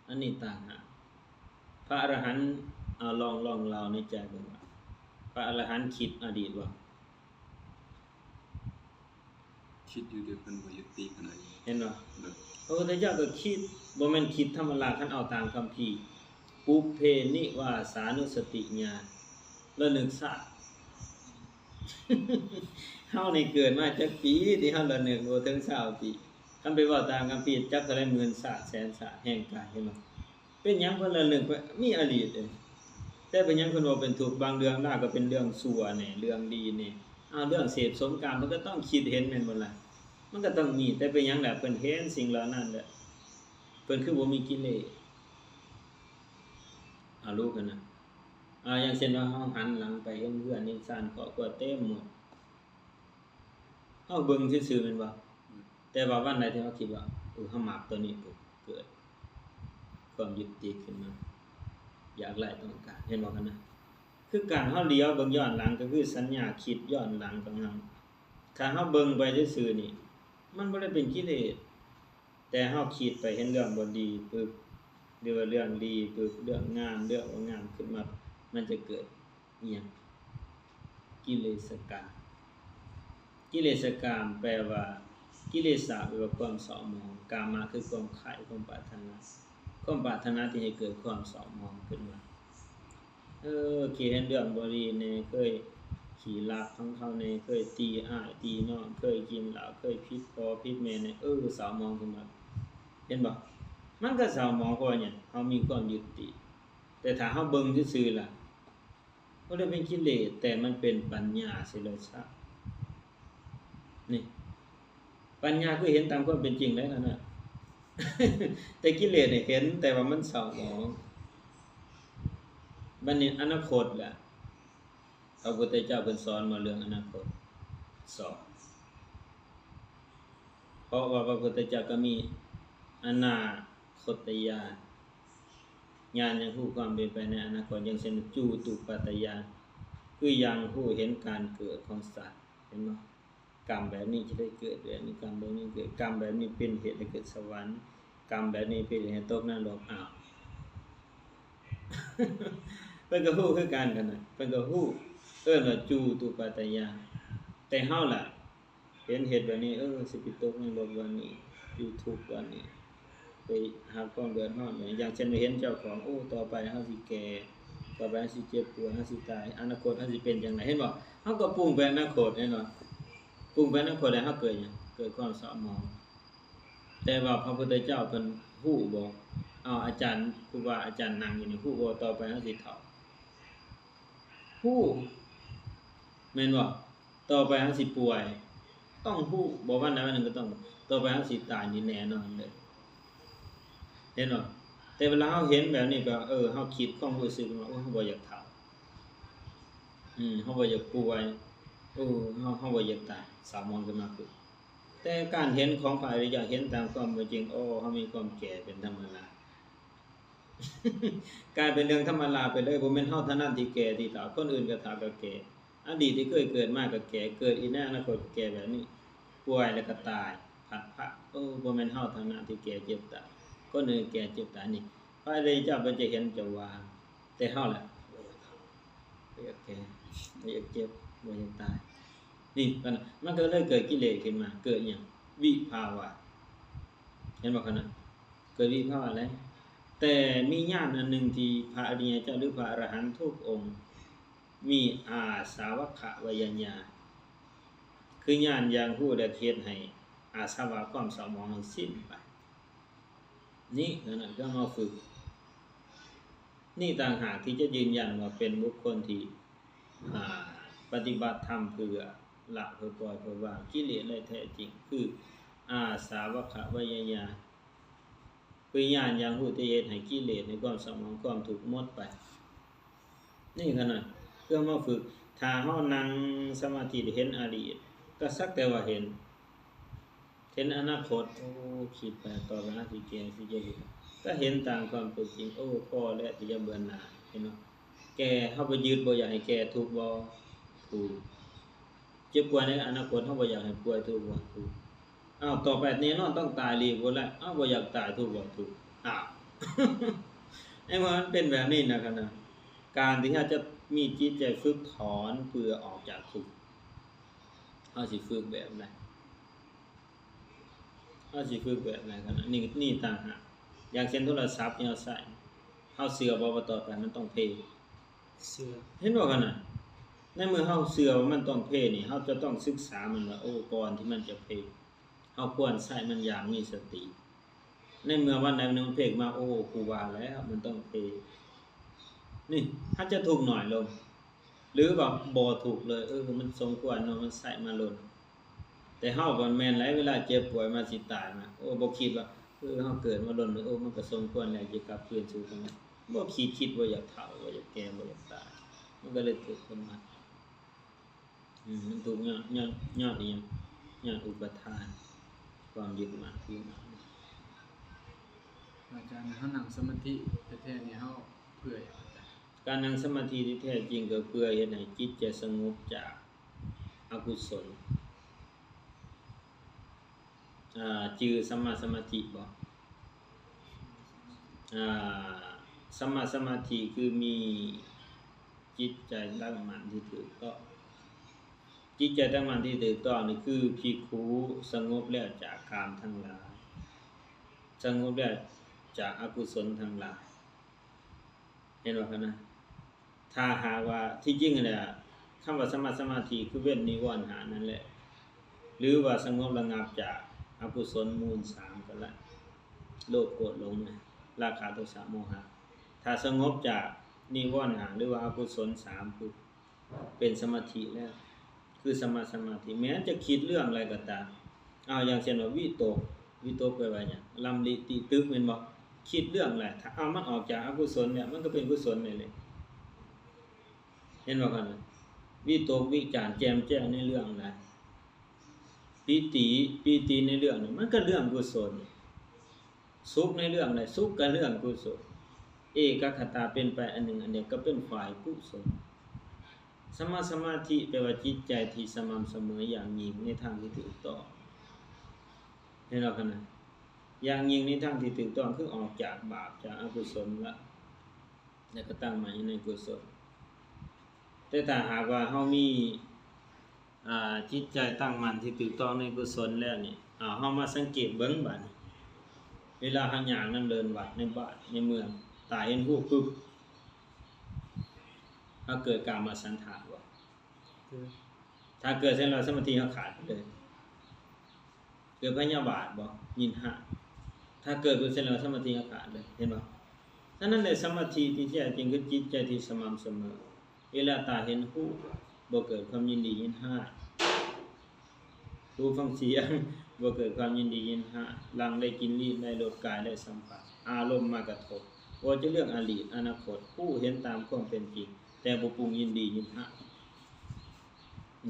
ອັນນີ້ຕ່າງຫາກ. ພະອະລະຫັນ ເອົາ ລອງ ລອງເລົ່າໃນໃຈເບິ່ງວ່າ ພະອະລະຫັນຄິດອະດີດບໍ່? ຄິດຢູ່ ແຕ່ເພິ່ນບໍ່ຢຸດຕິຂະໜາດນີ້ ເຫັນບໍ່? ໂດຍ ພະພຸດທະເຈົ້າກໍຄິດ, ບໍ່ແມ່ນຄິດທຳມະດາ, ຄັນເອົາຕາມຄຳພີ ປຸບເພນິວາສານຸສະຕິຍານ ລະນຶກຊາດ. ເຮົານີ້ເກີດມາຈັກປີ ທີ່ເຮົາລະນຶກບໍ່ເຖິງຊາວປີ? ຄັນໄປເວົ້າຕາມຄຳພີ ຈັກເທົ່າໃດໝື່ນຊາດ ແສນຊາດ ແຮ່ງກາຍ ເຫັນບໍ່? ເປັນຫຍັງເພິ່ນລະນຶກວ່າມີອະດີດເດ້? ແຕ່ເປັນຫຍັງເພິ່ນເວົ້າເປັນທຸກ? ບາງເລື່ອງລາວກໍເປັນເລື່ອງຊົ່ວແດ່ ເລື່ອງດີແດ່. ອ້າວ ເລື່ອງເສບສົມກາມ ເພິ່ນກໍຕ້ອງຄິດເຫັນແມ່ນບໍ່ລະ? ມັນກໍຕ້ອງມີ, ແຕ່ເປັນຫຍັງລະເພິ່ນເຫັນສິ່ງເຫຼົ່ານັ້ນລະ ເພິ່ນຄືບໍ່ມີກິເລດ? ເອົາ ລູກຫັ້ນນະ ອາ ຢ່າງເຊັ່ນວ່າເຮົາຫັນຫຼັງໄປເຫັນເຮືອນເຮັດຊານຄອບຄົວເຕັມໝົດ, ເຮົາເບິ່ງຊື່ໆແມ່ນບໍ່? ອືມ ແຕ່ວ່າວັນໃດທີ່ເຮົາຄິດວ່າ ເອີ ເຮົາມັກຕົວນີ້ ເກີດຄວາມຍຶດຕິດຂຶ້ນມາ ຢາກໄດ້ ຕ້ອງການ ເຫັນບໍ່ຫັ້ນນະ? ຄືການເຮົາຫຼຽວເບິ່ງຍ້ອນຫຼັງ ກໍຄືສັນຍາຄິດຍ້ອນຫຼັງຂອງເຮົາ. ຖ້າເຮົາເບິ່ງໄປຊື່ໆນີ້ ມັນບໍ່ໄດ້ເປັນກິເລດ, ແຕ່ເຮົາຄິດໄປເຫັນເລື່ອງບໍ່ດີປຶບ ຫຼືວ່າເລື່ອງດີປຶບ ເລື່ອງງາມ ເລື່ອງບໍ່ງາມຂຶ້ນມາ ມັນຈະເກີດ ອີ່ຫຍັງ? ກິເລສະກາມ. ກິເລສະກາມແປວ່າ ກິເລສະ ແປວ່າຄວາມເສົ້າໝອງ, ກາມະ ຄືຄວາມໃຄ່ ຄວາມປາດຖະໜາ, ຄວາມປາດຖະໜາທີ່ໃຫ້ເກີດຄວາມເສົ້າໝອງຂຶ້ນມາ. ເອີ ເຄີຍເຫັນເລື່ອງບໍ່ດີແດ່, ເຄີຍຂີ້ລັກຂອງເຂົາແດ່, ເຄີຍຕີອ້າຍຕີນ້ອງ, ເຄີຍກິນເຫຼົ້າ, ເຄີຍຜິດພໍ່ຜິດແມ່ແດ່, ເອີ ເສົ້າໝອງຂຶ້ນມາ. ເຫັນບໍ່? ມັນກໍເສົ້າໝອງ ເພາະວ່າຫຍັງ? ເຮົາມີຄວາມຍຶດຕິດ. ແຕ່ຖ້າເຮົາເບິ່ງຊື່ໆລະ ບໍ່ໄດ້ເປັນກິເລດ, ແຕ່ມັນເປັນປັນຍາເສຍແລ້ວຊະ. ນີ້ ປັນຍາຄືເຫັນຕາມຄວາມເປັນຈິງໄດ໋ນັ້ນນະ. ແຕ່ກິເລດນີ້ເຫັນ ແຕ່ວ່າມັນເສົ້າໝອງ. ບັດນີ້ອະນາຄົດລະ? ພະພຸດທະເຈົ້າເພິ່ນສອນບໍ່ເລື່ອງອະນາຄົດ? ສອນ. ເພາະວ່າພະພຸດທະເຈົ້າກໍມີອະນາຄົດຕະຍານ. ຍານຍັງຮູ້ຄວາມເປັນໄປໃນອະນາຄົດ, ຢ່າງເຊັ່ນ ຈູຕຸປັດຕະຍານ ຄືຍັງຮູ້ເຫັນການເກີດຂອງສັດ, ເຫັນບໍ່? ກຳແບບນີ້ຈະໄດ້ເກີດແບບນີ້, ກຳແບບນີ້ເກີດ, ກຳແບບນີ້ເປັນເຫດໃຫ້ເກີດສະຫວັນ, ກຳແບບນີ້ເປັນເຫດໃຫ້ຕົກນະລົກ. ອ້າວ. ເພິ່ນກໍຮູ້ຄືກັນຫັ້ນນະ ເພິ່ນກໍຮູ້ ເອີ້ນວ່າຈູຕຸປັດຕະຍານ. ແຕ່ເຮົາລະ ເຫັນເຮັດແບບນີ້ ເອີ ຊິໄປຕົກນະລົກບ່ອນນີ້ ຢູ່ທຸກບ່ອນນີ້ ໄປຫາຄວາມເດືອດຮ້ອນ. ຢ່າງເຊັ່ນວ່າເຫັນເຈົ້າຂອງ ໂອ້ ຕໍ່ໄປເຮົາຊິແກ່ ຕໍ່ໄປເຮົາຊິເຈັບປ່ວຍ ເຮົາຊິຕາຍ ອະນາຄົດເຮົາຊິເປັນຈັ່ງໃດ ເຫັນບໍ່? ເຮົາກໍປຸງໄປອະນາຄົດ ເຫັນບໍ່? ປຸງໄປອະນາຄົດແລ້ວເຮົາເກີດຫຍັງ? ເກີດຄວາມເສົ້າໝອງ. ແຕ່ວ່າພະພຸດທະເຈົ້າເພິ່ນຮູ້ບໍ່? ເອົາ ອາຈານ ຄູບາອາຈານນັ່ງຢູ່ນີ້ ຮູ້ບໍ່ວ່າຕໍ່ໄປເຮົາຊິເຖົ້າ? ຮູ້ ແມ່ນບໍ່? ຕໍ່ໄປເຮົາຊິປ່ວຍ ຕ້ອງຮູ້ ບໍ່ວັນໃດວັນໜຶ່ງກໍຕ້ອງ ຕໍ່ໄປເຮົາຊິຕາຍນີ້ແນ່ນອນເລີຍ ເຫັນບໍ່? ແຕ່ເວລາເຮົາເຫັນແບບນີ້ກໍ ເອີ ເຮົາຄິດຄວາມຮູ້ສຶກວ່າ ໂອ້ ເຮົາບໍ່ຢາກເຖົ້າ ອືມ ເຮົາບໍ່ຢາກປ່ວຍ ໂອ້ ເຮົາ ເຮົາບໍ່ຢາກຕາຍ ເສົ້າໝອງຂຶ້ນມາຄື. ແຕ່ການເຫັນຂອງພະອະລິຍະ ເຫັນຕາມຄວາມເປັນຈິງ ໂອ້ ເຮົາມີຄວາມແກ່ເປັນທຳມະດາ ກາຍເປັນເລື່ອງທຳມະດາໄປເລີຍ ບໍ່ແມ່ນເຮົາເທົ່ານັ້ນທີ່ແກ່ທີ່ເຖົ້າ ຄົນອື່ນກໍເຖົ້າກໍແກ່ ອະດີດທີ່ເຄີຍເກີດມາກໍແກ່ ເກີດອີກໃນອະນາຄົດກໍແກ່ແບບນີ້ ປ່ວຍແລ້ວກໍຕາຍ ພັດພາກ ເອີ ບໍ່ແມ່ນເຮົາເທົ່ານັ້ນທີ່ແກ່ເຈັບຕາຍ ຄົນອື່ນແກ່ເຈັບຕາຍ ນີ້ ພະອະລິຍະເຈົ້າເພິ່ນຈະເຫັນຈະວ່າ ແຕ່ເຮົາແຫຼະ ບໍ່ຢາກເຖົ້າ ບໍ່ຢາກແກ່ ບໍ່ຢາກເຈັບ ບໍ່ຢາກຕາຍ ນີ້ ມັນ ມັນກໍເລີຍເກີດກິເລດຂຶ້ນມາ ເກີດຫຍັງ? ວິພາວະ ເຫັນບໍ່ຄະນະ? ເກີດວິພາວະແລ້ວ ແຕ່ມີຍານອັນໜຶ່ງທີ່ພະອະລິຍະເຈົ້າ ຫຼື ພະອະລະຫັນທຸກອົງ ມີອາສາວະຄະໄວຍະຍານ ຄືຍານຢ່າງຮູ້ ແລະ ເຮັດໃຫ້ອາສະວະ ຄວາມເສົ້າໝອງ ໃຫ້ສິ້ນໄປ. ນີ້ເທົ່ານັ້ນ ເພື່ອມາຝຶກ ນີ້ຕ່າງຫາກທີ່ຈະຢືນຢັນວ່າເປັນບຸກຄົນທີ່ ອ່າ ປະຕິບັດທຳເພື່ອລະ ເພື່ອປ່ອຍ ເພື່ອວາງກິເລດໄດ້ແທ້ຈິງ ຄືອາສາວະຄະໄວຍະຍານ ຄືຍານຢ່າງຮູ້ທີ່ເຮັດໃຫ້ກິເລດ ໃນຄວາມເສົ້າໝອງ ຄວາມທຸກໝົດໄປ. ນີ້ຂະໜາດເພື່ອມາຝຶກ ຖ້າເຮົານັ່ງສະມາທິເຫັນອະດີດ ກໍສັກແຕ່ວ່າເຫັນ ເຫັນອະນາຄົດ ໂອ້ ຄິດໄປ ຕໍ່ໄປເຮົາຊິແກ່ ຊິເຈັບ ກໍເຫັນຕາມຄວາມເປັນຈິງ ໂອ້ ພໍແລ້ວທີ່ຈະເບື່ອໜ່າຍ ເຫັນບໍ່? ແກ່ ເຮົາໄປຍຶດ ບໍ່ຢາກໃຫ້ແກ່ ທຸກບໍ່? ທຸກ. ເຈັບປ່ວຍໃນອະນາຄົດ ເຮົາບໍ່ຢາກໃຫ້ປ່ວຍ ທຸກບໍ່? ທຸກ. ອ້າວ ຕໍ່ໄປແນ່ນອນຕ້ອງຕາຍອີກ ບໍ່ລະ ເຮົາບໍ່ຢາກຕາຍ ທຸກບໍ່? ທຸກ. ອ້າວ ໃນເມື່ອມັນເປັນແບບນີ້ນະ ຂະນະ ການທີ່ເຮົາຈະມີຈິດໃຈຝຶກຖອນເພື່ອອອກຈາກທຸກ ເຮົາຊິຝຶກແບບໃດ? ເຮົາຊິຝຶກແບບໃດຂະນະ? ນີ້ ນີ້ຕ່າງຫາກ ຢ່າງເຊັ່ນໂທລະສັບທີ່ເຮົາໃຊ້ ເຮົາເຊື່ອບໍ່ວ່າຕໍ່ໄປມັນຕ້ອງເພ? ເຊື່ອ. ເຫັນບໍ່ຂະນະ? ໃນເມື່ອເຮົາເຊື່ອວ່າມັນຕ້ອງເພນີ້ ເຮົາຈະຕ້ອງສຶກສາມັນວ່າ ໂອ້ ກ່ອນທີ່ມັນຈະເພ ເຮົາຄວນໃຊ້ມັນຢ່າງມີສະຕິ. ໃນເມື່ອວັນໃດວັນໜຶ່ງເພຂຶ້ນມາ ໂອ້ ກູວ່າແລ້ວມັນຕ້ອງເພ ນີ້ ເຮົາຈະທຸກໜ້ອຍລົງ ຫຼືວ່າບໍ່ທຸກເລີຍ ເອີ ມັນສົມຄວນເນາະ ມັນໃຊ້ມາດົນ. ແຕ່ເຮົາກໍແມ່ນແຫຼະ ເວລາເຈັບປ່ວຍມາຊິຕາຍມາ ໂອ້ ບໍ່ຄິດວ່າ ເອີ ເຮົາເກີດມາດົນ ໂອ້ ມັນກໍສົມຄວນແລ້ວ ຈະກັບຄືນສູ່ຕົງນັ້ນ ບໍ່ຄິດ ຄິດບໍ່ຢາກເຖົ້າ ບໍ່ຢາກແກ່ ບໍ່ຢາກຕາຍ ມັນກໍເລີຍເກີດຂຶ້ນມາ. ອືມ ມັນທຸກຍ້ອນ ຍ້ອນ ຍ້ອນອີ່ຫຍັງ? ຍ້ອນອຸປະທານ ຄວາມຍຶດໝັ້ນຖືໝັ້ນ. ອາຈານ ເຮົານັ່ງສະມາທິແທ້ໆນີ້ ເຮົາເພື່ອຫຍັງອາຈານ? ການນັ່ງສະມາທິທີ່ແທ້ຈິງກໍເພື່ອເຮັດໃຫ້ຈິດໃຈສະຫງົບຈາກອະກຸສົນ. ອ່າ ຈື່ສຳມາສະມາທິບໍ່? ອ່າ ສຳມາສະມາທິຄືມີຈິດໃຈຕັ້ງໝັ້ນທີ່ຖືກຕ້ອງ. ຈິດໃຈຕັ້ງໝັ້ນທີ່ຖືກຕ້ອງນີ້ຄືພິກຂຸສະຫງົບແລ້ວຈາກກາມທັງຫຼາຍ, ສະຫງົບແລ້ວຈາກອະກຸສົນທັງຫຼາຍ. ເຫັນບໍ່ຄະນະ? ຖ້າຫາກວ່າ ທີ່ຈິງຫັ້ນແຫຼະ ຄຳວ່າສຳມາສະມາທິຄືເວັ້ນນິວອນຫ້ານັ້ນແຫຼະ ຫຼືວ່າສະຫງົບລະງັບຈາກອະກຸສົນມູນສາມກໍໄດ້ ໂລບ ໂກດ ຫຼົງ ລາຄະ ໂທສະ ໂມຫະ. ຖ້າສະຫງົບຈາກນິວອນຫ້າ ຫຼືວ່າອະກຸສົນສາມ ຄືເປັນສະມາທິແລ້ວ ຄືສຳມາສະມາທິ ແມ່ນຈະຄິດເລື່ອງໃດກໍຕາມ. ເອົາ ຢ່າງເຊັ່ນວ່າ ວິຕົກ ວິຕົກແປວ່າຫຍັງ? ລຳລິຕິຕຶກ ແມ່ນບໍ່? ຄິດເລື່ອງໃດ ຖ້າເອົາມັນອອກຈາກອະກຸສົນແລ້ວ ມັນກໍເປັນກຸສົນໄດ້ເລີຍ. ເຫັນບໍ່ຄະນະ? ວິຕົກວິຈານແຈ່ມແຈ້ງໃນເລື່ອງໃດ? ປີຕິ ປີຕິໃນເລື່ອງນັ້ນ ມັນກໍເລື່ອງກຸສົນ. ສຸກໃນເລື່ອງໃດ? ສຸກກໍເລື່ອງກຸສົນ. ເອກະຄະຕາ ເປັນໄປອັນໜຶ່ງອັນດຽວ ກໍເປັນຝ່າຍກຸສົນ. ສຳມາສະມາທິ ແປວ່າຈິດໃຈທີ່ສະໝ່ຳສະເໝີຢ່າງຍິ່ງໃນທາງທີ່ຖືກຕ້ອງ. ເຫັນບໍ່ຄະນະ? ຢ່າງຍິ່ງໃນທາງທີ່ຖືກຕ້ອງ ຄືອອກຈາກບາບ ຈາກອະກຸສົນລະ ແລ້ວກໍຕັ້ງໝັ້ນຢູ່ໃນກຸສົນ. ແຕ່ຖ້າຫາກວ່າເຮົາມີ ອ່າ ຈິດໃຈຕັ້ງໝັ້ນທີ່ຖືກຕ້ອງໃນກຸສົນແລ້ວນີ້ ເຮົາມາສັງເກດເບິ່ງບາດນີ້ ເວລາເຮົາຍ່າງນຳເດີ່ນວັດ ໃນບ້ານໃນເມືອງ ຕາເຫັນຮູບປຶບ ເຮົາເກີດກາມະສັນຖານບໍ່? ຖ້າເກີດເຊັ່ນນັ້ນ ສະມາທິເຮົາຂາດເລີຍ. ເກີດພະຍາບາດບໍ່? ຍິນຮ້າຍ. ຖ້າເກີດເປັນເຊັ່ນນັ້ນ ສະມາທິເຮົາຂາດເລີຍ ເຫັນບໍ່? ສະນັ້ນແຫຼະ ສະມາທິທີ່ແທ້ຈິງຄືຈິດໃຈທີ່ສະໝ່ຳສະເໝີ. ເວລາຕາເຫັນຮູບ ບໍ່ເກີດຄວາມຍິນດີຍິນຮ້າຍ, ຫູຟັງສຽງ ບໍ່ເກີດຄວາມຍິນດີຍິນຮ້າຍ, ຫຼັ່ງໄດ້ກິ່ນ ລີ້ນໄດ້ລົດ ກາຍໄດ້ສຳຜັດ, ອາລົມມາກະທົບ ບໍ່ຈະເລື່ອງອະດີດອະນາຄົດ, ຮູ້ເຫັນຕາມຄວາມເປັນຈິງ ແຕ່ບໍ່ປຸງຍິນດີຍິນຮ້າຍ.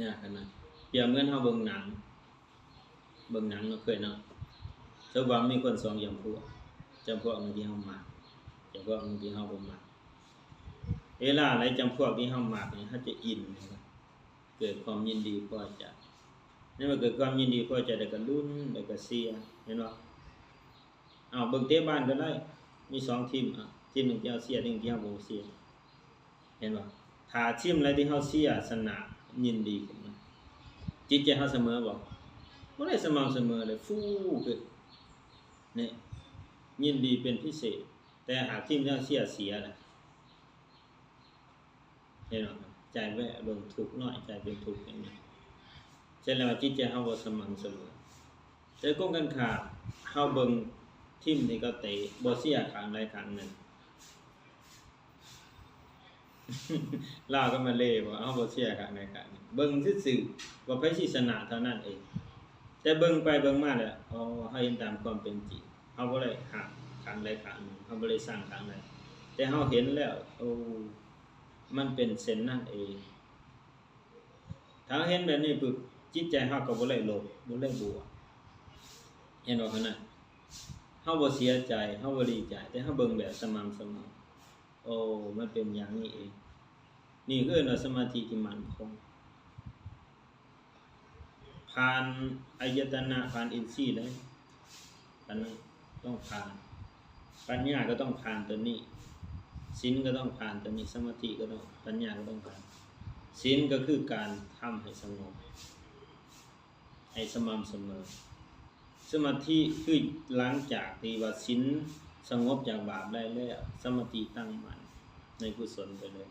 ນະ ປຽບເໝືອນເຮົາເບິ່ງໜັງ ເບິ່ງໜັງເນາະ ເຄີຍເນາະ ສົມມຸດວ່າມີຄົນສອງຈຳພວກ, ຈຳພວກໜຶ່ງທີ່ເຮົາມັກ, ຈຳພວກໜຶ່ງທີ່ເຮົາບໍ່ມັກ. ເວລາໃດຈຳພວກທີ່ເຮົາມັກນີ້ ເຮົາຈະອິນ ເກີດຄວາມຍິນດີພໍໃຈ, ໃນເມື່ອເກີດຄວາມຍິນດີພໍໃຈ ແລ້ວກໍລຸ້ນ ແລ້ວກໍເຊຍ ແມ່ນບໍ່? ເອົາ ເບິ່ງເຕະບານກໍໄດ້ ມີສອງທີມ ທີມໜຶ່ງທີ່ເຮົາເຊຍ ທີມໜຶ່ງທີ່ເຮົາບໍ່ເຊຍ ເຫັນບໍ່? ຖ້າທີມໃດທີ່ເຮົາເຊຍຊະນະ ຍິນດີຂຶ້ນມາ, ຈິດໃຈເຮົາສະເໝີບໍ່? ບໍ່ໄດ້ສະໝ່ຳສະເໝີເລີຍ, ຟູຂຶ້ນ ນີ້ ຍິນດີເປັນພິເສດ. ແຕ່ຫາກທີມທີ່ເຮົາເຊຍເສຍນະ ເຫັນບໍ່? ໃຈແວະລົງ ທຸກນ້ອຍກາຍເປັນທຸກ ເຫັນບໍ່? ສະແດງວ່າຈິດໃຈເຮົາບໍ່ສະໝ່ຳສະເໝີ. ແຕ່ກົງກັນຂ້າມ ເຮົາເບິ່ງທີມທີ່ເຂົາເຕະ ບໍ່ເຊຍຂ້າງໃດຂ້າງໜຶ່ງ, ລາວກັບມາເລບໍ່ ເຮົາບໍ່ເຊຍຂ້າງໃດຂ້າງໜຶ່ງ, ເບິ່ງຊື່ໆວ່າໃຜຊິຊະນະເທົ່ານັ້ນເອງ. ແຕ່ເບິ່ງໄປເບິ່ງມາແລ້ວ ເຮົາເຫັນຕາມຄວາມເປັນຈິງ, ເຮົາບໍ່ໄດ້ຮັກຂ້າງໃດຂ້າງໜຶ່ງ, ເຮົາບໍ່ໄດ້ຊັງຂ້າງໃດ, ແຕ່ເຮົາເຫັນແລ້ວ ໂອ້ ມັນເປັນເຊັ່ນນັ້ນເອງ. ຖ້າເຮົາເຫັນແບບນີ້ປຶບ ຈິດໃຈເຮົາກໍບໍ່ໄດ້ລົບ ບໍ່ໄດ້ບວກ ເຫັນບໍ່? ຂະນະເຮົາບໍ່ເສຍໃຈ ເຮົາບໍ່ດີໃຈ ແຕ່ເຮົາເບິ່ງແບບສະໝ່ຳສະເໝີ, ໂອ້ ມັນເປັນຢ່າງນີ້ເອງ. ນີ້ຄືເອີ້ນວ່າສະມາທິທີ່ໝັ້ນຄົງ. ຜ່ານອາຍະຕະນະ ຜ່ານອິນຊີແລ້ວ ອັນນັ້ນຕ້ອງຜ່ານ, ປັນຍາກໍຕ້ອງຜ່ານຕົວນີ້, ສິນກໍຕ້ອງຜ່ານຕົວນີ້, ສະມາທິກໍຕ້ອງ, ປັນຍາກໍຕ້ອງຜ່ານ. ສິນກໍຄືການທຳໃຫ້ສະຫງົບ ໃຫ້ສະໝ່ຳສະເໝີ. ສະມາທິຄືຫຼັງຈາກທີ່ວ່າສິນສະຫງົບຈາກບາບໄດ້ແລ້ວ, ສະມາທິຕັ້ງໝັ້ນໃນກຸສົນໄປເລີຍ.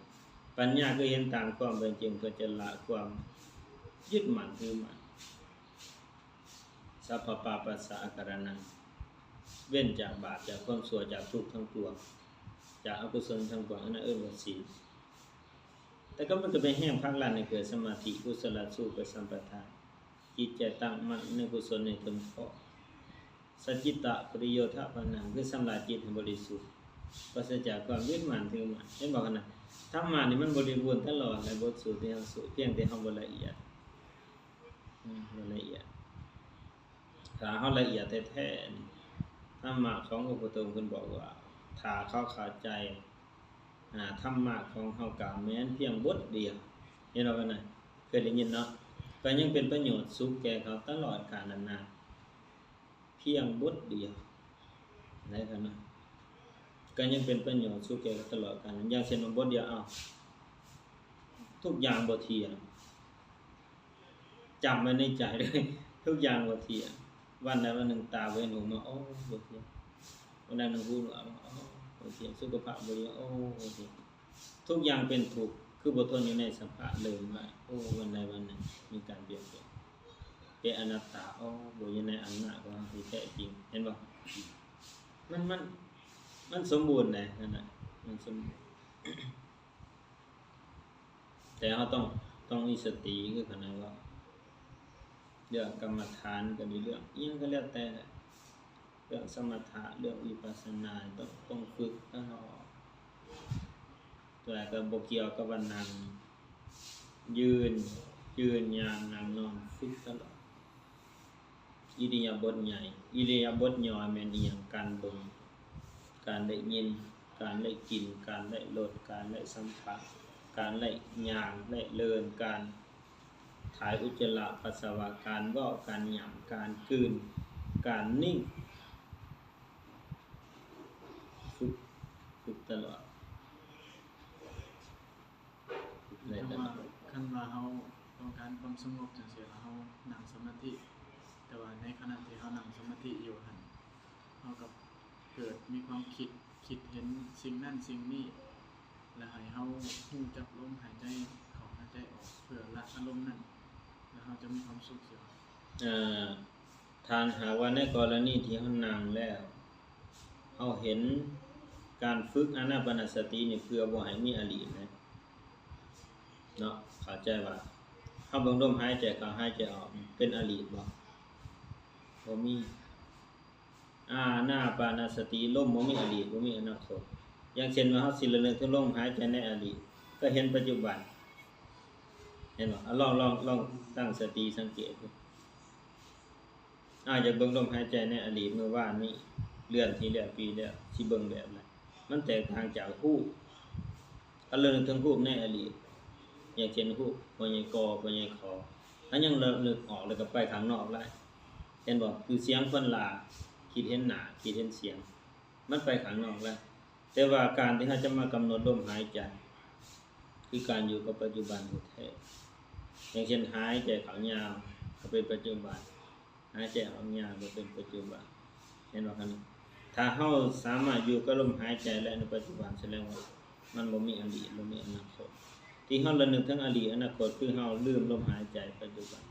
ປັນຍາຄືເຫັນຕາມຄວາມເປັນຈິງ ເພື່ອຈະລະຄວາມຍຶດໝັ້ນຖືໝັ້ນ. ສັບພະປາປັດສະອາກາລະນັງ ເວັ້ນຈາກບາບ ຈາກຄວາມຊົ່ວ ຈາກທຸກທັງປວງ ຈາກອະກຸສົນທັງປວງ, ອັນນັ້ນເອີ້ນວ່າສິນ. ແຕ່ກໍມັນກໍເປັນແຮງຜັກດັນໃຫ້ເກີດສະມາທິ ກຸສະລະສູປະສຳປະທາ, ຈິດໃຈຕັ້ງໝັ້ນໃນກຸສົນໃຫ້ເຖິງຂອບ. ສະຈິດຕະປະລິໂຍທະປະນາງ ຄືຊຳລະຈິດໃຫ້ບໍລິສຸດ ປາສະຈາກຄວາມຍຶດໝັ້ນຖືໝັ້ນ. ເຫັນບໍ່ຂະນະ? ທຳມະນີ້ມັນບໍລິບູນຕະຫຼອດໃນບົດສູດທີ່ເຮົາສູດ, ພຽງແຕ່ເຮົາບໍ່ລະອຽດ ອືມ ບໍ່ລະອຽດ. ຖ້າເຮົາລະອຽດແທ້ໆນີ້ ທຳມະຂອງອົງພະປະຖົມເພິ່ນບອກວ່າ ຖ້າເຂົາເຂົ້າໃຈ ອາ ທຳມະຂອງເຮົາກະແມ່ນພຽງບົດດຽວ. ເຫັນບໍ່ຂະນະ? ເຄີຍໄດ້ຍິນເນາະ? ກໍຍັງເປັນປະໂຫຍດສຸກແກ່ເຂົາຕະຫຼອດການນານນາ. ພຽງບົດດຽວ ໄດ້ຂະນະ ກໍຍັງເປັນປະໂຫຍດສຸກແກ່ເຂົາຕະຫຼອດການ. ຢ່າງເຊັ່ນວ່າບົດດຽວ ເອົາ ທຸກຢ່າງບໍ່ທ່ຽງ. ຈຳໄວ້ໃນໃຈເລີຍ ທຸກຢ່າງບໍ່ທ່ຽງ. ວັນໃດວັນໜຶ່ງຕາບໍ່ເຫັນຫູມາ ໂອ້ ບໍ່ທ່ຽງ. ວັນໃດໜຶ່ງຫູໜວກມາ ໂອ້ ບໍ່ທ່ຽງ. ສຸຂະພາບບໍ່ດີ ໂອ້ ບໍ່ທ່ຽງ. ທຸກຢ່າງເປັນທຸກ ຄືບໍ່ທົນຢູ່ໃນສະພາບເດີມໄດ້. ໂອ້ ວັນໃດວັນໜຶ່ງມີການປ່ຽນແປງ ເປັນອະນັດຕາ. ໂອ້ ບໍ່ຢູ່ໃນອຳນາດຂອງເຮົາທີ່ແທ້ຈິງ. ເຫັນບໍ່? ມັນ ມັນ ມັນສົມບູນໃດ໋ ນັ້ນນະ ມັນສົມບູນ. ແຕ່ເຮົາຕ້ອງ ຕ້ອງມີສະຕິ ຄືຂ້ານ້ອຍເວົ້າ ເລື່ອງກຳມະຖານກໍດີ ເລື່ອງອີ່ຫຍັງກໍແລ້ວແຕ່ ເລື່ອງສະມະຖະ ເລື່ອງວິປັດສະນາ ຕ້ອງ ຕ້ອງຝຶກຕະຫຼອດ. ຕົວນັ້ນກໍບໍ່ກ່ຽວກັບວ່ານັ່ງ ຢືນ ຢືນ ຍ່າງ ນັ່ງ ນອນ ຝຶກຕະຫຼອດ. ອິລິຍາບົດໃຫຍ່ ອິລິຍາບົດຫຍໍ້ແມ່ນອີ່ຫຍັງ? ການເບິ່ງ ການໄດ້ຍິນ ການໄດ້ກິ່ນ ການໄດ້ລົດ ການໄດ້ສຳຜັດ ການໄດ້ຍ່າງ ໄດ້ເລີນ ການຖ່າຍອຸດຈະລະປັດສະວະ ການເວົ້າ ການຫຍ້ຳ ການກືນ ການນິ່ງ. ຝຶກ ຝຶກຕະຫຼອດ. ແຕ່ວ່າຄັນວ່າເຮົາຕ້ອງການຄວາມສະຫງົບຈັ່ງຊີ້ລະ ເຮົານັ່ງສະມາທິ, ແຕ່ວ່າໃນຂະນະທີ່ເຮົານັ່ງສະມາທິຢູ່ຫັ້ນ ເຮົາກໍເກີດມີຄວາມຄິດ, ຄິດເຫັນສິ່ງນັ້ນສິ່ງນີ້ ແລະ ໃຫ້ເຮົາຮູ້ຈັກລົມຫາຍໃຈເຂົ້າຫາຍໃຈອອກ ເພື່ອລະອາລົມນັ້ນ ແລ້ວເຮົາຈະມີຄວາມສຸກຊິວ່າ. ເອີ ຖ້າຫາກວ່າໃນກໍລະນີທີ່ເຮົານັ່ງແລ້ວ ເຮົາເຫັນການຝຶກອານາປານະສະຕິນີ້ເພື່ອບໍ່ໃຫ້ມີອະດີດນະ ເນາະ, ເຂົ້າໃຈວ່າເຮົາເບິ່ງລົມຫາຍໃຈເຂົ້າຫາຍໃຈອອກເປັນອະດີດບໍ່? ບໍ່ມີ. ອານາປານະສະຕິ ລົມບໍ່ມີອະດີດ ບໍ່ມີອະນາຄົດ. ຢ່າງເຊັ່ນວ່າເຮົາຊິລະນຶກເຖິງລົມຫາຍໃຈໃນອະດີດ ກໍເຫັນປັດຈຸບັນ ເຫັນບໍ່? ລອງ ລອງ ລອງຕັ້ງສະຕິສັງເກດດູ. ອາ ຢາກເບິ່ງລົມຫາຍໃຈໃນອະດີດ ມື້ວານນີ້ ເດືອນທີ່ແລ້ວ ປີແລ້ວ ຊິເບິ່ງແບບໃດ? ມັນແຕກຕ່າງຈາກຮູບ. ເຮົາລະນຶກເຖິງຮູບໃນອະດີດ ຢ່າງເຊັ່ນຮູບພໍ່ໃຫຍ່ ກ ພໍ່ໃຫຍ່ ຂ, ເຮົາຍັງລະນຶກອອກ ແລ້ວກໍໄປຂ້າງນອກໄດ້ ເຫັນບໍ່? ຄືສຽງຄົນລາ ຄິດເຫັນໜ້າ ຄິດເຫັນສຽງ ມັນໄປຂ້າງນອກແລ້ວ. ແຕ່ວ່າການທີ່ເຮົາຈະມາກຳນົດລົມຫາຍໃຈ ຄືການຢູ່ກັບປັດຈຸບັນແທ້ໆ. ຢ່າງເຊັ່ນ ຫາຍໃຈເຂົ້າຍາວ ກໍເປັນປັດຈຸບັນ, ຫາຍໃຈອອກຍາວ ກໍເປັນປັດຈຸບັນ. ເຫັນບໍ່ຄັນ? ຖ້າເຮົາສາມາດຢູ່ກັບລົມຫາຍໃຈໄດ້ໃນປັດຈຸບັນ ສະແດງວ່າມັນບໍ່ມີອະດີດ ບໍ່ມີອະນາຄົດ. ທີ່ເຮົາລະນຶກເຖິງອະດີດ ອະນາຄົດ ຄືເຮົາລືມລົມຫາຍໃຈປັດຈຸບັນ.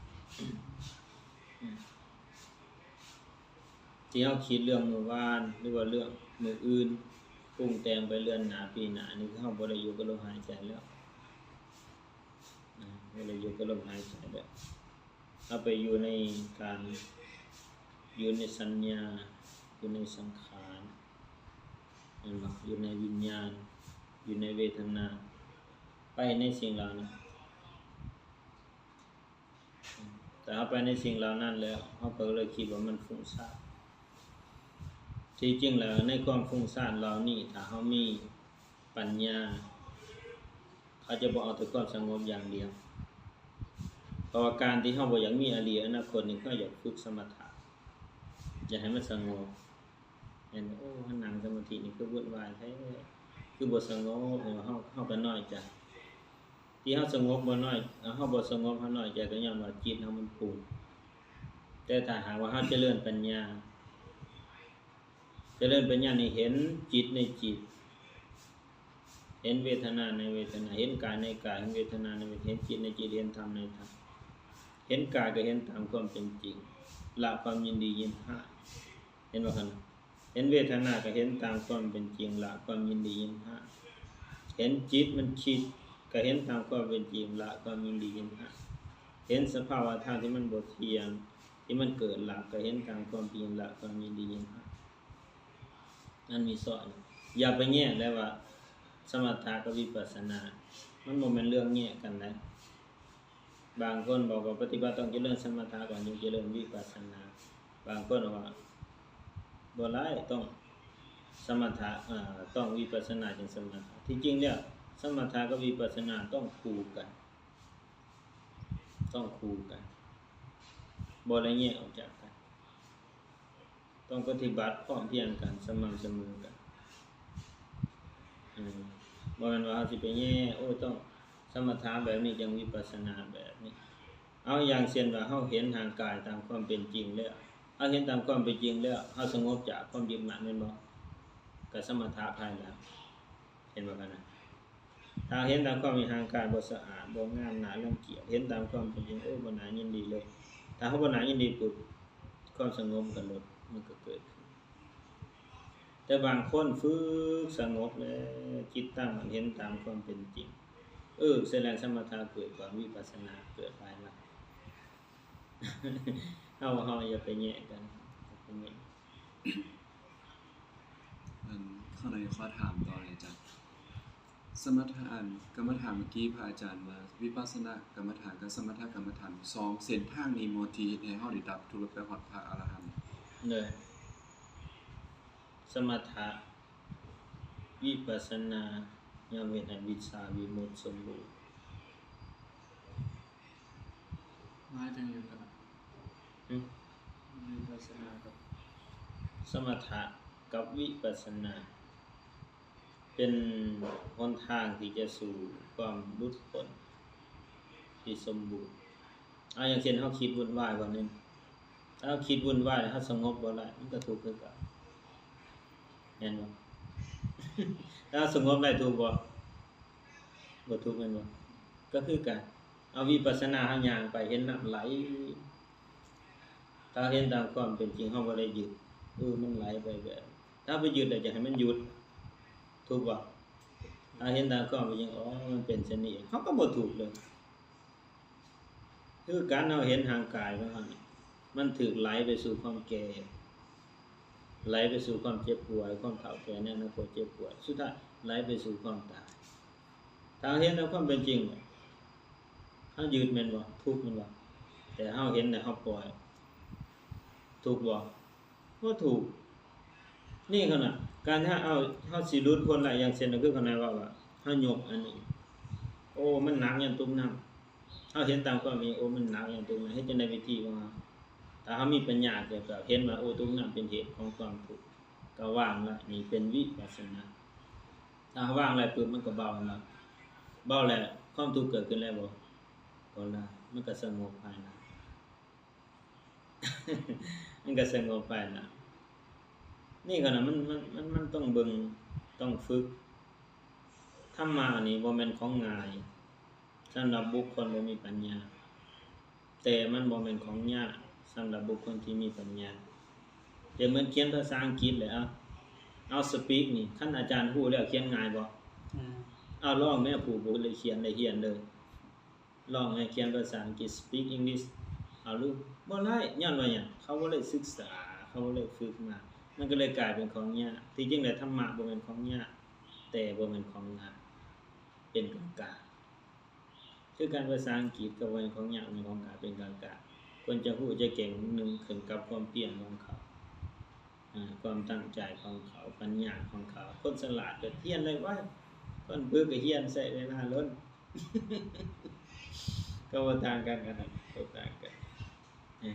ທີ່ເຮົາຄິດເລື່ອງມື້ວານ ຫຼືວ່າເລື່ອງມື້ອື່ນ ປຸງແຕ່ງໄປເດືອນໜ້າ ປີໜ້າ ນີ້ຄືເຮົາບໍ່ໄດ້ຢູ່ກັບລົມຫາຍໃຈແລ້ວ ນະ, ບໍ່ໄດ້ຢູ່ກັບລົມຫາຍໃຈແລ້ວ. ເຮົາໄປຢູ່ໃນການ ຢູ່ໃນສັນຍາ ຢູ່ໃນສັງຂານ ແມ່ນບໍ່? ຢູ່ໃນວິນຍານ ຢູ່ໃນເວທະນາ ໄປໃນສິ່ງເຫຼົ່ານັ້ນ. ຖ້າເຮົາໄປໃນສິ່ງເຫຼົ່ານັ້ນແລ້ວ ເຮົາກໍເລີຍຄິດວ່າມັນຟຸ້ງຊານ. ທີ່ຈິງແລ້ວໃນຄວາມຟຸ້ງຊານເຫຼົ່ານີ້ ຖ້າເຮົາມີປັນຍາ ເຂົາຈະບໍ່ເອົາແຕ່ຄວາມສະຫງົບຢ່າງດຽວ. ເພາະວ່າການທີ່ເຮົາບໍ່ຢາກມີອະດີດອະນາຄົດນີ້ ເຮົາຢາກຝຶກສະມະຖະ ຢາກໃຫ້ມັນສະຫງົບ. ແມ່ນ ໂອ້ ເຮົານັ່ງສະມາທິນີ້ຄືວຸ່ນວາຍແທ້ ຄືບໍ່ສະຫງົບ ເຮົາ ເຮົາກໍນ້ອຍໃຈ. ທີ່ເຮົາສະຫງົບບໍ່ນ້ອຍ ເຮົາບໍ່ສະຫງົບ ເຮົານ້ອຍໃຈ ກໍຍ້ອນວ່າຈິດເຮົາມັນປຸງ. ແຕ່ຖ້າຫາກວ່າເຮົາຈະເລີນປັນຍາ ຈະເລີນປັນຍານີ້ເຫັນຈິດໃນຈິດ ເຫັນເວທະນາໃນເວທະນາ ເຫັນກາຍໃນກາຍ ເຫັນເວທະນາໃນເວທະນາ ເຫັນຈິດໃນຈິດ ເຫັນທຳໃນທຳ ເຫັນກາຍກໍເຫັນຕາມຄວາມເປັນຈິງ ລະຄວາມຍິນດີຍິນຮ້າຍ ເຫັນບໍ່ຄັນ? ເຫັນເວທະນາກໍເຫັນຕາມຄວາມເປັນຈິງ ລະຄວາມຍິນດີຍິນຮ້າຍ ເຫັນຈິດມັນຄິດກໍເຫັນຕາມຄວາມເປັນຈິງ ລະຄວາມຍິນດີຍິນຮ້າຍ ເຫັນສະພາວະທຳທີ່ມັນບໍ່ທ່ຽງ ທີ່ມັນເກີດລາບກໍເຫັນຕາມຄວາມເປັນຈິງ ລະຄວາມຍິນດີຍິນຮ້າຍ. ອັນມີສອນ ຢ່າໄປແຍກໄດ້ວ່າສະມະຖະກັບວິປັດສະນາ ມັນບໍ່ແມ່ນເລື່ອງແຍກກັນໄດ໋. ບາງຄົນບອກວ່າປະຕິບັດຕ້ອງຈະເລີນສະມະຖະກ່ອນ ຈຶ່ງຈະເລີນວິປັດສະນາ. ບາງຄົນບອກວ່າບໍ່ໄດ້ ຕ້ອງສະມະຖະ ເອີ ຕ້ອງວິປັດສະນາຈຶ່ງສະມະຖະ. ທີ່ຈິງແລ້ວ ສະມະຖະກັບວິປັດສະນາຕ້ອງຄູ່ກັນ. ຕ້ອງຄູ່ກັນ ບໍ່ໄດ້ແຍກອອກຈາກກັນ ຕ້ອງປະຕິບັດພ້ອມພຽງກັນ ສະໝ່ຳສະເໝີກັນ. ເອີ ບໍ່ແມ່ນວ່າເຮົາຊິໄປແຍກ ໂອ້ ຕ້ອງສະມະຖະແບບນີ້ ຈັ່ງວິປັດສະນາແບບນີ້. ເອົາ ຢ່າງເຊັ່ນວ່າເຮົາເຫັນຮ່າງກາຍຕາມຄວາມເປັນຈິງແລ້ວ ເຮົາເຫັນຕາມຄວາມເປັນຈິງແລ້ວ ເຮົາສະຫງົບຈາກຄວາມຍຶດໝັ້ນແມ່ນບໍ່? ກໍສະມະຖະພາຍຫຼັງ ເຫັນບໍ່? ຄັນນະ ຖ້າເຫັນຕາມຄວາມເປັນຈິງ ຮ່າງກາຍບໍ່ສະອາດ ບໍ່ງາມ ໜ້າລັງກຽດ ເຫັນຕາມຄວາມເປັນຈິງ ໂອ້ ບໍ່ໜ້າຍິນດີເລີຍ. ຖ້າເຮົາບໍ່ໜ້າຍິນດີປຸບ ຄວາມສະຫງົບມັນກໍຫຼຸດ ມັນກໍເກີດຂຶ້ນ. ແຕ່ບາງຄົນຝຶກສະຫງົບແລ້ວ ຈິດຕັ້ງໝັ້ນ ເຫັນຕາມຄວາມເປັນຈິງ ເອີ ສະແດງສະມະຖະເກີດກ່ອນ ວິປັດສະນາເກີດພາຍຫຼັງ. ເຮົາ ເຮົາຢ່າໄປແຍກກັນ ຢ່າໄປແຍກ. ອັນ ຂໍອະນຸຍາດຂໍຖາມຕໍ່ອາຈານ ສະມະຖະ ອັນ ກຳມະຖານເມື່ອກີ້ພະອາຈານວ່າ ວິປັດສະນາກຳມະຖານກັບສະມະຖະກຳມະຖານ ສອງເສັ້ນທາງນິມິດທີ່ເຮັດໃຫ້ເຮົາໄດ້ດັບທຸກ ແລະ ໄປຮອດພະອະລະຫັນ. ໂດຍ ສະມະຖະ ວິປັດສະນາ ຍ່ອມເຮັດໃຫ້ວິດຊາວິມຸດສົມບູນ. ໝາຍເຖິງຫຍັງກັນນະ? ຫຶ? ວິປັດສະນາກັບ ສະມະຖະກັບວິປັດສະນາ ເປັນຫົນທາງທີ່ຈະສູ່ຄວາມຫຼຸດພົ້ນ ທີ່ສົມບູນ. ເອົາ ຢ່າງເຊັ່ນ ເຮົາຄິດວຸ່ນວາຍບ່ອນໜຶ່ງ, ຖ້າເຮົາຄິດວຸ່ນວາຍ ເຮົາສະຫງົບບໍ່ໄດ້ ມັນກໍທຸກຄືກັນ ແມ່ນບໍ່? ຖ້າເຮົາສະຫງົບໄດ້ ທຸກບໍ່? ບໍ່ທຸກ ແມ່ນບໍ່? ກໍຄືກັນ ເອົາ ວິປັດສະນາ ເຮົາຍ່າງໄປເຫັນນ້ຳໄຫຼ ຖ້າເຫັນຕາມຄວາມເປັນຈິງ ເຮົາບໍ່ໄດ້ຍຶດ ເອີ ມັນໄຫຼໄປແບບ ຖ້າໄປຍຶດແລ້ວ ຢາກໃຫ້ມັນຢຸດ ຖືກບໍ່? ຖ້າເຫັນຕາມຄວາມເປັນຈິງ ອໍ ມັນເປັນເຊັ່ນນີ້ ເຮົາກໍບໍ່ຖືກເລີຍ. ຄືກັນ ເຮົາເຫັນຮ່າງກາຍຂອງເຮົານີ້ ມັນຖືກໄຫຼໄປສູ່ຄວາມແກ່ ໄຫຼໄປສູ່ຄວາມເຈັບປ່ວຍ ຄວາມເຖົ້າແກ່ ໃນອະນາຄົດເຈັບປ່ວຍ ສຸດທ້າຍໄຫຼໄປສູ່ຄວາມຕາຍ. ຖ້າເຮົາເຫັນຕາມຄວາມເປັນຈິງ ເຮົາຍຶດແມ່ນບໍ່? ທຸກແມ່ນບໍ່? ແຕ່ເຮົາເຫັນແລ້ວເຮົາປ່ອຍ ຖືກບໍ່? ບໍ່ຖືກ. ນີ້ຂະໜາດ ການເຮົາເອົາ ເຮົາຊິຫຼຸດພົ້ນໄດ້ ຢ່າງເຊັ່ນ ຄືຂະໜາດເວົ້າວ່າ ເຮົາຍົກອັນນີ້ ໂອ້ ມັນໜັກ ຢ້ານຕົກນ້ຳ. ເຮົາເຫັນຕາມຄວາມເປັນ ໂອ້ ມັນໜັກ ຢ້ານຕົກນ້ຳ. ເຮັດຈັ່ງໃດ? ວິທີຂອງເຮົາ ຖ້າເຮົາມີປັນຍາກ່ຽວກັບ ເຫັນວ່າ ໂອ້ ຕົກນ້ຳເປັນເຫດຂອງຄວາມທຸກ ກໍວາງລະ ນີ້ເປັນວິປັດສະນາ. ຖ້າເຮົາວາງໄດ້ປຶບ ມັນກໍເບົາແລ້ວ ເບົາແລ້ວ ຄວາມທຸກເກີດຂຶ້ນແລ້ວບໍ່? ບໍ່ລະ ມັນກໍສະຫງົບພາຍໃນ ມັນກໍສະຫງົບພາຍໃນ. ນີ້ກໍນະ ມັນ ມັນ ມັນ ມັນຕ້ອງເບິ່ງ ຕ້ອງຝຶກ. ທຳມະນີ້ບໍ່ແມ່ນຂອງງ່າຍສຳລັບບຸກຄົນບໍ່ມີປັນຍາ, ແຕ່ມັນບໍ່ແມ່ນຂອງຍາກສຳລັບບຸກຄົນທີ່ມີປັນຍາ. ເປັນເໝືອນຂຽນພາສາອັງກິດແຫຼະ ເອົາ ເອົາ speak ນີ້ ຄັນອາຈານຮູ້ແລ້ວຂຽນງ່າຍບໍ່? ອືມ ເອົາ ລອງແມ້ ຜູ້ບໍ່ໄດ້ຂຽນໄດ້ຮຽນເລີຍ. ລອງໃຫ້ຂຽນພາສາອັງກິດ Speak English ເອົາ ຫຼື ບໍ່ໄດ້. ຍ້ອນວ່າຫຍັງ? ເຂົາບໍ່ໄດ້ສຶກສາ, ເຂົາບໍ່ໄດ້ຝຶກມາ, ມັນກໍເລີຍກາຍເປັນຂອງຍາກ. ທີ່ຈິງແລ້ວ ທຳມະບໍ່ແມ່ນຂອງຍາກ, ແຕ່ບໍ່ແມ່ນຂອງງ່າຍ, ເປັນກາງໆ. ຄືກັນ ພາສາອັງກິດກໍບໍ່ແມ່ນຂອງຍາກ, ແມ່ນຂອງງ່າຍ, ເປັນກາງໆ. ເພິ່ນຈະຮູ້ຈະເກັ່ງໜຶ່ງ ຂຶ້ນກັບຄວາມພຽນຂອງເຂົາ. ອາ ຄວາມຕັ້ງໃຈຂອງເຂົາ, ປັນຍາຂອງເຂົາ. ຄົນສະຫຼາດກໍຮຽນໄດ້ໄວ, ຄົນບຶກກໍຮຽນໃຊ້ເວລາດົນ. ກໍບໍ່ຕ່າງກັນຂະໜາດນັ້ນ, ບໍ່ຕ່າງກັນ. ເອີ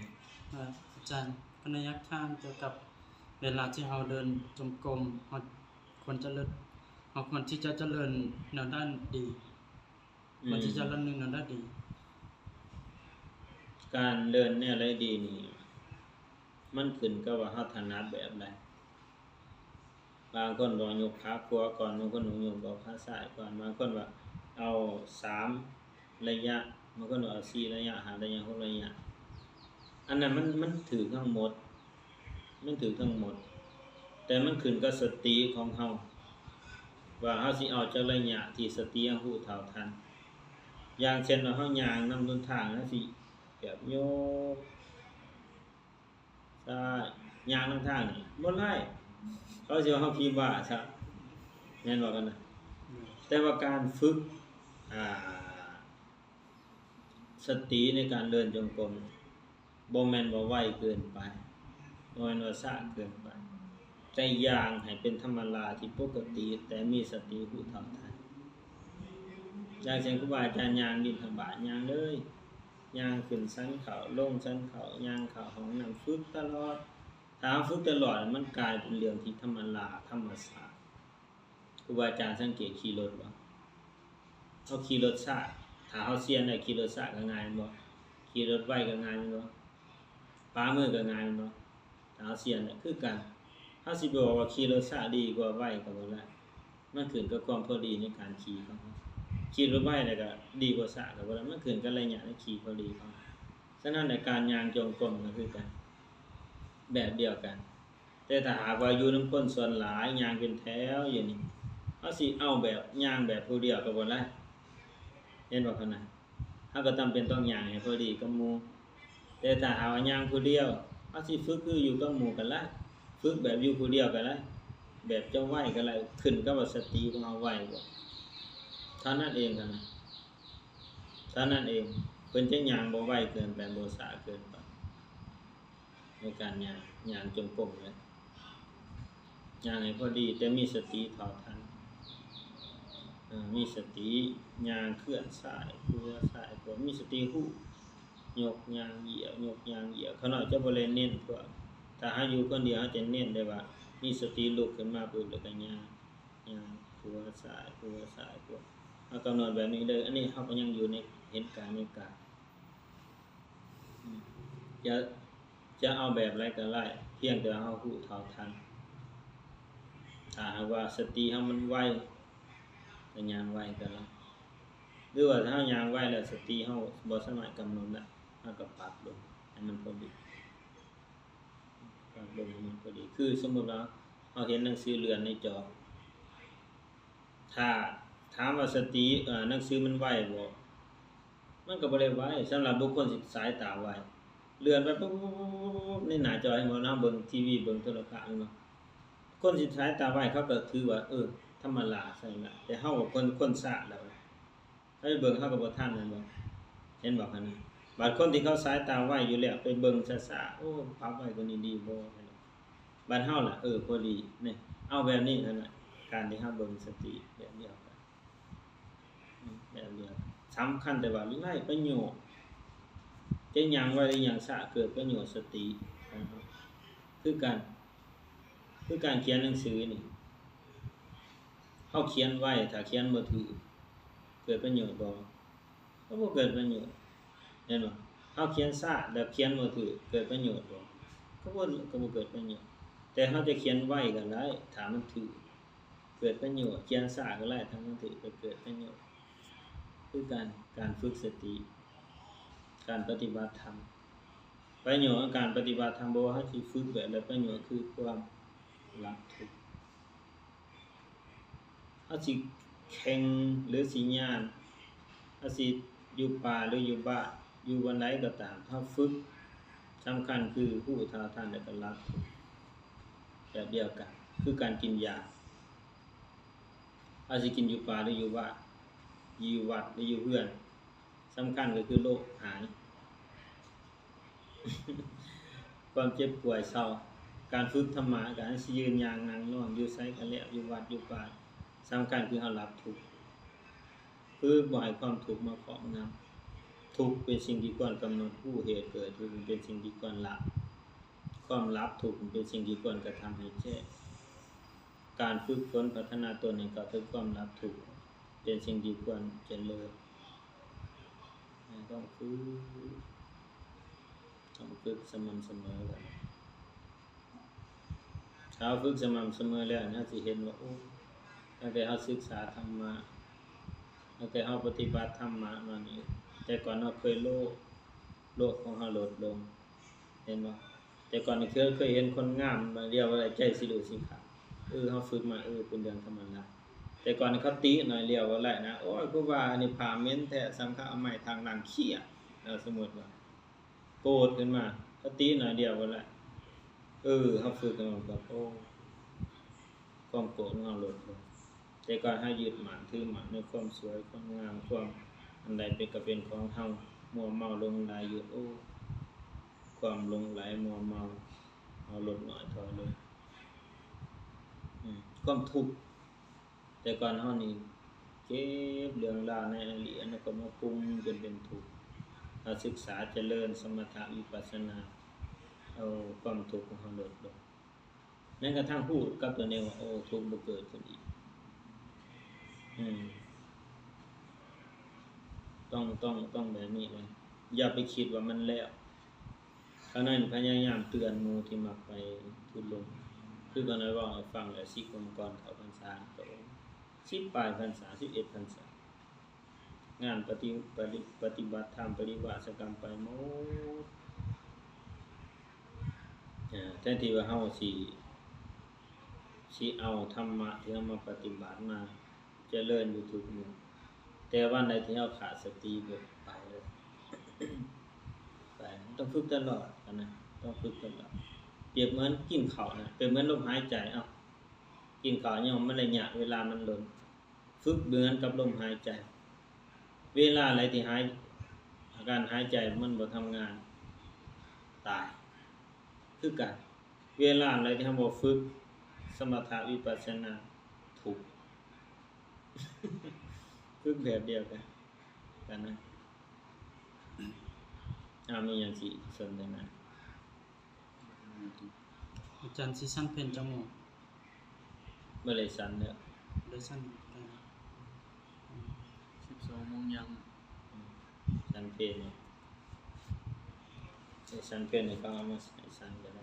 ອາ ອາຈານ ຂ້ອຍຢາກຖາມກ່ຽວກັບເວລາທີ່ເຮົາເດີນຈົງກົມ, ເຮົາຄວນຈະເລີນ, ເຮົາຄວນທີ່ຈະຈະເລີນແນວໃດດີ? ອືມ ມັນຊິຈະລະນຶງນັ້ນລະດີ. ການເລີນແນວໃດດີນີ້ ມັນຂຶ້ນກັບວ່າເຮົາຖະໜັດແບບໃດ. ບາງຄົນບອກຍົກຂາຂວາກ່ອນ, ບາງຄົນບອກຍົກຂາຊ້າຍກ່ອນ, ບາງຄົນວ່າເອົາສາມໄລຍະ, ບາງຄົນວ່າເອົາສີ່ໄລຍະ, ຫ້າໄລຍະ, ຫົກໄລຍະ. ອັນນັ້ນມັນ ມັນຖືກທັງໝົດ. ມັນຖືກທັງໝົດ, ແຕ່ມັນຂຶ້ນກັບສະຕິຂອງເຮົາ ວ່າເຮົາຊິເອົາຈັກໄລຍະທີ່ສະຕິເຮົາຮູ້ເທົ່າທັນ. ຢ່າງເຊັ່ນວ່າ ເຮົາຍ່າງນຳຫົນທາງ, ເຮົາຊິແບບໂຍກຊ້າຍ, ຍ່າງນຳທາງນີ້ບໍ່ໄດ້, ເຂົາຊິວ່າເຮົາຜີບ້າຊະ, ແມ່ນບໍ່ກັນນະ? ແມ່ນ. ແຕ່ວ່າການຝຶກ ອ່າ ສະຕິໃນການເດີນຈົງກົມ ບໍ່ແມ່ນວ່າໄວເກີນໄປ, ບໍ່ແມ່ນວ່າຊ້າເກີນໄປ, ແຕ່ຍ່າງໃຫ້ເປັນທຳມະດາທີ່ປົກກະຕິ, ແຕ່ມີສະຕິຮູ້ເທົ່າທັນ. ຢ່າງເຊັ່ນ ຄູບາອາຈານຍ່າງບິນທະບາດ, ຍ່າງເລີຍ, ຍ່າງຂຶ້ນສັນເຂົ້າ, ລົງສັນເຂົ້າ, ຍ່າງເຂົ້າຫ້ອງນ້ຳ, ຝຶກຕະຫຼອດ. ຖ້າເຮົາຝຶກຕະຫຼອດ, ມັນກາຍເປັນເລື່ອງທີ່ທຳມະດາ, ທຳມະຊາດ. ຄູບາອາຈານສັງເກດຂີ່ລົດບໍ່? ເຮົາຂີ່ລົດຊ້າ, ຖ້າເຮົາຊຽນແລ້ວຂີ່ລົດຊ້າກໍງ່າຍແມ່ນບໍ່? ຂີ່ລົດໄວກໍງ່າຍແມ່ນບໍ່? ປາມືກໍງ່າຍແມ່ນບໍ່? ຖ້າເຮົາຊຽນແລ້ວຄືກັນ, ເຮົາຊິໄປບອກວ່າຂີ່ລົດຊ້າດີກວ່າໄວກໍບໍ່ໄດ້, ມັນຂຶ້ນກັບຄວາມພໍດີໃນການຂີ່ຂອງເຮົາ. ຂີ່ລົດໄວແລ້ວກໍດີກວ່າຊ້າກໍບໍ່ໄດ້, ມັນຂຶ້ນກັບໄລຍະໃນຂີ່ພໍດີຂອງເຮົາ. ສະນັ້ນແຫຼະ ການຍ່າງຈົງກົມກໍຄືກັນ, ແບບດຽວກັນ. ແຕ່ຖ້າຫາກວ່າຢູ່ນຳຄົນສ່ວນຫຼາຍ ຍ່າງເປັນແຖວຢູ່ນີ້, ເຮົາຊິເອົາແບບຍ່າງແບບຜູ້ດຽວກໍບໍ່ໄດ້, ເຫັນບໍ່ຂະນະ? ເຮົາກໍຈຳເປັນຕ້ອງຍ່າງໃຫ້ພໍດີກັບໝູ່. ແຕ່ຖ້າຫາກວ່າຍ່າງຜູ້ດຽວ, ເຮົາຊິຝຶກຄືຢູ່ກັບໝູ່ກໍໄດ້, ຝຶກແບບຢູ່ຜູ້ດຽວກໍໄດ້, ແບບເຈົ້າໄວກໍໄດ້, ຂຶ້ນກັບວ່າສະຕິຂອງເຮົາໄວບໍ່, ເທົ່ານັ້ນເອງນະ, ເທົ່ານັ້ນເອງ. ເພິ່ນຈະຍ່າງບໍ່ໄວເກີນໄປ, ບໍ່ຊ້າເກີນໄປ. ໃນການຍ່າງ, ຍ່າງຈົງກົມເລີຍ, ຍ່າງໃຫ້ພໍດີ ແຕ່ມີສະຕິເທົ່າທັນ. ເອີ ມີສະຕິ ຍ່າງເຄື່ອນຊ້າຍຂວາ, ຊ້າຍຂວາ, ມີສະຕິຮູ້ ຍົກຍ່າງຢຽວ, ຍົກຍ່າງຢຽວ. ຂ້ານ້ອຍຈະບໍ່ໄດ້ເນັ້ນພວກ, ຖ້າເຮົາຢູ່ຄົນດຽວ ເຮົາຈະເນັ້ນໄດ້ວ່າ ມີສະຕິລຸກຂຶ້ນມາປຶບ ແລ້ວກໍຍ່າງ ຍ່າງຂວາຊ້າຍ ຂວາຊ້າຍຂວາ, ເຮົາກຳນົດແບບນີ້ເດີ. ອັນນີ້ເຮົາກໍຍັງຢູ່ໃນ ເຫັນກາຍໃນກາຍ. ອາ ຈະ ຈະເອົາແບບໃດກໍໄດ້ ພຽງແຕ່ເຮົາຮູ້ເທົ່າທັນ. ຖ້າຫາກວ່າສະຕິເຮົາມັນໄວ ກໍຍ່າງໄວກໍໄດ້ ຫຼືວ່າຖ້າເຮົາຍ່າງໄວແລ້ວ ສະຕິເຮົາບໍ່ສາມາດກຳນົດໄດ້ ເຮົາກໍປັບລົງໃຫ້ມັນພໍດີ ປັບລົງໃຫ້ມັນພໍດີ. ຄືສົມມຸດວ່າເຮົາເຫັນໜັງສືເລື່ອນໃນຈໍ ຖ້າຖາມວ່າສະຕິ ເອີ ໜັງສືມັນໄວບໍ່? ມັນກໍບໍ່ໄດ້ໄວ. ສຳລັບບຸກຄົນທີ່ສາຍຕາໄວ ເລື່ອນໄປປຸບໆໆໆໃນໜ້າຈໍ ເຫັນບໍ່? ເຮົາເບິ່ງທີວີ ເບິ່ງໂທລະພາບ ເຫັນບໍ່? ຄົນທີ່ສາຍຕາໄວ ເຂົາກໍຖືວ່າ ເອີ ທຳມະດາຊັ້ນລະ. ແຕ່ເຮົາກໍຄົນ ຄົນຊ້າແລ້ວ ເຮົາໄປເບິ່ງ ເຮົາກໍບໍ່ທັນ ແມ່ນບໍ່? ເຫັນບໍ່? ອັນນັ້ນ ບາດຄົນທີ່ເຂົາສາຍຕາໄວຢູ່ແລ້ວ ໄປເບິ່ງຊ້າໆ ໂອ້ ປັບໄວກວ່ານີ້ດີບໍ່? ແມ່ນບໍ່? ບາດເຮົາລະ ເອີ ພໍດີ ນີ້ ເອົາແບບນີ້ຫັ້ນນະ ການທີ່ເຮົາເບິ່ງສະຕິແບບດຽວກັນ ອືມ ແບບດຽວກັນ ສຳຄັນແຕ່ວ່າໄດ້ປະໂຫຍດ ຈະຍ່າງໄວຫຼືຍ່າງຊ້າ ເກີດປະໂຫຍດສະຕິຂອງເຮົາ ຄືກັນ ຄືການຂຽນໜັງສືນີ້ ເຮົາຂຽນໄວ ຖ້າຂຽນບໍ່ຖືກ ເກີດປະໂຫຍດບໍ່? ກໍບໍ່ເກີດປະໂຫຍດ ແມ່ນບໍ່? ເຮົາຂຽນຊ້າແລ້ວຂຽນບໍ່ຖືກ ເກີດປະໂຫຍດບໍ່? ກໍບໍ່ ກໍບໍ່ເກີດປະໂຫຍດ. ແຕ່ເຮົາຈະຂຽນໄວກໍໄດ້ ຖ້າມັນຖືກ ເກີດປະໂຫຍດ, ຂຽນຊ້າກໍໄດ້ ຖ້າມັນຖືກ ກໍເກີດປະໂຫຍດ. ຄືການ ການຝຶກສະຕິ, ການປະຕິບັດທຳ. ປະໂຫຍດຂອງການປະຕິບັດທຳ ບໍ່ວ່າເຮົາຊິຝຶກແບບໃດ, ປະໂຫຍດຄືຄວາມລະທຸກ. ເຮົາຊິເຄັ່ງ ຫຼື ຊິຍ່າງ, ເຮົາຊິຢູ່ປ່າ ຫຼື ຢູ່ບ້ານ, ຢູ່ບ່ອນໃດກໍຕາມ, ເຮົາຝຶກ, ສຳຄັນຄືຮູ້ເທົ່າທັນ ແລ້ວກໍລະທຸກ. ແບບດຽວກັນ ຄືການກິນຢາ, ເຮົາຊິກິນຢູ່ປ່າ ຫຼື ຢູ່ບ້ານ, ຢູ່ວັດ ຫຼື ຢູ່ເຮືອນ, ສຳຄັນກໍຄືໂລກຫາຍ. ຄວາມເຈັບປ່ວຍເຊົາ. ການຝຶກທຳມະ ການຊິຢືນ ຍ່າງ ນັ່ງ ນອນ ຢູ່ໃສກໍແລ້ວ, ຢູ່ວັດ ຢູ່ປ່າ, ສຳຄັນຄືເຮົາລະທຸກ. ຝຶກບໍ່ໃຫ້ຄວາມທຸກມາຄອບງຳ. ທຸກເປັນສິ່ງທີ່ຄວນກຳນົດຮູ້ເຫດເກີດ, ທຸກເປັນສິ່ງທີ່ຄວນລະ. ຄວາມລະທຸກເປັນສິ່ງທີ່ຄວນກະທຳໃຫ້ແຈ້ງ. ການຝຶກຝົນພັດທະນາຕົນໃຫ້ເຂົ້າເຖິງຄວາມລະທຸກ ເປັນສິ່ງທີ່ຄວນຈະເລີນ. ຕ້ອງຝຶກ, ຕ້ອງຝຶກສະໝ່ຳສະເໝີ. ຖ້າເຮົາຝຶກສະໝ່ຳສະເໝີແລ້ວ ເຮົາຊິເຫັນວ່າ ໂອ້ ຕັ້ງແຕ່ເຮົາສຶກສາທຳມະ, ຕັ້ງແຕ່ເຮົາປະຕິບັດທຳມະມານີ້, ແຕ່ກ່ອນເຮົາເຄີຍໂລບ, ໂລບຂອງເຮົາລົດລົງ. ເຫັນບໍ່? ແຕ່ກ່ອນນີ້ເຄີຍ ເຄີຍເຫັນຄົນງາມໜ້ອຍດຽວກໍໄດ້ ໃຈຊິລຸຊິຂາດ. ເອີ ເຮົາຝຶກມາ ເອີ ເປັນເລື່ອງທຳມະດາ. ແຕ່ກ່ອນນີ້ເຂົາຕິໜ້ອຍດຽວກໍໄດ້ນະ, ໂອ້ຍ ຄືວ່າອັນນີ້ຜ້າເໝັນແທ້, ສ່ຳເຂົາເອົາໄມ້ຖາກນ້ຳເຄຍ, ເອົາ ສົມມຸດວ່າໂກດຂຶ້ນມາ, ເຂົາຕິໜ້ອຍດຽວກໍໄດ້. ເອີ ເຮົາຝຶກແລ້ວມັນກໍ ໂອ້ ຄວາມໂກດຂອງເຮົາລົດລົງ. ແຕ່ກ່ອນເຮົາຍຶດໝັ້ນຖືໝັ້ນໃນຄວາມສວຍຄວາມງາມ, ຄວາມອັນໃດເປັນກໍເປັນຂອງເຮົາ, ມົວເມົາຫຼົງໄຫຼຢູ່, ໂອ້ ຄວາມຫຼົງໄຫຼມົວເມົາເຮົາລົດໜ້ອຍຖອຍລົງ. ອືມ ຄວາມທຸກ, ແຕ່ກ່ອນເຮົານີ້ເກັບເລື່ອງລາວໃນອະດີດ ແລ້ວກໍມາປຸງຈົນເປັນທຸກ. ເຮົາສຶກສາຈະເລີນສະມະຖະວິປັດສະນາ, ເອົາຄວາມທຸກຂອງເຮົາລົດລົງ. ແມ່ນກະທັ່ງຮູ້ກັບຕົວເອງວ່າ ໂອ້ ທຸກບໍ່ເກີດຂຶ້ນອີກ. ອືມ ຕ້ອງ ຕ້ອງ ຕ້ອງແບບນີ້ເລີຍ, ຢ່າໄປຄິດວ່າມັນແລ້ວ. ເທົ່ານັ້ນພະຍາຍາມເຕືອນໝູ່ທີ່ມັກໄປທຸລົງ, ຄືຂ້ານ້ອຍເວົ້າໃຫ້ຟັງແຫຼະ, ສິບຄົນກ່ອນເຂົ້າພັນສາ, ໂຕ ສິບປາຍພັນສາ, ສິບເອັດພັນສາ. ງານປະຕິ ປະຕິ ປະຕິບັດທຳ ປະລິວາສະກຳໄປໝົດ. ເອີ ແທນທີ່ວ່າເຮົາຊິ ຊິເອົາທຳມະທີ່ເຮົາມາປະຕິບັດມາຈະເລີນຢູ່ທຸກມື້, ແຕ່ວັນໃດທີ່ເຮົາຂາດສະຕິ ເບິດ ໄປເລີຍ, ໄປ. ມັນຕ້ອງຝຶກຕະຫຼອດນະ, ຕ້ອງຝຶກຕະຫຼອດ. ປຽບເໝືອນກິນເຂົ້ານະ, ປຽບເໝືອນລົມຫາຍໃຈ. ເອົ້າ ກິນເຂົ້າຍັງມັນໄລຍະເວລາມັນດົນ, ຝຶກເໝືອນກັບລົມຫາຍໃຈ. ເວລາໃດທີ່ຫາຍ ອາການຫາຍໃຈມັນບໍ່ທຳງານ, ຕາຍຄືກັນ. ເວລາໃດທີ່ເຮົາບໍ່ຝຶກສະມະຖະວິປັດສະນາ, ທຸກ. ຝຶກແບບດຽວກັນ ກັນນະ. ເອົາ ມີຫຍັງຊິສົນທະນາ? ອາຈານຊິສັນເພນຈັກໂມງ? ບໍ່ໄດ້ສັນເດີ. ບໍ່ໄດ້ສັນເດີ. ສິບສອງໂມງຍັງ. ອືມ. ສັນເພນເນາະ ໃຫ້ສັນເພນ ໃຫ້ເຂົາເອົາມາໃຫ້ສັນກໍໄດ້.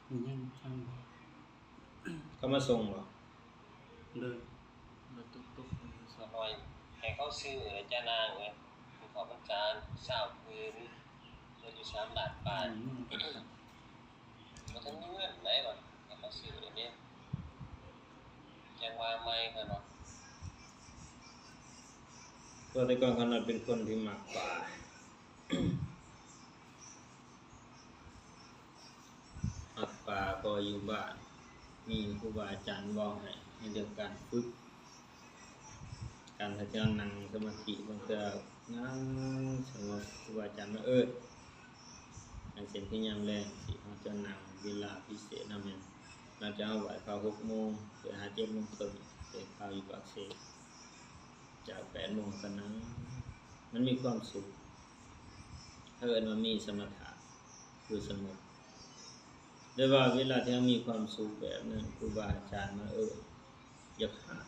ມີຫຍັງສັນບໍ່? ເຂົາມາສົ່ງບໍ່? ໂດຍ. ມາຕຸກໆ ສາວນ້ອຍ ໃຫ້ເຂົາຊື້ແຫຼະຈ້ານາງເອີຍ ເຂົ້າພັນສາຊາວຄືນ ເງິນຢູ່ສາມລ້ານປາຍ. ອືມ ບໍ່ທັນມີເງິນໃດວ່າ ໃຫ້ເຂົາຊື້ແລ້ວເດ້ ຈັ່ງວ່າໃໝ່ກ່ອນເນາະ. ເພາະແຕ່ກ່ອນຂ້ານ້ອຍເປັນຄົນທີ່ມັກປ່າ ມັກປ່າ ເພາະຢູ່ບ້ານມີຄູບາອາຈານເວົ້າໃຫ້ ໃນເລື່ອງການຝຶກ ການທີ່ເຮົານັ່ງສະມາທິ ບາງເທື່ອນັ່ງສະຫງົບ ຄູບາອາຈານມາເອີ້ນ ຢ່າງເຊັ່ນຄືຍາມແລງຊີ້ ເຮົາຈະນັ່ງເວລາພິເສດນຳແມ່ນ ຫຼັງຈາກເຮົາໄຫວ້ພະຫົກໂມງ ໄປຫາເຈັດໂມງເຄິ່ງ ໄປເຂົ້າຢູ່ປາກເຊ ຈາກແປດໂມງກໍນັ່ງ ມັນມີຄວາມສຸກ ເຂົາເອີ້ນວ່າມີສະມະຖະ ຄືສະຫງົບ. ແຕ່ວ່າເວລາທີ່ເຮົາມີຄວາມສຸກແບບນັ້ນ ຄູບາອາຈານມາເອີ້ນ ຢາກຮ້າຍ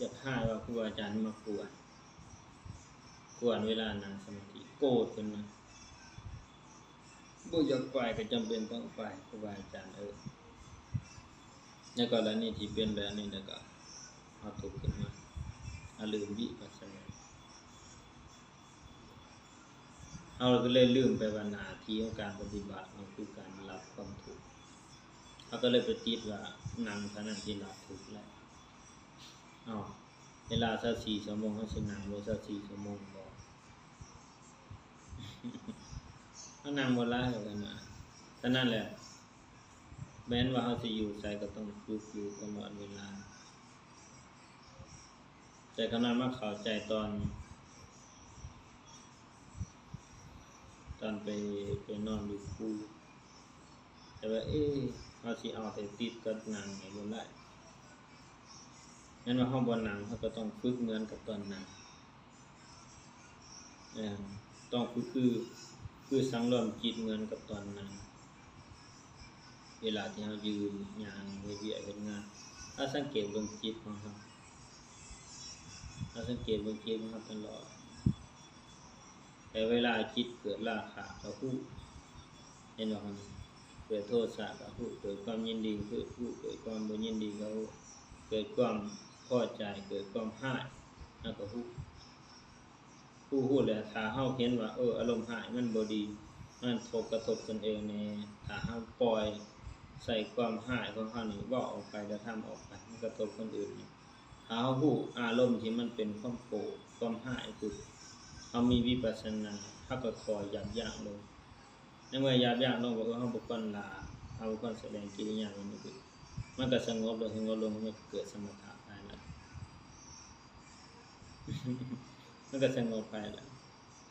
ຢາກຮ້າຍວ່າຄູບາອາຈານມາກວນ ກວນເວລານັ່ງສະມາທິ ໂກດຂຶ້ນມາ ບໍ່ຢາກໄປກໍຈຳເປັນຕ້ອງໄປ ຄູບາອາຈານເອີ້ນ. ໃນກໍລະນີທີ່ເປັນແບບນີ້ແລ້ວກໍ ເຮົາທຸກຂຶ້ນມາ ເຮົາລືມວິປັດສະນາ ເຮົາກໍເລີຍລືມໄປວ່າໜ້າທີ່ຂອງການປະຕິບັດມັນຄືການລະບຄວາມທຸກ ເຮົາກໍເລີຍໄປຕິດວ່ານັ່ງເທົ່ານັ້ນທີ່ລະທຸກແລ້ວ. ເອົ້າ ເວລາຊາວສີ່ຊົ່ວໂມງ ເຮົາຊິນັ່ງເບິດຊາວສີ່ຊົ່ວໂມງບໍ? ເຮົານັ່ງບໍ່ຫຼາຍເທົ່ານັ້ນນະ. ສະນັ້ນແຫຼະ ແມ່ນວ່າເຮົາຊິຢູ່ໃສກໍຕ້ອງຝຶກຢູ່ຕະຫຼອດເວລາ. ແຕ່ຂະນ້ອຍມາເຂົ້າໃຈຕອນ ຕອນໄປ ໄປນອນຢູ່ພູ ແຕ່ວ່າ ເອ ເຮົາຊິເອົາແຕ່ຕິດກັບນັ່ງນີ້ບໍ່ໄດ້. ແມ່ນວ່າເຮົາບໍ່ນັ່ງ ເຮົາກໍຕ້ອງຝຶກເໝືອນກັບຕອນນັ່ງ. ເອີ ຕ້ອງຝຶກ ຄື ຄືສັງລວມຈິດເໝືອນກັບຕອນນັ່ງ ເວລາທີ່ເຮົາຢືນ ຍ່າງ ເຮັດວຽກເຮັດງານ ເຮົາສັງເກດເບິ່ງຈິດຂອງເຮົາ ເຮົາສັງເກດເບິ່ງຈິດຂອງເຮົາຕະຫຼອດ. ແຕ່ເວລາຈິດເກີດລາຄະກໍຮູ້ ເຫັນບໍ່? ເກີດໂທສະກໍຮູ້ ເກີດຄວາມຍິນດີກໍຮູ້ ເກີດຄວາມບໍ່ຍິນດີກໍຮູ້ ເກີດຄວາມພໍໃຈ ເກີດຄວາມຮ້າຍ ເຮົາກໍຮູ້. ຮູ້ ຮູ້ແລ້ວ ຖ້າເຮົາເຫັນວ່າ ເອີ ອາລົມຮ້າຍມັນບໍ່ດີ ມັນທົບ ກະທົບຕົນເອງແດ່ ຖ້າເຮົາປ່ອຍໃສ່ຄວາມຮ້າຍຂອງເຮົານີ້ ເວົ້າອອກໄປ ກະທຳອອກໄປ ມັນກະທົບຄົນອື່ນນີ້. ຖ້າເຮົາຮູ້ອາລົມທີ່ມັນເປັນຄວາມໂກດ ຄວາມຮ້າຍປຶບ ເຮົາມີວິປັດສະນາ ເຮົາກໍຄ່ອຍຢັບຢັ້ງລົງ. ໃນເມື່ອຍັບຍັ້ງລົງວ່າ ເອີ ເຮົາບໍ່ຄວນລາ ເຮົາບໍ່ຄວນສະແດງກິລິຍາແບບນີ້ ມັນກໍສະຫງົບລົງ ສະຫງົບລົງ ມັນກໍເກີດສະມະຖະໄປແລ້ວ ມັນກໍສະຫງົບໄປແລ້ວ.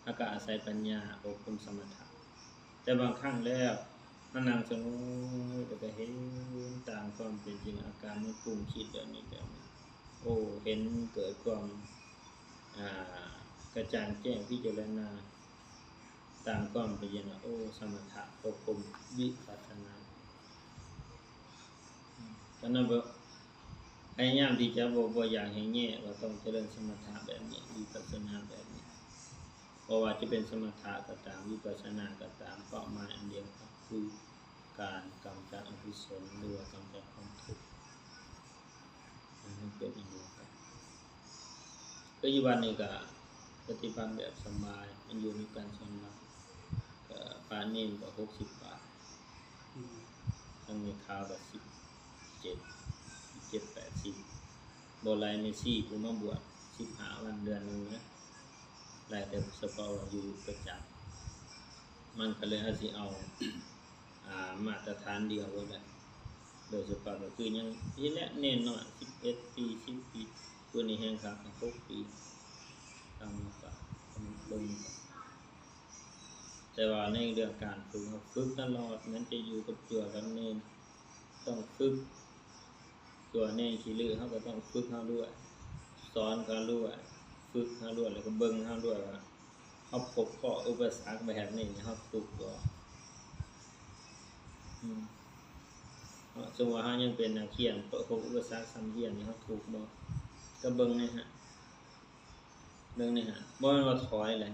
ເຮົາກໍອາໄສປັນຍາອົບຮົມສະມະຖະ. ແຕ່ບາງຄັ້ງແລ້ວ ເຮົານັ່ງສະຫງົບ ແລ້ວກໍເຫັນຕາມຄວາມເປັນຈິງ ອາການມັນປຸງຄິດແບບນີ້ແບບນີ້ ໂອ້ ເຫັນເກີດຄວາມ ອ່າ ກະຈ່າງແຈ້ງ ພິຈາລະນາ ຕາມຄວາມເປັນຈິງ ໂອ ສະມະຖະ ອົບຮົມວິປັດສະນາ. ອືມ ສະນັ້ນ ພະຍາຍາມທີ່ຈະບໍ່ ບໍ່ຢາກໃຫ້ແຍກວ່າຕ້ອງຈະເລີນສະມະຖະແບບນີ້ ວິປັດສະນາແບບນີ້ ບໍ່ວ່າຈະເປັນສະມະຖະກໍຕາມ ວິປັດສະນາກໍຕາມ ເປົ້າໝາຍອັນດຽວກັນ ຄືການກຳຈັດອະກຸສົນ ຫຼືວ່າກຳຈັດຄວາມທຸກ. ມັນເປັນອັນດຽວກັນ. ປັດຈຸບັນນີ້ກໍປະຕິບັດແບບສະບາຍ ມັນຢູ່ນຳກັນສ່ວນຫຼາຍ ກໍພະເນນກໍຫົກສິບປາຍ ອືມ ທາງແມ່ຂາວກໍສິບເຈັດ ເຈັດແປດສິບ ບໍ່ໄລ່ແມ່ຊີຜູ້ມາບວດສິບຫ້າວັນ ເດືອນໜຶ່ງນະ ໄລ່ແຕ່ສະເພາະວ່າຢູ່ປະຈຳ ມັນກໍເລີຍ ເຮົາຊິເອົາ ອ່າ ມາດຕະຖານດຽວບໍ່ໄດ້ ໂດຍສະເພາະກໍຄືຍັງນີ້ແຫຼະ ເນນນ້ອຍ ສິບເອັດປີ ສິບປີ ຜູ້ນີ້ແຮງຄັກກໍຫົກປີ ຕາມມາກໍລົງ ແຕ່ວ່າໃນເລື່ອງການຝຶກ ເຮົາຝຶກຕະຫຼອດ ແມ່ນຈະຢູ່ກັບຈົວກັບເນນ ຕ້ອງຝຶກ ຕົວເນນຂີ້ລື້ ເຮົາກໍຕ້ອງຝຶກເຮົາດ້ວຍ ສອນເຂົາດ້ວຍ ຝຶກເຮົາດ້ວຍ ແລ້ວກໍເບິ່ງເຮົາດ້ວຍວ່າ ເຮົາພົບຂໍ້ອຸປະສັກແບບນີ້ ເຮົາທຸກບໍ່? ອືມ ເ ສົມມຸດວ່າເຮົາຍັງເປັນນັກຮຽນ ປະ ພົບອຸປະສັກສ່ຳຮຽນນີ້ ເຮົາທຸກບໍ່? ກໍເບິ່ງແນ່ຮະ ເບິ່ງແນ່ຮະ ບໍ່ແມ່ນວ່າຖອຍເລີຍ.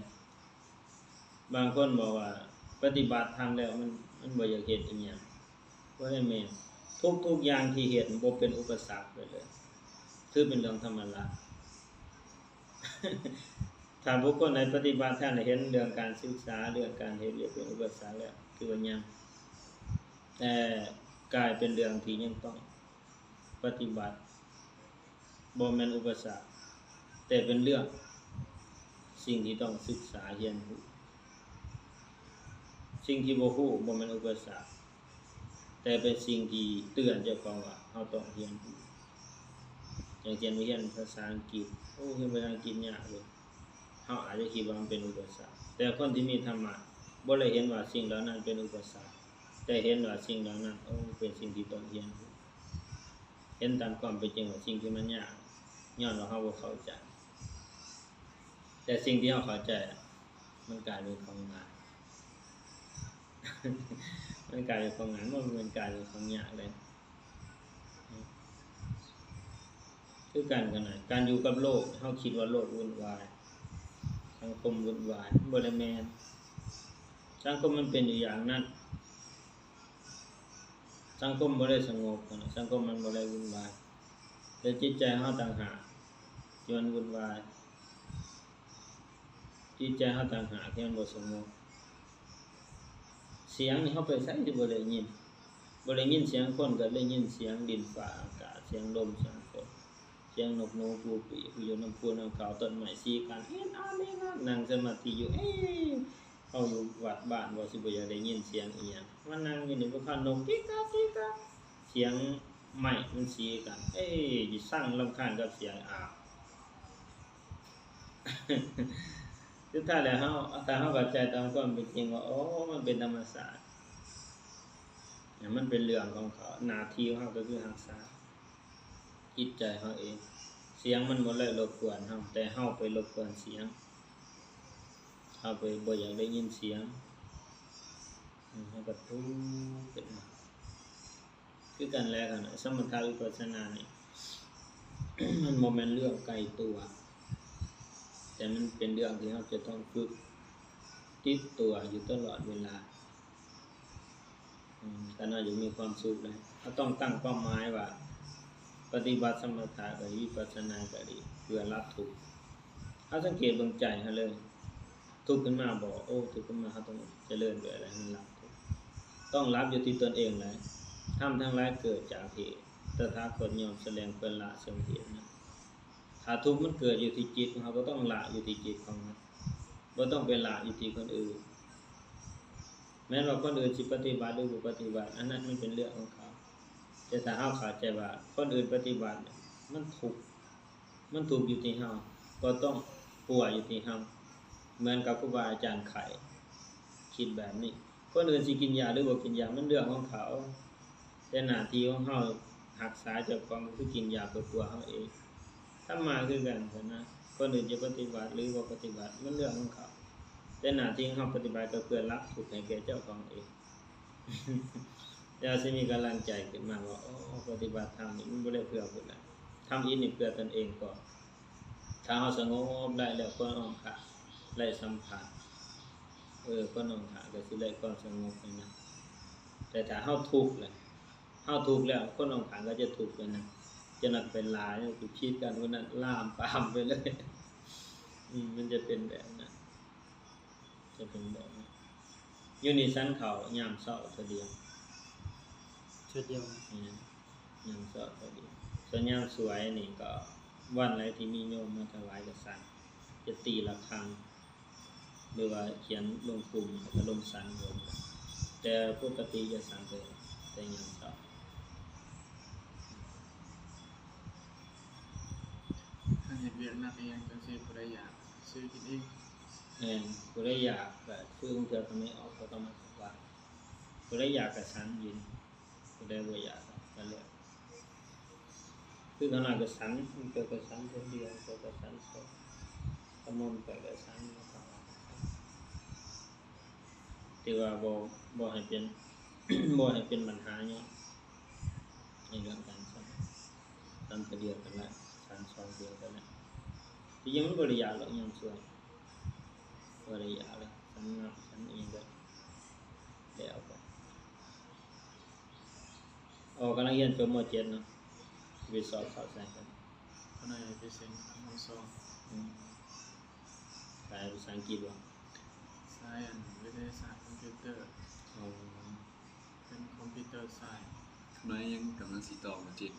ບາງຄົນບອກວ່າປະຕິບັດທຳແລ້ວມັນ ມັນບໍ່ຢາກເຮັດອີ່ຫຍັງ. ບໍ່ໄດ້ແມ່ນ. ທຸກໆຢ່າງທີ່ເຮັດບໍ່ເປັນອຸປະສັກໄປເລີຍ ຖືເປັນເລື່ອງທຳມະດາ. ຖ້າບຸກຄົນໃດປະຕິບັດທຳ ເຫັນເລື່ອງການສຶກສາ ເລື່ອງການເຮັດວຽກເປັນອຸປະສັກແລ້ວ ຖືວ່າຍັງ ແຕ່ກາຍເປັນເລື່ອງທີ່ຍັງຕ້ອງປະຕິບັດ ບໍ່ແມ່ນອຸປະສັກ ແຕ່ເປັນເລື່ອງສິ່ງທີ່ຕ້ອງສຶກສາຮຽນຮູ້. ສິ່ງທີ່ບໍ່ຮູ້ບໍ່ແມ່ນອຸປະສັກ ແຕ່ເປັນສິ່ງທີ່ເຕືອນເຈົ້າຂອງວ່າເຮົາຕ້ອງຮຽນຮູ້. ຢ່າງເຊັ່ນ ໄປຮຽນພາສາອັງກິດ ໂອ້ ຮຽນພາສາອັງກິດຍາກເລີຍ. ເຮົາອາດຈະຄິດວ່າມັນເປັນອຸປະສັກ ແຕ່ຄົນທີ່ມີທຳມະບໍ່ໄດ້ເຫັນວ່າສິ່ງເຫຼົ່ານັ້ນເປັນອຸປະສັກ ແຕ່ເຫັນວ່າສິ່ງເຫຼົ່ານັ້ນ ໂອ້ ເປັນສິ່ງທີ່ຕ້ອງຮຽນຮູ້. ເຫັນຕາມຄວາມເປັນຈິງວ່າສິ່ງທີ່ມັນຍາກ ຍ້ອນວ່າເຮົາບໍ່ເຂົ້າໃຈ. ແຕ່ສິ່ງທີ່ເຮົາເຂົ້າໃຈ ມັນກາຍເປັນຂອງງ່າຍ ມັນກາຍເປັນຂອງງ່າຍ ມັນບໍ່ແມ່ນກາຍເປັນຂອງຍາກເລີຍ. ຄືກັນກັນນະ ການຢູ່ກັບໂລກ ເຮົາຄິດວ່າໂລກວຸ່ນວາຍ ສັງຄົມວຸ່ນວາຍ ມັນບໍ່ໄດ້ແມ່ນ. ສັງຄົມມັນເປັນຢູ່ຢ່າງນັ້ນ ສັງຄົມບໍ່ໄດ້ສະຫງົບ ສັງຄົມມັນບໍ່ໄດ້ວຸ່ນວາຍ ແຕ່ຈິດໃຈເຮົາຕ່າງຫາກທີ່ມັນວຸ່ນວາຍ. ຈິດໃຈເຮົາຕ່າງຫາກທີ່ມັນບໍ່ສະຫງົບ. ສຽງນີ້ເຮົາໄປໃສທີ່ບໍ່ໄດ້ຍິນ? ບໍ່ໄດ້ຍິນສຽງຄົນ ກໍໄດ້ຍິນສຽງດິນຟ້າອາກາດ ສຽງລົມ ສຽງຝົນ ສຽງນົກໜູປູປີກ ຢູ່ນຳພູນຳເຂົາ ຕົ້ນໄມ້ສີກັນ ອີນອານ ອີນອານ ນັ່ງສະມາທິຢູ່ ເອ ເຮົາຢູ່ວັດບ້ານ ວ່າຊິບໍ່ຢາກໄດ້ຍິນສຽງອີ່ຫຍັງ? ມານັ່ງຢູ່ນີ້ ພວກຂ້ານົກກິກກັກກິກກັກ ສຽງໄມ້ມັນສີກັນ ເອ ຊິຊັງລຳຄານກັບສຽງ ອາ ສຸດທ້າຍແລ້ວເຮົາ ຖ້າເຮົາເຂົ້າໃຈຕາມຄວາມເປັນຈິງວ່າ ໂອ້ ມັນເປັນທຳມະຊາດ ມັນເປັນເລື່ອງຂອງເຂົາ ໜ້າທີ່ຂອງເຮົາກໍຄືຮັກສາຈິດໃຈເຮົາເອງ. ສຽງມັນບໍ່ໄດ້ລົບກວນເຮົາ ແຕ່ເຮົາໄປລົບກວນສຽງ ເຮົາໄປບໍ່ຢາກໄດ້ຍິນສຽງ ເຮົາກໍທຸກຂຶ້ນມາ. ຄືກັນແຫຼະ ຄັນສະມະຖະວິປັດສະນານີ້ ມັນບໍ່ແມ່ນເລື່ອງໄກຕົວ ແຕ່ມັນເປັນເລື່ອງທີ່ເຮົາຈະຕ້ອງຝຶກຕິດຕົວຢູ່ຕະຫຼອດເວລາ. ອືມ ຄັນເຮົາຢາກມີຄວາມສຸກນະ ເຮົາຕ້ອງຕັ້ງເປົ້າໝາຍວ່າ ປະຕິບັດສະມະຖະກໍດີ ວິປັດສະນາກໍດີ ເພື່ອລັບທຸກ. ເຮົາສັງເກດເບິ່ງໃຈເຮົາເລີຍ ທຸກຂຶ້ນມາບໍ່? ໂອ້ ທຸກຂຶ້ນມາ ເຮົາຕ້ອງຈະເລີນດ້ວຍອະໄລ? ເຮົາລັບທຸກ ຕ້ອງລັບຢູ່ທີ່ຕົນເອງແຫຼະ. ທຳທັງຫຼາຍເກີດຈາກເຫດ ຕະຖາຄົດຍ່ອມສະແດງເພື່ອລະເຊິ່ງເຫດນັ້ນ. ຖ້າທຸກມັນເກີດຢູ່ທີ່ຈິດຂອງເຮົາ ກໍຕ້ອງລະຢູ່ທີ່ຈິດຂອງເຮົາ ບໍ່ຕ້ອງໄປລະຢູ່ທີ່ຄົນອື່ນ. ແມ່ນວ່າຄົນອື່ນຊິປະຕິບັດ ຫຼື ບໍ່ປະຕິບັດ ອັນນັ້ນມັນເປັນເລື່ອງຂອງເຂົາ ແຕ່ຖ້າເຮົາເຂົ້າໃຈວ່າຄົນອື່ນປະຕິບັດ ມັນທຸກ ມັນທຸກຢູ່ທີ່ເຮົາ ກໍຕ້ອງປົວຢູ່ທີ່ເຮົາ ເໝືອນກັບຄູບາອາຈານໄຂ້ ຄິດແບບນີ້ ຄົນອື່ນຊິກິນຢາ ຫຼື ບໍ່ກິນຢາ ມັນເລື່ອງຂອງເຂົາ ແຕ່ໜ້າທີ່ຂອງເຮົາຮັກສາເຈົ້າຂອງ ກໍຄືກິນຢາເພື່ອປົວເຮົາເອງ. ທຳມະຄືກັນຫັ້ນນະ ຄົນອື່ນຈະປະຕິບັດ ຫຼື ບໍ່ປະຕິບັດ ມັນເລື່ອງຂອງເຂົາ ແຕ່ໜ້າທີ່ຂອງເຮົາປະຕິບັດ ກໍເພື່ອລັບທຸກໃຫ້ແກ່ເຈົ້າຂອງເອງ. ຢ່າຊິມີກຳລັງໃຈຂຶ້ນມາວ່າ ໂອ້ ປະຕິບັດທຳນີ້ມັນບໍ່ໄດ້ເພື່ອຜູ້ໃດ ທຳອິດນີ້ເພື່ອຕົນເອງກ່ອນ. ຖ້າເຮົາສະຫງົບໄດ້ແລ້ວ ຄົນອ້ອມຂ້າງໄດ້ສຳຜັດ ເອີ ຄົນອ້ອມຂ້າງກໍຊິໄດ້ຄວາມສະຫງົບນັ້ນນະ. ແຕ່ຖ້າເຮົາທຸກແລ້ວ ເຮົາທຸກແລ້ວ ຄົນອ້ອມຂ້າງກໍຈະທຸກໄປນຳ ຈະນັດໄປຫຼາຍ ຈະຜິດກັນ ຜູ້ນັ້ນລາມປາມໄປເລີຍ. ອືມ ມັນຈະເປັນແບບນັ້ນ. ຈະເປັນແບບນັ້ນ. ຢູ່ນີ້ສັນເຂົ້າຍາມເຊົ້າເທື່ອດຽວ ເທື່ອດຽວ ແມ່ນ ຍາມເຊົ້າເທື່ອດຽວ. ສ່ວນຍາມສວຍນີ້ກໍ ວັນໃດທີ່ມີໂຍມມາຖວາຍກໍສັນ ຈະຕີລະຄັງ ຫຼືວ່າຂຽນລົງກຸ່ມ ແລ້ວກໍລົງສັນລວມກັນ ແຕ່ປົກກະຕິຈະສັນແຕ່ ແຕ່ຍາມເຊົ້າ. ຄັນເຮັດວຽກໜັກອີ່ຫຍັງຈັ່ງຊີ້ ຜູ້ໃດຢາກຊື້ກິນເອງ. ແມ່ນ ຜູ້ໃດຢາກກໍຊື້ ບາງເທື່ອກໍໄມ່ອອກກໍຕ້ອງມາຖວາຍ. ຜູ້ໃດຢາກກໍສັນກິນ ຜູ້ໃດບໍ່ຢາກກໍແລ້ວ. ຄືຂ້ານ້ອຍກໍສັນ ເຈົ້າກໍສັນຄົນດຽວ ເຈົ້າກໍສັນສອງ ຂະໜົມຂ້ອຍກໍສັນ ແລ້ວກໍ ຖືວ່າບໍ່ ບໍ່ໃຫ້ເປັນ ບໍ່ໃຫ້ເປັນບັນຫາຫຍັງ. ເລື່ອງການສັນ ສັນຕົວດຽວກໍໄດ້ ສັນສອງຕົວກໍໄດ້. ທີ່ຈິງມັນບໍ່ໄດ້ຍາກດອກ ຍາມຊ່ວຍ ບໍ່ໄດ້ຍາກເລີຍ ສັນນັບສັນອີ່ຫຍັງກໍແລ້ວໄປ. ອໍ ກຳລັງຮຽນຈົບ ມໍເຈັດເນາະ ໄປສອບເຂົ້າໃສ່ກັນ ຂ້ານ້ອຍໄປເສັງ ມໍສອງ ອືມ ສາຍພາສາອັງກິດບໍ່? ສາຍອັນ ວິທະຍາສາດຄອມພິວເຕີ. ອໍ ເປັນຄອມພິວເຕີສາຍ. ຂ້ານ້ອຍຍັງກຳລັງຊິຕໍ່ ມໍເຈັດ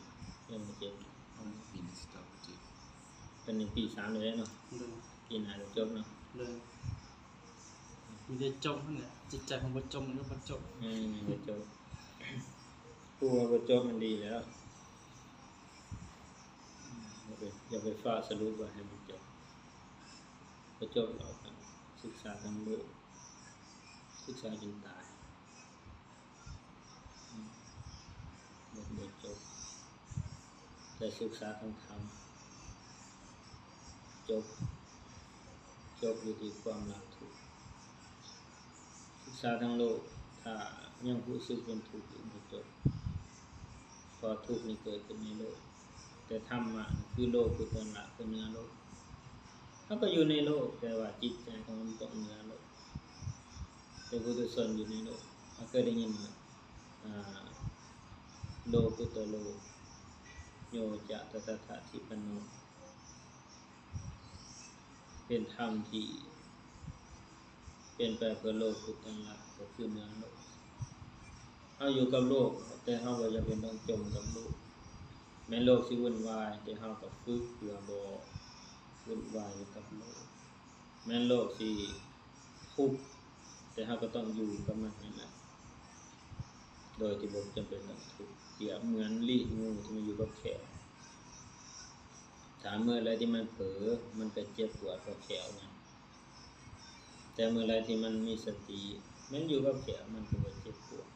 ຮຽນມໍເຈັດ ອໍ ປີນີ້ຊິຕໍ່ມໍເຈັດ. ເປັນປີສາມແລ້ວເນາະ? ໂດຍ. ປີໜ້າຈະຈົບເນາະ? ໂດຍ. ມີແຕ່ຈົບຫັ້ນແຫຼະ ຈິດໃຈຂອງບໍ່ຈົບມັນກໍບໍ່ຈົບ. ອືມ ບໍ່ຈົບ ຮູ້ວ່າບໍ່ຈົບມັນດີແລ້ວ ຢ່າໄປ ຢ່າໄປຟ້າວສະຫຼຸບວ່າໃຫ້ມັນຈົບ ບໍ່ຈົບເຮົາກໍສຶກສາທາງໂລກ ສຶກສາຈົນຕາຍ ອືມ ບໍ່ ບໍ່ຈົບ. ແຕ່ສຶກສາທາງທຳ ຈົບ ຈົບຢູ່ທີ່ຄວາມລະທຸກ. ສຶກສາທາງໂລກ ຖ້າຍັງຮູ້ສຶກເປັນທຸກຢູ່ ບໍ່ຈົບ ເພາະທຸກນີ້ເກີດຂຶ້ນໃນໂລກ. ແຕ່ທຳມະນີ້ຄືໂລກຸດຕະລະ ຄືເໜືອໂລກ ເຮົາກໍຢູ່ໃນໂລກ ແຕ່ວ່າຈິດໃຈຂອງເຮົາມັນຕ້ອງເໜືອໂລກ. ເປັນປຸຖຸຊົນຢູ່ໃນໂລກ ເຮົາເຄີຍໄດ້ຍິນວ່າ ອາ ໂລກຸດຕະໂລ ໂຍ ຈະ ຕະຖາກະທິປັນໂນ ເປັນທຳທີ່ເປັນໄປເພື່ອໂລກຸດຕະລະ ກໍຄືເໜືອໂລກ. ເຮົາຢູ່ກັບໂລກ ແຕ່ເຮົາບໍ່ຈຳເປັນຕ້ອງຈົມກັບໂລກ. ແມ່ນໂລກຊິວຸ່ນວາຍ ແຕ່ເຮົາກໍຝຶກເພື່ອບໍ່ວຸ່ນວາຍຢູ່ກັບໂລກ. ແມ່ນໂລກຊິທຸກ ແຕ່ເຮົາກໍຕ້ອງຢູ່ກັບມັນຫັ້ນແຫຼະ ໂດຍທີ່ບໍ່ຈຳເປັນຕ້ອງທຸກ. ປຽບເໝືອນລີ້ນງູທີ່ມັນຢູ່ກັບແຂ້ວ ຖ້າເມື່ອໃດທີ່ມັນເຜີ ມັນກໍເຈັບປວດເພາະແຂ້ວນັ້ນ ແຕ່ເມື່ອໃດທີ່ມັນມີສະຕິ ມັນຢູ່ກັບແຂ້ວ ມັນກໍບໍ່ເຈັບປວດ.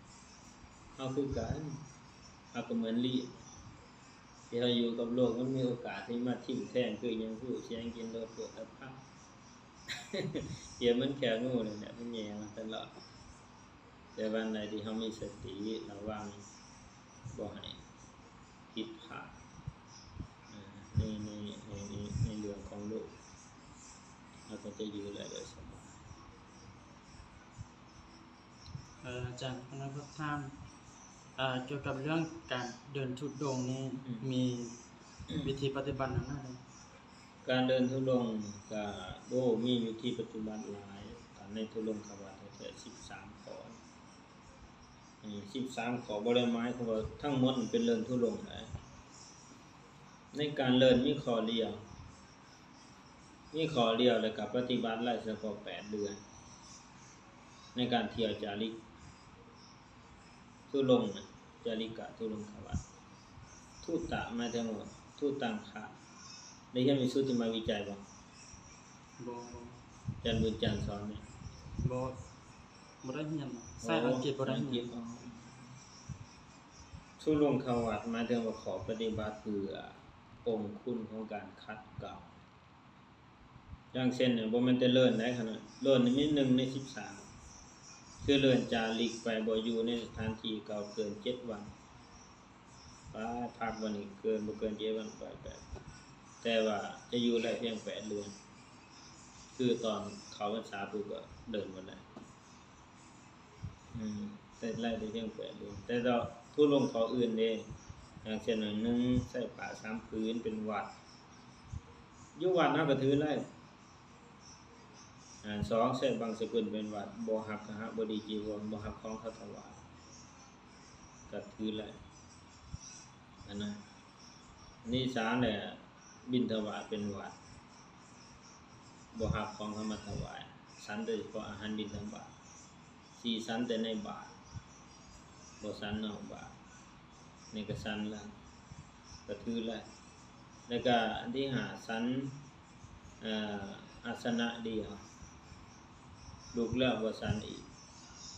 ເຮົາຄືກັນ ເຮົາກໍເໝືອນລີ້ນ ທີ່ເຮົາຢູ່ກັບໂລກ ມັນມີໂອກາດທີ່ມາຖິ້ມແທງ ຄືຫຍັງ ຮູ້ແສງກິນລົດໂພດຖະພະ ປຽບເໝືອນແຂ້ວງູນັ້ນແຫຼະ ມັນແຍ່ມາຕະຫຼອດ. ແຕ່ວ່າອັນໃດທີ່ເຮົາມີສະຕິລະວັງ ບໍ່ໃຫ້ຜິດພາດ ໃນ ໃນ ໃນ ໃນເລື່ອງຂອງໂລກ ເຮົາກໍຈະຢູ່ໄດ້ໂດຍສະບາຍ. ເອີ ອາຈານ ຂ້ານ້ອຍຢາກຖາມ ເອີ ກ່ຽວກັບເລື່ອງການເດີນທຸດົງນີ້ ອືມ ມີວິທີປະຕິບັດແນວໃດ? ການເດີນທຸດົງກໍ ໂອ້ ມີວິທີປະຕິບັດຫຼາຍ. ການໃນທຸດົງຄະວັດແທ້ໆ ສິບສາມຂໍ້ ເອີ ສິບສາມຂໍ້ ບໍ່ໄດ້ໝາຍຄວາມວ່າທັງໝົດເປັນເດີນທຸດົງໃດ. ໃນການເດີນມີຂໍ້ດຽວ ມີຂໍ້ດຽວ ແລ້ວກໍປະຕິບັດໄດ້ສະເພາະແປດເດືອນ ໃນການທ່ຽວຈາລິກທຸດົງນະ ຈາລິກະທຸດົງຄະວັດ. ທຸຕະ ໝາຍເຖິງວ່າ ທຸຕັງຄະ ໄດ້ຮຽນວິສຸດທິມາກວິໄຈບໍ່? ບໍ່ ບໍ່. ອາຈານບຸນຈັນສອນແມ່ນ? ບໍ່ ບໍ່ໄດ້ຮຽນ. ພາສາອັງກິດບໍ່ໄດ້ຮຽນ. ທຸດົງຄະວັດ ໝາຍເຖິງວ່າຂໍ້ປະຕິບັດເພື່ອອົງຄຸນຂອງການຂັດເກົາ. ຢ່າງເຊັ່ນ ບໍ່ແມ່ນແຕ່ເດີນໄດ໋ ຄັນເດີນນີ້ມີໜຶ່ງໃນສິບສາມ ຄືເດີນຈາລິກໄປ ບໍ່ຢູ່ໃນສະຖານທີ່ເກົ່າເກີນເຈັດວັນ ໄປພັກວັນນີ້ເກີນ ບໍ່ເກີນເຈັດວັນ ໄປ ໄປ ແຕ່ວ່າຈະຢູ່ໄດ້ພຽງແປດເດືອນ ຄືຕອນເຂົ້າພັນສາປຸບກໍເດີນບໍ່ໄດ້. ອືມ ແຕ່ໄດ້ໄດ້ພຽງແປດເດືອນ. ແຕ່ວ່າທຸລົງຂໍ້ອື່ນເດ້ ຢ່າງເຊັ່ນວ່າ ໜຶ່ງ ໃຊ້ຜ້າສາມຜືນເປັນຫວັດ ຢູ່ວັດເຮົາກໍຖືໄດ້. ອາ ສອງ ໃຊ້ບັງສະກຸນເປັນຫວັດ ບໍ່ຮັບຄະຫະບໍດີຈີວອນ ບໍ່ຮັບຂອງເຂົາຖວາຍ ກໍຖືໄດ້ຫັ້ນນະ. ອັນທີສາມແຫຼະ ບິນທະບາດເປັນຫວັດ ບໍ່ຮັບຂອງເຂົາມາຖວາຍ ສັນໂດຍສະເພາະອາຫານບິນທະບາດ. ສີ່ ສັນແຕ່ໃນບາດ ບໍ່ສັນນອກບາດ ນີ້ກໍສັນລະ ກໍຖືລະ. ແລ້ວກໍອັນທີຫ້າ ສັນ ເອີ ອາສະນະດຽວ ລຸກແລ້ວບໍ່ສັນອີກ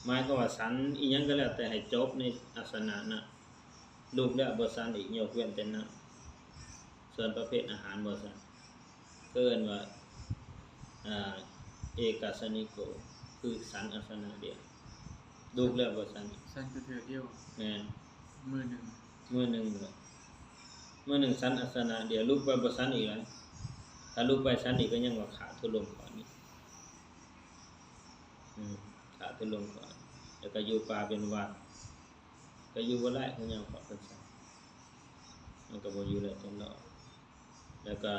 ໝາຍຄວາມວ່າສັນອີ່ຫຍັງກໍແລ້ວແຕ່ໃຫ້ຈົບໃນອາສະນະນັ້ນ ລຸກແລ້ວບໍ່ສັນອີກ ຍົກເວັ້ນແຕ່ນັ້ນ. ສ່ວນປະເພດອາຫານບໍ່ສັນ ເອີ້ນວ່າ ເອກາສະນິໂກ ຄືສັນອາສະນະດຽວ ລຸກແລ້ວບໍ່ສັນອີກ. ສັນແຕ່ເທື່ອດຽວ. ແມ່ນ. ມື້ໜຶ່ງ. ມື້ໜຶ່ງເລີຍ ມື້ໜຶ່ງສັນອາສະນະດຽວ ລຸກໄປບໍ່ສັນອີກແລ້ວ. ຖ້າລຸກໄປສັນອີກກໍຍັງວ່າຂາດທຸລົງຂ້ອນີ້ ອືມ ຂາດທຸລົງຂ້ອ ແລ້ວກໍຢູ່ປ່າເປັນຫວັດ ກໍຢູ່ບໍ່ໄດ້ ຄືຍາມເຂົ້າພັນສາ ມັນກໍບໍ່ຢູ່ໄດ້ຕະຫຼອດ. ແລ້ວກໍ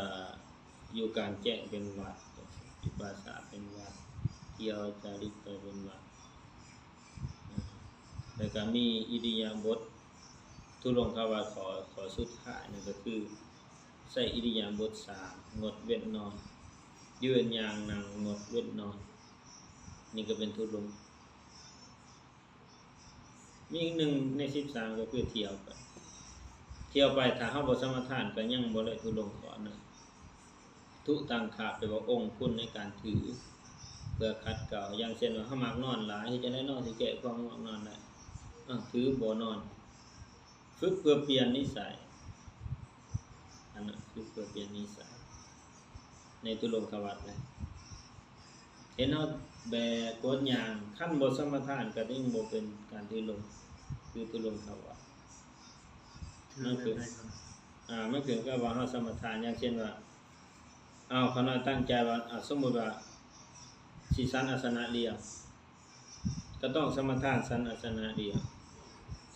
ຢູ່ກາງແຈ້ງເປັນຫວັດ ຢູ່ປ່າຊ້າເປັນຫວັດ ທ່ຽວຈາລິກໄປເປັນຫວັດ. ແລ້ວກໍມີອິລິຍາບົດ ທຸລົງຄະວັດ ຂໍ້ ຂໍ້ສຸດທ້າຍນັ້ນກໍຄື ໃຊ້ອິລິຍາບົດສາມ ງົດເວັ້ນນອນ ຢືນ ຍ່າງ ນັ່ງ ງົດເວັ້ນນອນ ນີ້ກໍເປັນທຸລົງ. ມີອີກໜຶ່ງໃນສິບສາມກໍຄືທ່ຽວໄປ ທ່ຽວໄປ ຖ້າເຮົາບໍ່ສະມາທານກໍຍັງບໍ່ໄດ້ທຸລົງຂ້ອນະ. ທຸຕັງຄະ ແປວ່າອົງຄຸນໃນການຖື ເພື່ອຂັດເກົາ ຢ່າງເຊັ່ນວ່າເຮົາມັກນອນຫຼາຍ ເຮັດຈັ່ງໃດເນາະຊິແກ້ຄວາມງ່ວງນອນໄດ້? ເອີ ຖືບໍ່ນອນ ຝຶກເພື່ອປ່ຽນນິໄສ ອັນນັ້ນ ຝຶກເພື່ອປ່ຽນນິໄສ ໃນທຸລົງຄະວັດນະ ເຫັນເຮົາແບກກົດຍ່າງ ຄັນບໍ່ສະມາທານກໍຍັງບໍ່ເປັນການຖືລົງ ຄືທຸລົງຄະວັດ. ມັນຄື ອ່າ ມັນຂຶ້ນກັບວ່າເຮົາສະມາທານ ຢ່າງເຊັ່ນວ່າ ເອົາ ຂ້ານ້ອຍຕັ້ງໃຈວ່າ ອ່າ ສົມມຸດວ່າ ຊິສັນອາສະນະລຽງ ກໍຕ້ອງສະມາທານສັນອາສະນະລຽງ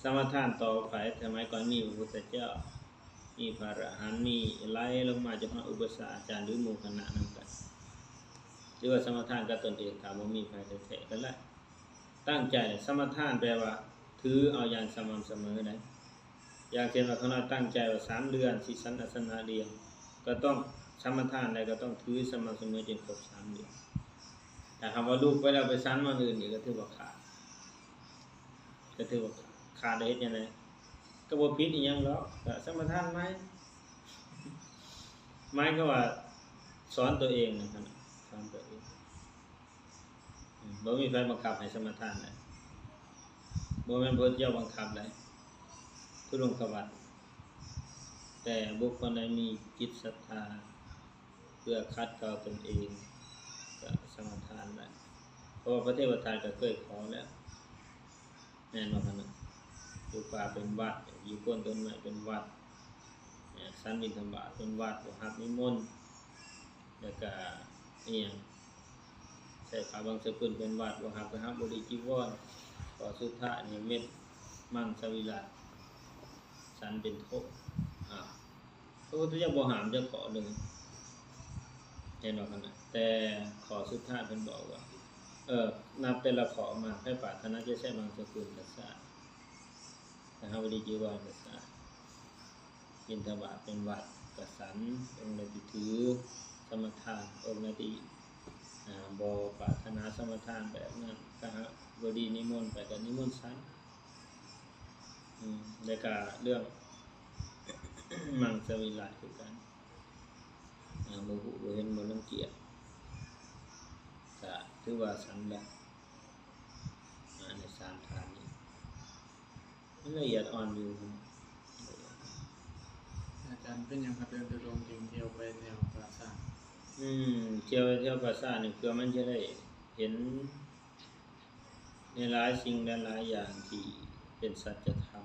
ສະມາທານຕໍ່ໄປ. ສະໄໝກ່ອນມີພະພຸດທະເຈົ້າ ມີພະອະລະຫັນ ມີໄລ່ລົງມາຈາກພະອຸປະຊາອາຈານ ຫຼື ໝູ່ຄະນະນຳກັນ ຫຼືວ່າສະມາທານກັບຕົນເອງ ຖ້າບໍ່ມີໃຜແທ້ໆກໍໄດ້. ຕັ້ງໃຈສະມາທານແປວ່າຖືເອົາຢ່າງສະໝ່ຳສະເໝີໄດ໋. ຢ່າງເຊັ່ນວ່າ ຂ້ານ້ອຍຕັ້ງໃຈວ່າສາມເດືອນຊິສັນອາສະນະລຽງ ກໍຕ້ອງສະມາທານໄດ້ ກໍຕ້ອງຖືສະໝ່ຳສະເໝີຈົນຄົບສາມເດືອນ. ຖ້າຫາກວ່າລຸກໄປແລ້ວໄປສັນມື້ອື່ນອີກ ກໍຖືວ່າຂາດ ກໍຖືວ່າຂາດ ແລ້ວເຮັດຈັ່ງໃດ? ກໍບໍ່ຜິດອີ່ຫຍັງດອກ ກໍສະມາທານໃໝ່. ໝາຍຄວາມວ່າສອນຕົວເອງນະ ສອນຕົວເອງ. ອືມ ບໍ່ມີໃຜບັງຄັບໃຫ້ສະມາທານໄດ້ ບໍ່ແມ່ນພະພຸດທະເຈົ້າບັງຄັບໄດ້ ທຸລົງຄະວັດ. ແຕ່ບຸກຄົນໃດມີຈິດສັດທາເພື່ອຂັດເກົາຕົນເອງ ກໍສະມາທານໄດ້ ເພາະວ່າພະເທວະທັດກໍເຄີຍຂໍແລ້ວ ແມ່ນບໍ່? ຄັນວ່າຢູ່ປ່າເປັນຫວັດ ຢູ່ໂຄົນຕົ້ນໄມ້ເປັນຫວັດ ສັນບິນທະບາດເປັນຫວັດ ບໍ່ຮັບນິມົນ ແລ້ວກະອີ່ຫຍັງ ໃສ່ຜ້າບັງສະກຸນເປັນຫວັດ ບໍ່ຮັບກະຫະບໍລີຈີວອນ. ຂໍ້ສຸດທ້າຍນີ້ເມັດມັງສະວິລັດ ສັນເປັນໂທດ. ອາ ພະພຸດທະເຈົ້າບໍ່ຫ້າມຈັກຂໍ້ເລີຍ ເຫັນບໍ່? ແຕ່ຂໍ້ສຸດທ້າຍເພິ່ນບອກວ່າ ເອີ ນັບແຕ່ລະຂໍ້ມາ ໃຜປາດຖະໜາຈະໃຊ້ບັງສະກຸນກະສາ ກະຫະບໍລີຈີວອນກະສາ ບິນທະບາດເປັນຫວັດກະສັນ ອົງໃດທີ່ຖືສະມາທານ ອົງໃດທີ່ ອາ ບໍ່ປາດຖະໜາສະມາທານແບບນັ້ນ ກະຫະບໍລີນິມົນໄປກະນິມົນສັນ. ອືມ ແລ້ວກະເລື່ອງມັງສະວິລັດຄືກັນ ອາ ບໍ່ຮູ້ບໍ່ເຫັນບໍ່ລັງກຽດ ກະຖືວ່າສັນແລ້ວ. ອາ ໃນສາມທ່ານນີ້ ມັນລະອຽດອ່ອນຢູ່. ອາຈານ ເປັນຫຍັງຄັບເດີນທຸດົງຈຶ່ງທ່ຽວໄປແຖວປ່າຊ້າ? ອືມ ທ່ຽວໄປແຖວປ່າຊ້ານີ້ ເພື່ອມັນຈະໄດ້ເຫັນໃນຫຼາຍສິ່ງຫຼາຍໆຢ່າງທີ່ເປັນສັດຈະທຳ.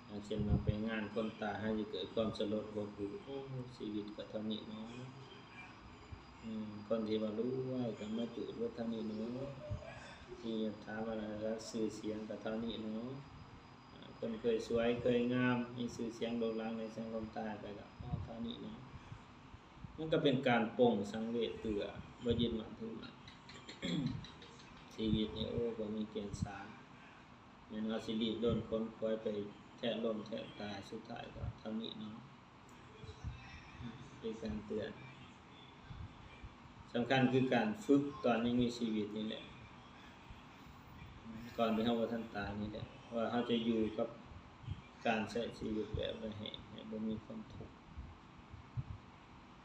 ຢ່າງເຊັ່ນວ່າໄປງານຄົນຕາຍ ເຮົາຈະເກີດຄວາມສະຫຼົດຫົດຫູ່ ໂອ້ ຊີວິດກໍເທົ່ານີ້ເນາະ. ອືມ ຄົນທີ່ວ່າລວຍກໍມາຈູດເບິດເທົ່ານີ້ເນາະ. ທີ່ຖາມວ່າລະດັບຊື່ສຽງກໍເທົ່ານີ້ເນາະ. ອາ ຄົນເຄີຍສວຍເຄີຍງາມ ມີຊື່ສຽງໂດ່ງດັງໃນສັງຄົມ ຕາຍໄປກໍພໍເທົ່ານີ້ເນາະ. ມັນກໍເປັນການປົງສັງເວດເພື່ອບໍ່ຍຶດໝັ້ນຖືໝັ້ນ. ຊີວິດນີ້ ໂອ້ ບໍ່ມີແກ່ນສານ. ແມ່ນວ່າຊິລີ້ລົນຂົນຂວາຍໄປແທະລົ້ມແທະຕາຍ ສຸດທ້າຍກໍເທົ່ານີ້ເນາະ. ເປັນການເຕືອນ. ສຳຄັນຄືການຝຶກຕອນຍັງມີຊີວິດນີ້ແຫຼະ ກ່ອນທີ່ເຮົາບໍ່ທັນຕາຍນີ້ແຫຼະ ວ່າເຮົາຈະຢູ່ກັບການໃຊ້ຊີວິດແບບໃດໃຫ້ ໃຫ້ບໍ່ມີຄວາມທຸກ.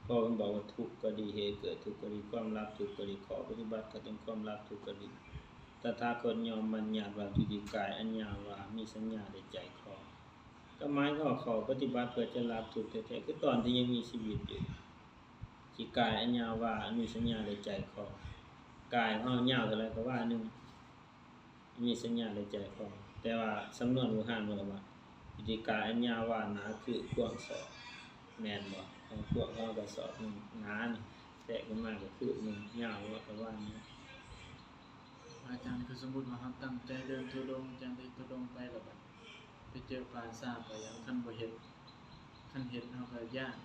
ເພາະເພິ່ນບອກວ່າ ທຸກກໍດີ ເຫດເກີດທຸກກໍດີ ຄວາມລັບທຸກກໍດີ ຂໍ້ປະຕິບັດເຂົ້າເຖິງຄວາມລັບທຸກກໍດີ. ຕະຖາຄົດຍອມບັນຍັດວ່າ ຢູ່ທີ່ກາຍອັນຍາວວາ ມີສັນຍາແລະໃຈຄອງ. ກໍໝາຍຄວາມວ່າ ຂໍ້ປະຕິບັດເພື່ອຈະລັບທຸກແທ້ໆ ຄືຕອນທີ່ຍັງມີຊີວິດຢູ່ ທີ່ກາຍອັນຍາວວາ ອັນມີສັນຍາແລະໃຈຄອງ. ກາຍເຮົາຍາວເທົ່າໃດກໍວາໜຶ່ງ ມີສັນຍາແລະໃຈຄອງ. ແຕ່ວ່າສຳນວນບູຮານເພິ່ນວ່າ ປີຕິກາຍອັນຍາວວາດໜາຄືກວ້າງສອກ ແມ່ນບໍ່? ຂອງພວກເຮົາກໍສອກໜຶ່ງໜານີ້ ແຕກຂຶ້ນມາກໍຄືກໜຶ່ງຍາວ ແລ້ວກໍວາດໜາ. ອາຈານ ຄືສົມມຸດວ່າເຮົາຕັ້ງໃຈເດີນທຸດົງ ຈາກເດີນທຸດົງໄປ ແລ້ວບັດໄປເຈີປ່າຊ້າໄປຫຍັງ ຄັນບໍ່ເຮັດ ຄັນເຮັດເຮົາກໍຢ້ານ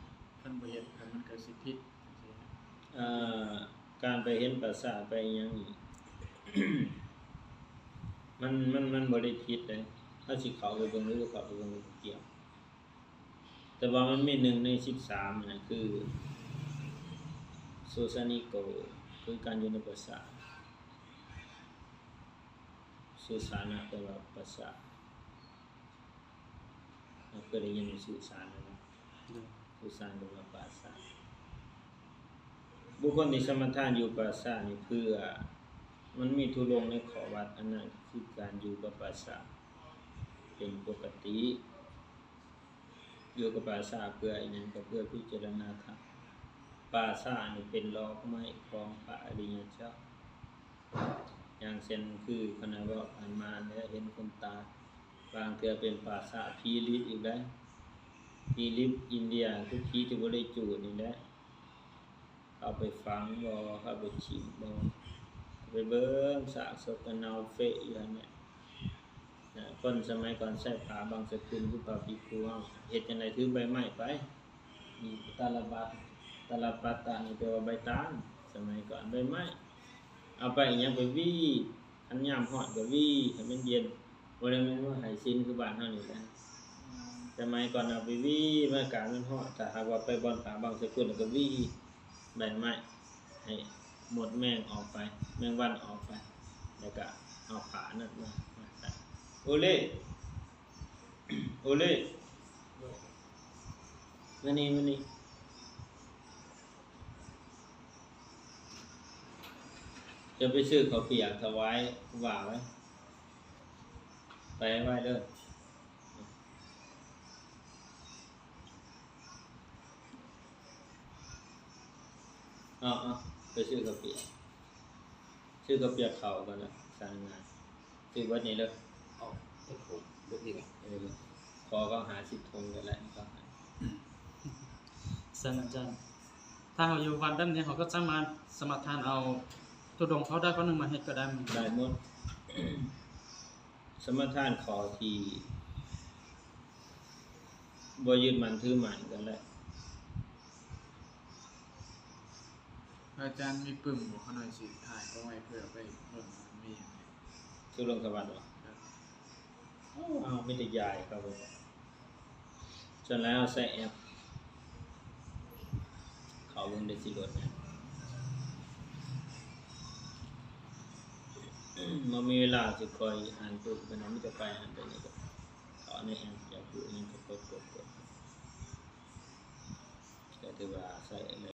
ຄັນບໍ່ເຮັດກໍມັນກໍຊິຜິດ ຈັ່ງຊີ້ນະ. ເອີ ການໄປເຫັນປ່າຊ້າໄປຫຍັງນີ້ ມັນ ມັນ ມັນບໍ່ໄດ້ຜິດເດ້ ເຮົາຊິເຂົ້າໄປເບິ່ງ ຫຼື ບໍ່ເຂົ້າໄປເບິ່ງ ມັນບໍ່ກ່ຽວ. ແຕ່ວ່າມັນມີໜຶ່ງໃນສິບສາມນະ ຄື ໂສຊານິໂກ ຄືການຢູ່ໃນປາສາດ. ສຸສານະ ແປວ່າປາສາດ. ເຮົາເຄີຍໄດ້ຍິນສຸສານະເນາະ? ໂດຍ. ສຸສານະ ແປວ່າປາສາດ. ບຸກຄົນທີ່ສະມາທານຢູ່ປາສາດນີ້ ເພື່ອມັນມີທຸລົງໃນຂໍ້ວັດ ອັນນັ້ນຄືການຢູ່ກັບປາສາດເປັນປົກກະຕິ. ຢູ່ກັບປາສາດເພື່ອອີ່ຫຍັງ? ກໍເພື່ອພິຈາລະນາທຳ. ປາສາດນີ້ເປັນດອກໄມ້ຂອງພະອະລິຍະເຈົ້າ. ຢ່າງເຊັ່ນ ຄືຂ້ານ້ອຍເວົ້າຜ່ານມາແຫຼະ ເຫັນຄົນຕາຍ, ບາງເທື່ອເປັນປາສາດຜີລິບອີກໄດ໋. ຜີລິບອິນເດຍ ຄືຜີທີ່ບໍ່ໄດ້ຈູດນີ້ແຫຼະ. ເອົາໄປຝັງບໍ່ ເອົາໄປຖິ້ມບໍ່ ໄປເບິ່ງຊາກສົບກໍເນົ່າເຟະຢູ່ຫັ້ນແຫຼະ. ນະ ຄົນສະໄໝກ່ອນໃຊ້ຜ້າບັງສະກຸນ ຄືພະພິກຂຸເຮົາ ເຮັດຈັ່ງໃດ? ຖືໃບໄມ້ໄປ. ອືມ ຕາລະບັດ ຕາລະປັດຕະນີ້ແປວ່າໃບຕານ ສະໄໝກ່ອນ ໃບໄມ້. ເອົາໄປອີ່ຫຍັງ? ໄປຫວີ້ ຄັນຍາມຮ້ອນກໍຫວີ້ໃຫ້ມັນເຢັນ ບໍ່ໄດ້ແມ່ນວ່າໃຫ້ສິນຄືບ້ານເຮົານີ້ນະ. ສະໄໝກ່ອນເອົາໄປຫວີ້ ມັນອາກາດມັນຮ້ອນ ຖ້າຫາກວ່າໄປບ່ອນຜ້າບັງສະກຸນແລ້ວກໍຫວີ້ໃບໄມ້ໃຫ້ມົດແມງອອກໄປ ແມງວັນອອກໄປ ແລ້ວກໍເອົາຜ້ານັ້ນມາ ມາໃສ່. ໂອເລ ໂອເລ ມານີ້ ມານີ້. ຈະໄປຊື້ເຂົ້າປຽກຖວາຍຄູບາໄວ້ ໄປໄວ້ເດີ. ເອົາ ເອົາ ໄປຊື້ເຂົ້າປຽກ ຊື້ເຂົ້າປຽກເຂົ້າກ່ອນນະ ສ້າງງານ. ຊື້ເບິດນີ້ເດີ. ເອົາຈັກຖົງເບິດນີ້ລະ? ເອີ ຂໍເຂົາຫ້າສິບຖົງກໍໄດ້. ຊັ້ນອາຈານ ຖ້າເຮົາຢູ່ວັດແບບນີ້ ເຮົາກໍສາມາດສະມາທານເອົາທຸດົງເຂົາໄດ້ ຄົນໜຶ່ງມາເຮັດກໍໄດ້. ໄດ້ໝົດ. ສະມາທານຂໍ້ທີ່ບໍ່ຍຶດໝັ້ນຖືໝັ້ນກໍໄດ້. ອາຈານມີປຶ້ມບໍ່? ຂ້ານ້ອຍຊິຖ່າຍເອົາໄວ້ເພື່ອໄປເບິ່ງວ່າມັນມີຫຍັງແດ່. ຄືລົງສະຫວັດບໍ່? ເອີ ເອົາ ມີແຕ່ຢາຍເຂົາໄປ. ສ່ວນຫຼາຍເຮົາໃຊ້ແອັບ ເຂົ້າເບິ່ງໄດ້ຊິໂຫຼດຫຍັງ. ບໍ່ມີເວລາຊິຄອຍອ່ານປຶ້ມປານໃດ ມີແຕ່ໄປຫັ້ນໄປນີ້ ກໍເຂົ້າໃນແອັບ ຢາກຮູ້ຫຍັງກໍກົດ ກົດ ກົດ. ກໍຖືວ່າໃຊ້ໄດ້